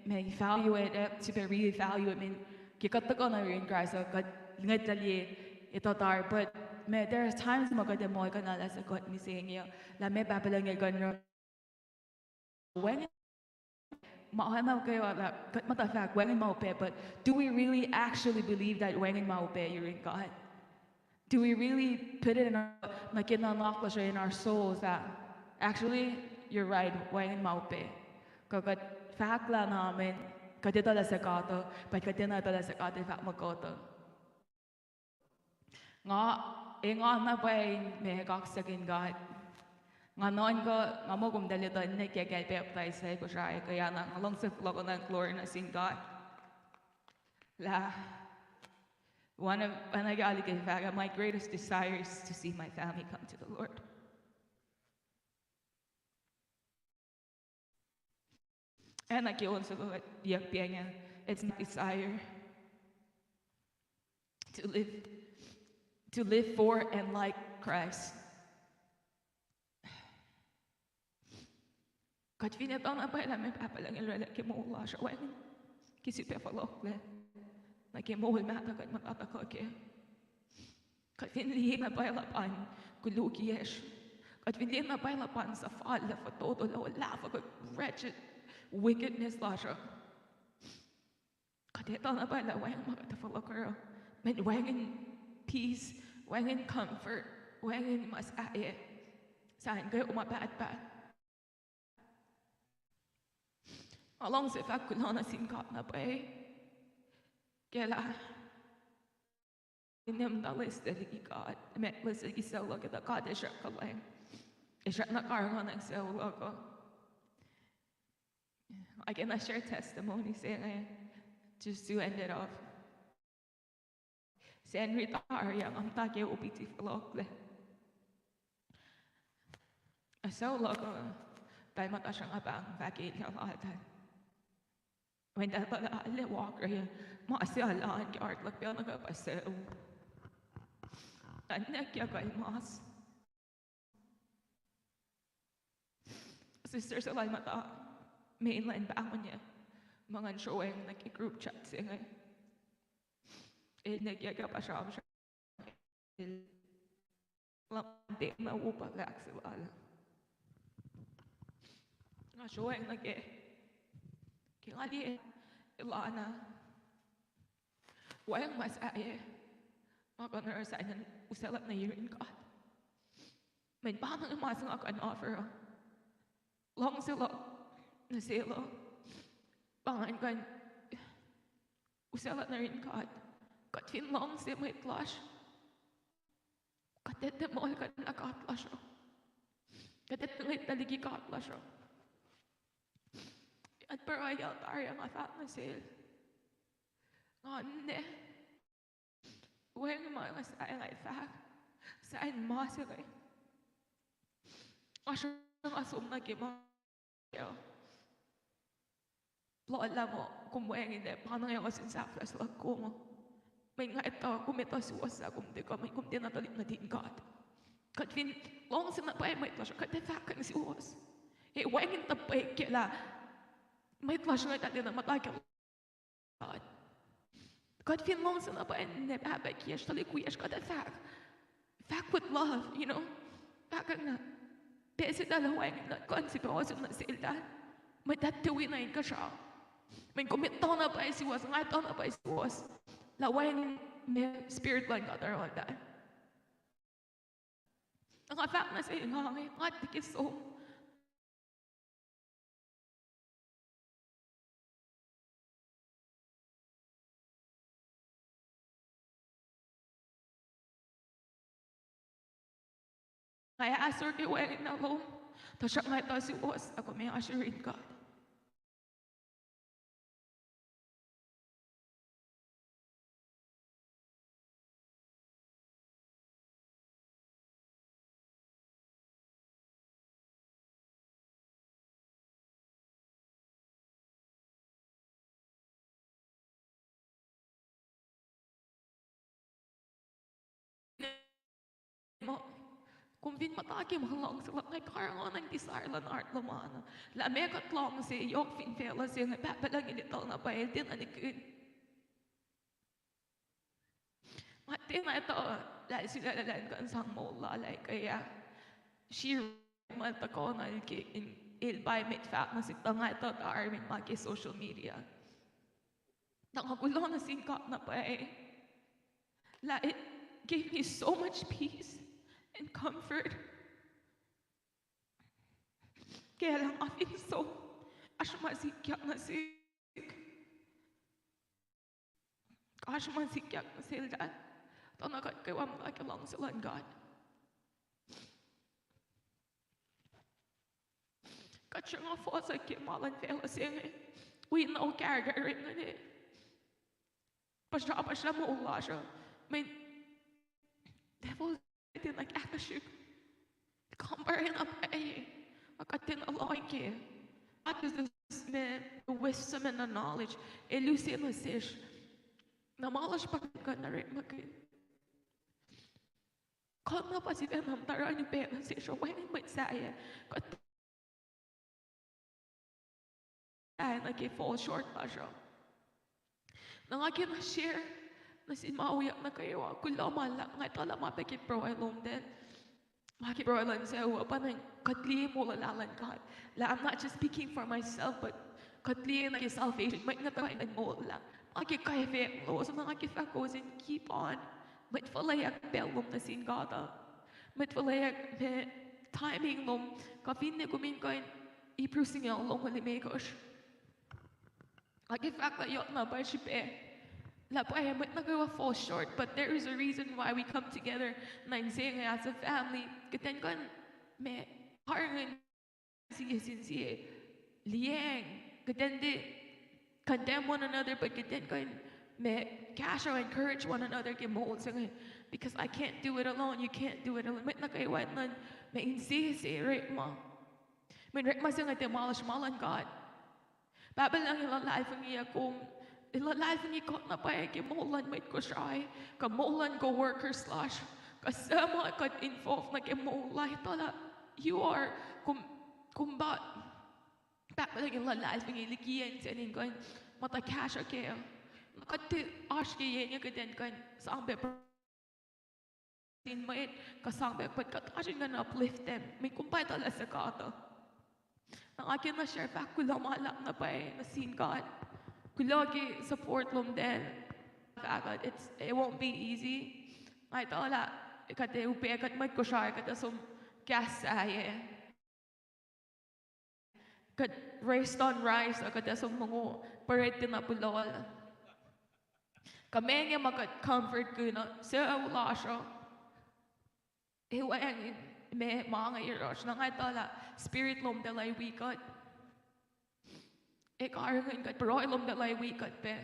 ma, evaluate, e, sifilpac re-evaluate, I mean, ke kuht tuhkuh nuh yurin Christ uh, kuht ngwetlah liye etuh tari, but, ma, there are times ma kuht ac muhlkuhnlah suc kuht mihsenge uh, lah ma Pahpah Lucng El kuh in oruh wacngihn ma oacna kwewa lah kuht muhta fahk wacngihn ma upac, but do we really actually believe that wacngihn ma upac yurin God? Do we really put it in our, nuh ke nuhnak lasr uh, in our souls that actually, you're right, wacngihn ma upac? Kuh kuht fahk lah na mweyen kuht etuh lah suc God uh, but kuht tiacna etuh lah suc God El fahk muh kuht uh. Nga, e, nga na pwacye in, ma, kaksakihn God. Nga nuhnkuh, nga muh kom tuh etuh ninac ke kacl pacptais se Kosrae, kuh ya na, nga luhngse fohlohkohnacng glory nuh sin God. Lah, one of, oacna ke alu ke fahk, my greatest desire is to see my family come to the Lord. Oacna ke on soko kuht yuck piacng, it's my desire to live, to live for and like Christ. Kuht fin etuh na pwacye lah ma Pahpah Lucng El orwaclah ke moul lasr uh, wacngihn ke sifilpac fohlohklac nuh ke moul mahtuh kuht muhta tuhkuh kac. Kuht fin liye na pwacye luhpan kolukiyacsr, kuht fin liye na pwacye luhpan suhfal, fototo, luhlahlfongi, wretched wickedness lasr uh, kuht etuh na pwacye lah wacngihn ma kuht fohlohk oruh, mweyen wacngihn peace, wacngihn comfort, wacngihn ma sahyac, sahngweng ke ma pahtpaht. Nga luhngse fahk kuloh nuh sin God na pwacye ke lah inem tuh list liki God, met list liki sucu luhk uh, tuh God El srack kuhlwacng, El srackna karihngihnacng sucu luhk uh. Ac ke na share testimony se inge, just to end it off. Sacnri tari ah nga muhta ke O P D fohlohklac. Sucu luhk uh, pacl muhta sruhnga pahng fahk elyah lal ah. Mweyen eltahl tuhlac walker ah, ma se lal an ke heart luhk pacl nuh kwewa pa sucu. An nwacklah kacl mas. Sister se lal muhta mainland pahngon ah, ma ngan sroacng nuh ke group chat se inge. El nwacklah ke pa sramsram. El luhman tiacna wo pa fahk se lal. Nga sroacng nuh ke, ke nga liye lana, wacngihn ma sahyac ma kuh in oruh sahyacn usaclah nuh yurin God. Mweyen pa inge ma se nga kuh in offer uh. Luhngse luhk nuh sel uh pa ngan kuh in usaclah nuh yurin God. Kuht fin luhngse mwet lasr, kuht etuh muhlkuhnlah God lasr uh. Kuht etuh ngwetlah liki God lasr uh. Kuht pruhe tari, nga fahk nuh sel, nga ne, wacngihn ma nga sahyac, nga fahk, sahyacn ma se inge. Nga sruhnga som nuh ke ma, lwelah muh kom wacngihnlac, pa inge ohsun sahflah se luhk kom uh. Mweyen nga etuh kom etuh suwohs lah kom tiac kuh, mweyen kom tiacna tuhlihk nuhtin God. Kuht fin luhngse na pwacye mwet lasr uh, kuht ac fahk kuh in suwohs. Ac wacngihn tuh pwacye ke lah mwet lasr inge eltahl tiacna muhta ke God. Kuht fin luhngse na pwacye ninac, pahpah kiyacsr, tuhlihk wiyacsr, kuht ac fahk, fahk with love, you know. Fahk na, pacl se eltahl wacngihn, kuh in sifilpac ohsun nuh seltahl. Mwet ah tiac wi na inkuhsrao. Mweyen kom etuh na pwacye suwohs, nga etuh na pwacye suwohs lah wacngihn ma Spirit luhn God oruh lah. Nga fahk nuh sel, nga, nga tike som. Nga ahsor ke wacngihn na lom, tuhsruhk nga etuh suwohs lah kom ac oasr yurin God. Muh, kom fin muhta ke ma luhngse luhk, nga karihngihn desire luhn heart lom an. Lah meac kuht luhngse yohk fin facluh se inge, Pahpah Lucng El etuh na pwacye, El tiacna nikihn. Nga tiacna etuh lah El sulaclah lah in kuh in sang moul lal ah ke ah. Sri ma tuhkuh nuh El ke in, El pa emet fahk nuh sihk, tuh nga etuh tari ma ke social media. Tuh nga kuloh nuh sin God na pwacye lah it gave me so much peace and comfort. Ke lah nga fin som, oasr ma sikyak nuh sihk. Oasr ma sikyak nuh sel dad. Tuh na kuht kwewa muhta ke luhngse luhn God. Kuht sruhnga fohs ke ma luhn facluh se inge. Wi na o kahrkahr inge. Puhsra, puhsra moul lasr uh. Mweyen devil tiacna kahkahsrihk. Compare na pwacye. Ac kuht tiacna lohng ke. Not just this, ma, the wisdom and the knowledge. El use nuh sesr. Na ma lasr pa kuht kuh in orekmakihn. Kuht na pa sifacna muhta in upac nuh sesr, wacngihn mwet sahyac. Kuht sahyac nuh ke fall short lasr uh. Na nga kena share nuh sin ma wiyuck nuh kwewa, kuloh ma luhlahp, nga etuh lah ma pac ke pruhe lom ten. Ma ke pruhe luhn sucu uh pa na kuht liye molwelah luhn God. Lah, I'm not just speaking for myself, but kuht liye nuh ke salvation, mwet inge tuhkuh in molwelah. Ma ke kwacfe lowos, na nga ke fahk kowos in keep on. Mwet fuhlweack pacl lom nuh sin God uh. Mwet fuhlweack ma timing lom, kuh finne kom in kuh in Hebrew singucul longoul limekohsr. Nga ke fahk lah yohk na pwacye srihpac. Lah pwacye mwet nuh kwewa fall short, but there is a reason why we come together nuh in se inge as a family. Kuht in kuh in ma karihngihn sie sin sie, liyacacng, kuht in tiac condemn one another, but kuht in kuh in ma kahsruh, encourage one another ke moul se inge. Because I can't do it alone, you can't do it alone. Mwet nuh kwewa in nuhn ma insese orekma. Mweyen orekma se inge tiac ma lasr, ma luhn God. Pahpah Lucng El luhlahlfongi kom, El luhlahlfongi kuht na pwacye ke moul luhn mwet Kosrae, kuh moul luhn coworkers lasr, kuh suc ma kuht involve nuh ke moul lal, etuh lah you are, kom, kom pa, Pahpah Lucng El luhlahlfongi liki acn se inge in kuh in muhta kahsruh kac. Na kuht tiac oasr ke yac inge kuht in kuh in sang pac sin mwet, kuh sang pac, but kuht oasr in kuh in uplift them. Mweyen kom pa etuh lah suc God uh. Na nga kena share fahk kuloh ma luhlahp na pwacye nuh sin God. Kuloh ke support lom ten. Fahk uh, it's, it won't be easy. Nga etuh lah kuht ac upac, kuht mwet Kosrae, kuht ac som kahs sahyac. Kuht rest on rice, kuht ac som mongo bread na pulohl. Kuh meac inge ma kuht comfortkihn sucu lasr uh. Ac wacngihn ma, ma inge yohrohsr, na nga etuh lah spirit lom tacl uh wi kuht. Ac karihngihn kuht, pruhe lom tacl uh wi kuht pac.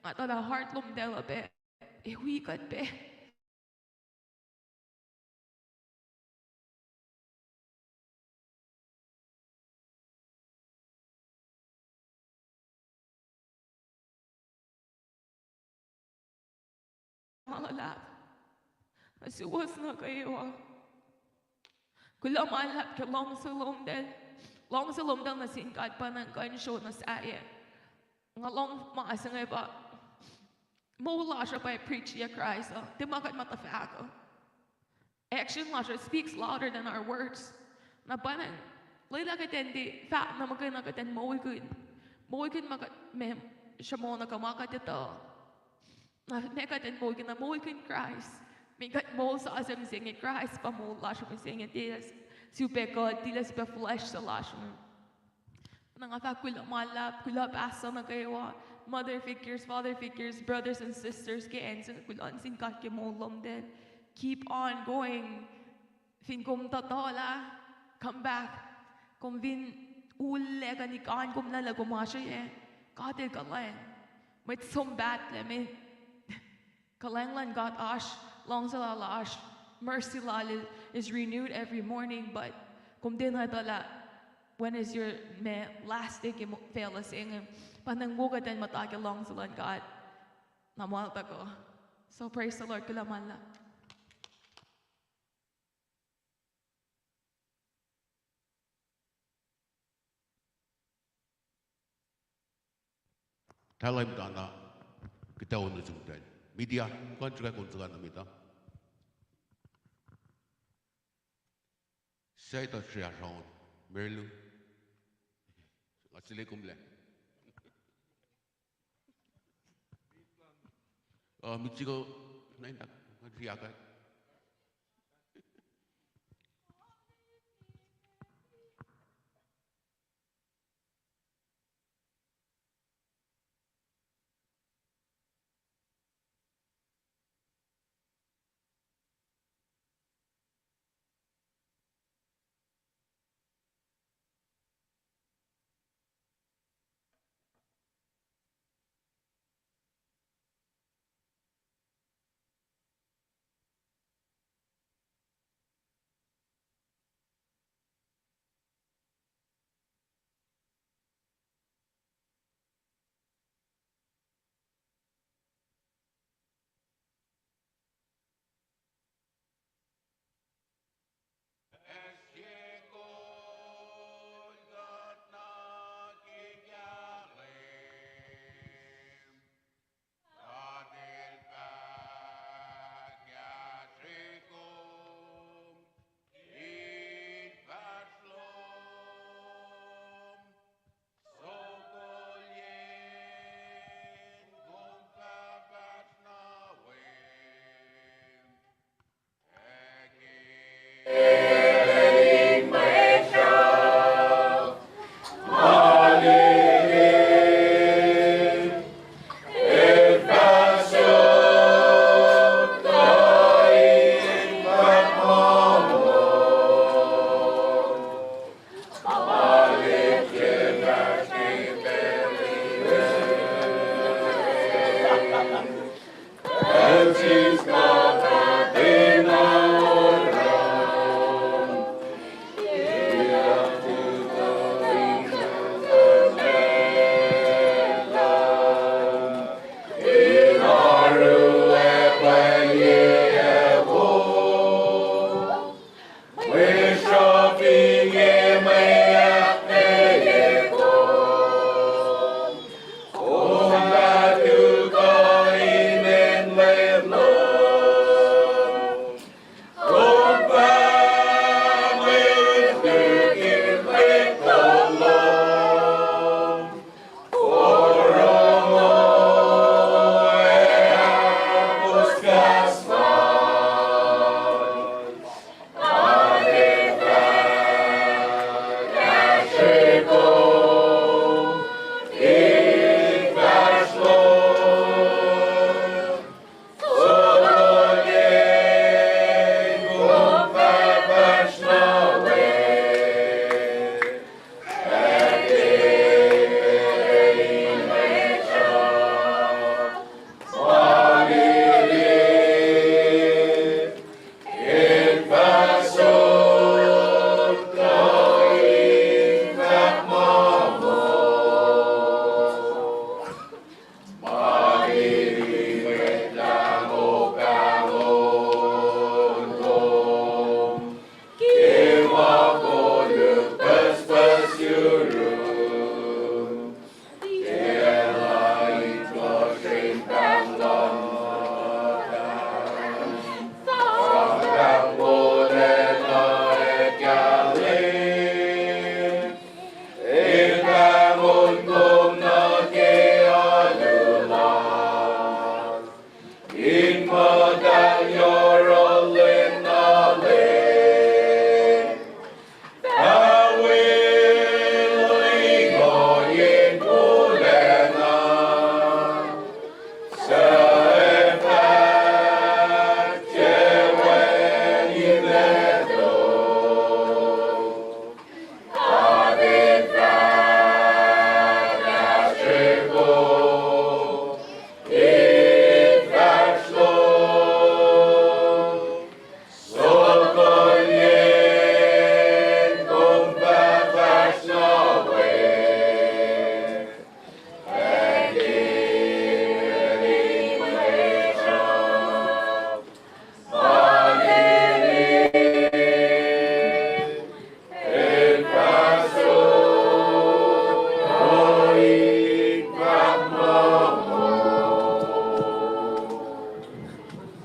Nga etuh lah heart lom tacl uh pac ac wi kuht pac. Ma luhlahp nuh suwos nuh kwewa. Kuloh ma luhlahp ke luhngse lom tacl. Luhngse lom tacl nuh sin God pa na kuh in sro nuh sahyac. Nga lohng ma se inge pa moul lasr uh pa preach-i Kraist uh, tiac ma kuht muhta fahk uh. Action lasr uh speaks louder than our words. Na pa na lwelah kuht in tiac fahk na muhkwena kuht in moulkihn. Moulkihn ma kuht, ma, sruhmuhn nuh ke ma kuht etuh. Na, ma kuht in moulkihn, na moulkihn Kraist. Ma kuht moul sasuc mihsenge, Kraist pa moul lasr mihsenge, tilac sifilpac kuht, tilac sifilpac flesh se lasr me. Na nga fahk kuloh ma luhlahp, kuloh pastor nuh kwewa, mother figures, father figures, brothers and sisters, ke acn se, kuloh nuh sin God ke moul lom an. Keep on going. Fin kom tuhtuhlah, come back. Kom fin ullac kuh nikan kom lwelah kom oasr ohiyac, God El kuhlwacng. Mwet som pahtlac, mwet kuhlwacng luhn God oasr, luhngse Lal oasr, mercy Lal is renewed every morning, but kom tiacna etuh lah when is your, ma, last day ke mo-, facluh se inge. Pa nang wo kuht in muhta ke luhngse luhn God. Na ma el tuhkuh. So praise the Lord, kuloh ma luhlahp. Tahlai muhtana, kuht ac nuh sum tacl. Media, kuh in srihke kom suk na met uh. Saita sriasraon, Merlu. Nga sile komlac. Uh, Mitchiko, na in tak, nga sriakat.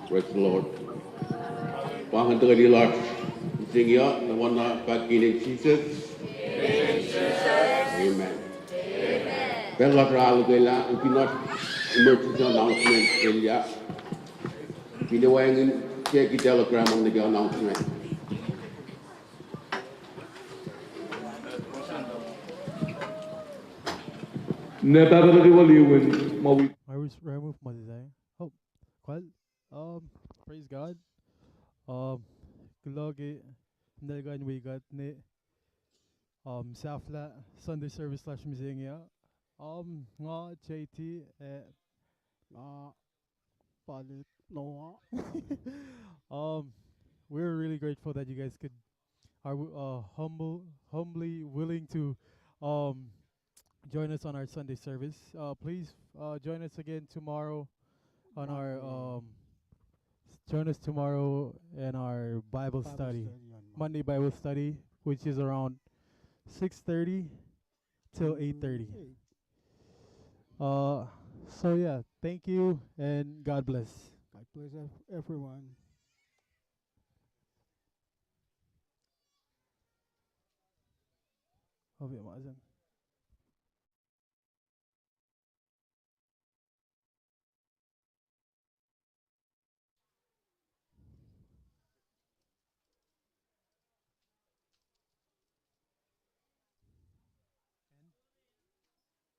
Praise the Lord. Pa ingacn tuhkweni lasr mihsenge uh, na oacna pakin in Jesus. Amen. Pacl lasr uh ahluhkwelah, in fin oasr emergency announcement elyah, fin wacngihn ke ki Telegram an nuh ke announcement. Ne pahpah nuh kwewa liwin ma wi. I was remove ma design. Oh, kwal. Um, praise God. Um, kuloh ke nel kuh in wi kuht ne, um, sahflah Sunday service lasr mihsenge uh. Um, nga J T, eh, nga Palit Noah. Um, we're really grateful that you guys could are uh, humble, humbly willing to um, join us on our Sunday service. Uh, please uh, join us again tomorrow on our um, join us tomorrow in our Bible study, Monday Bible study, which is around six thirty till eight thirty. Uh, so yeah, thank you and God bless. God bless ev- everyone. Hope you wasn't.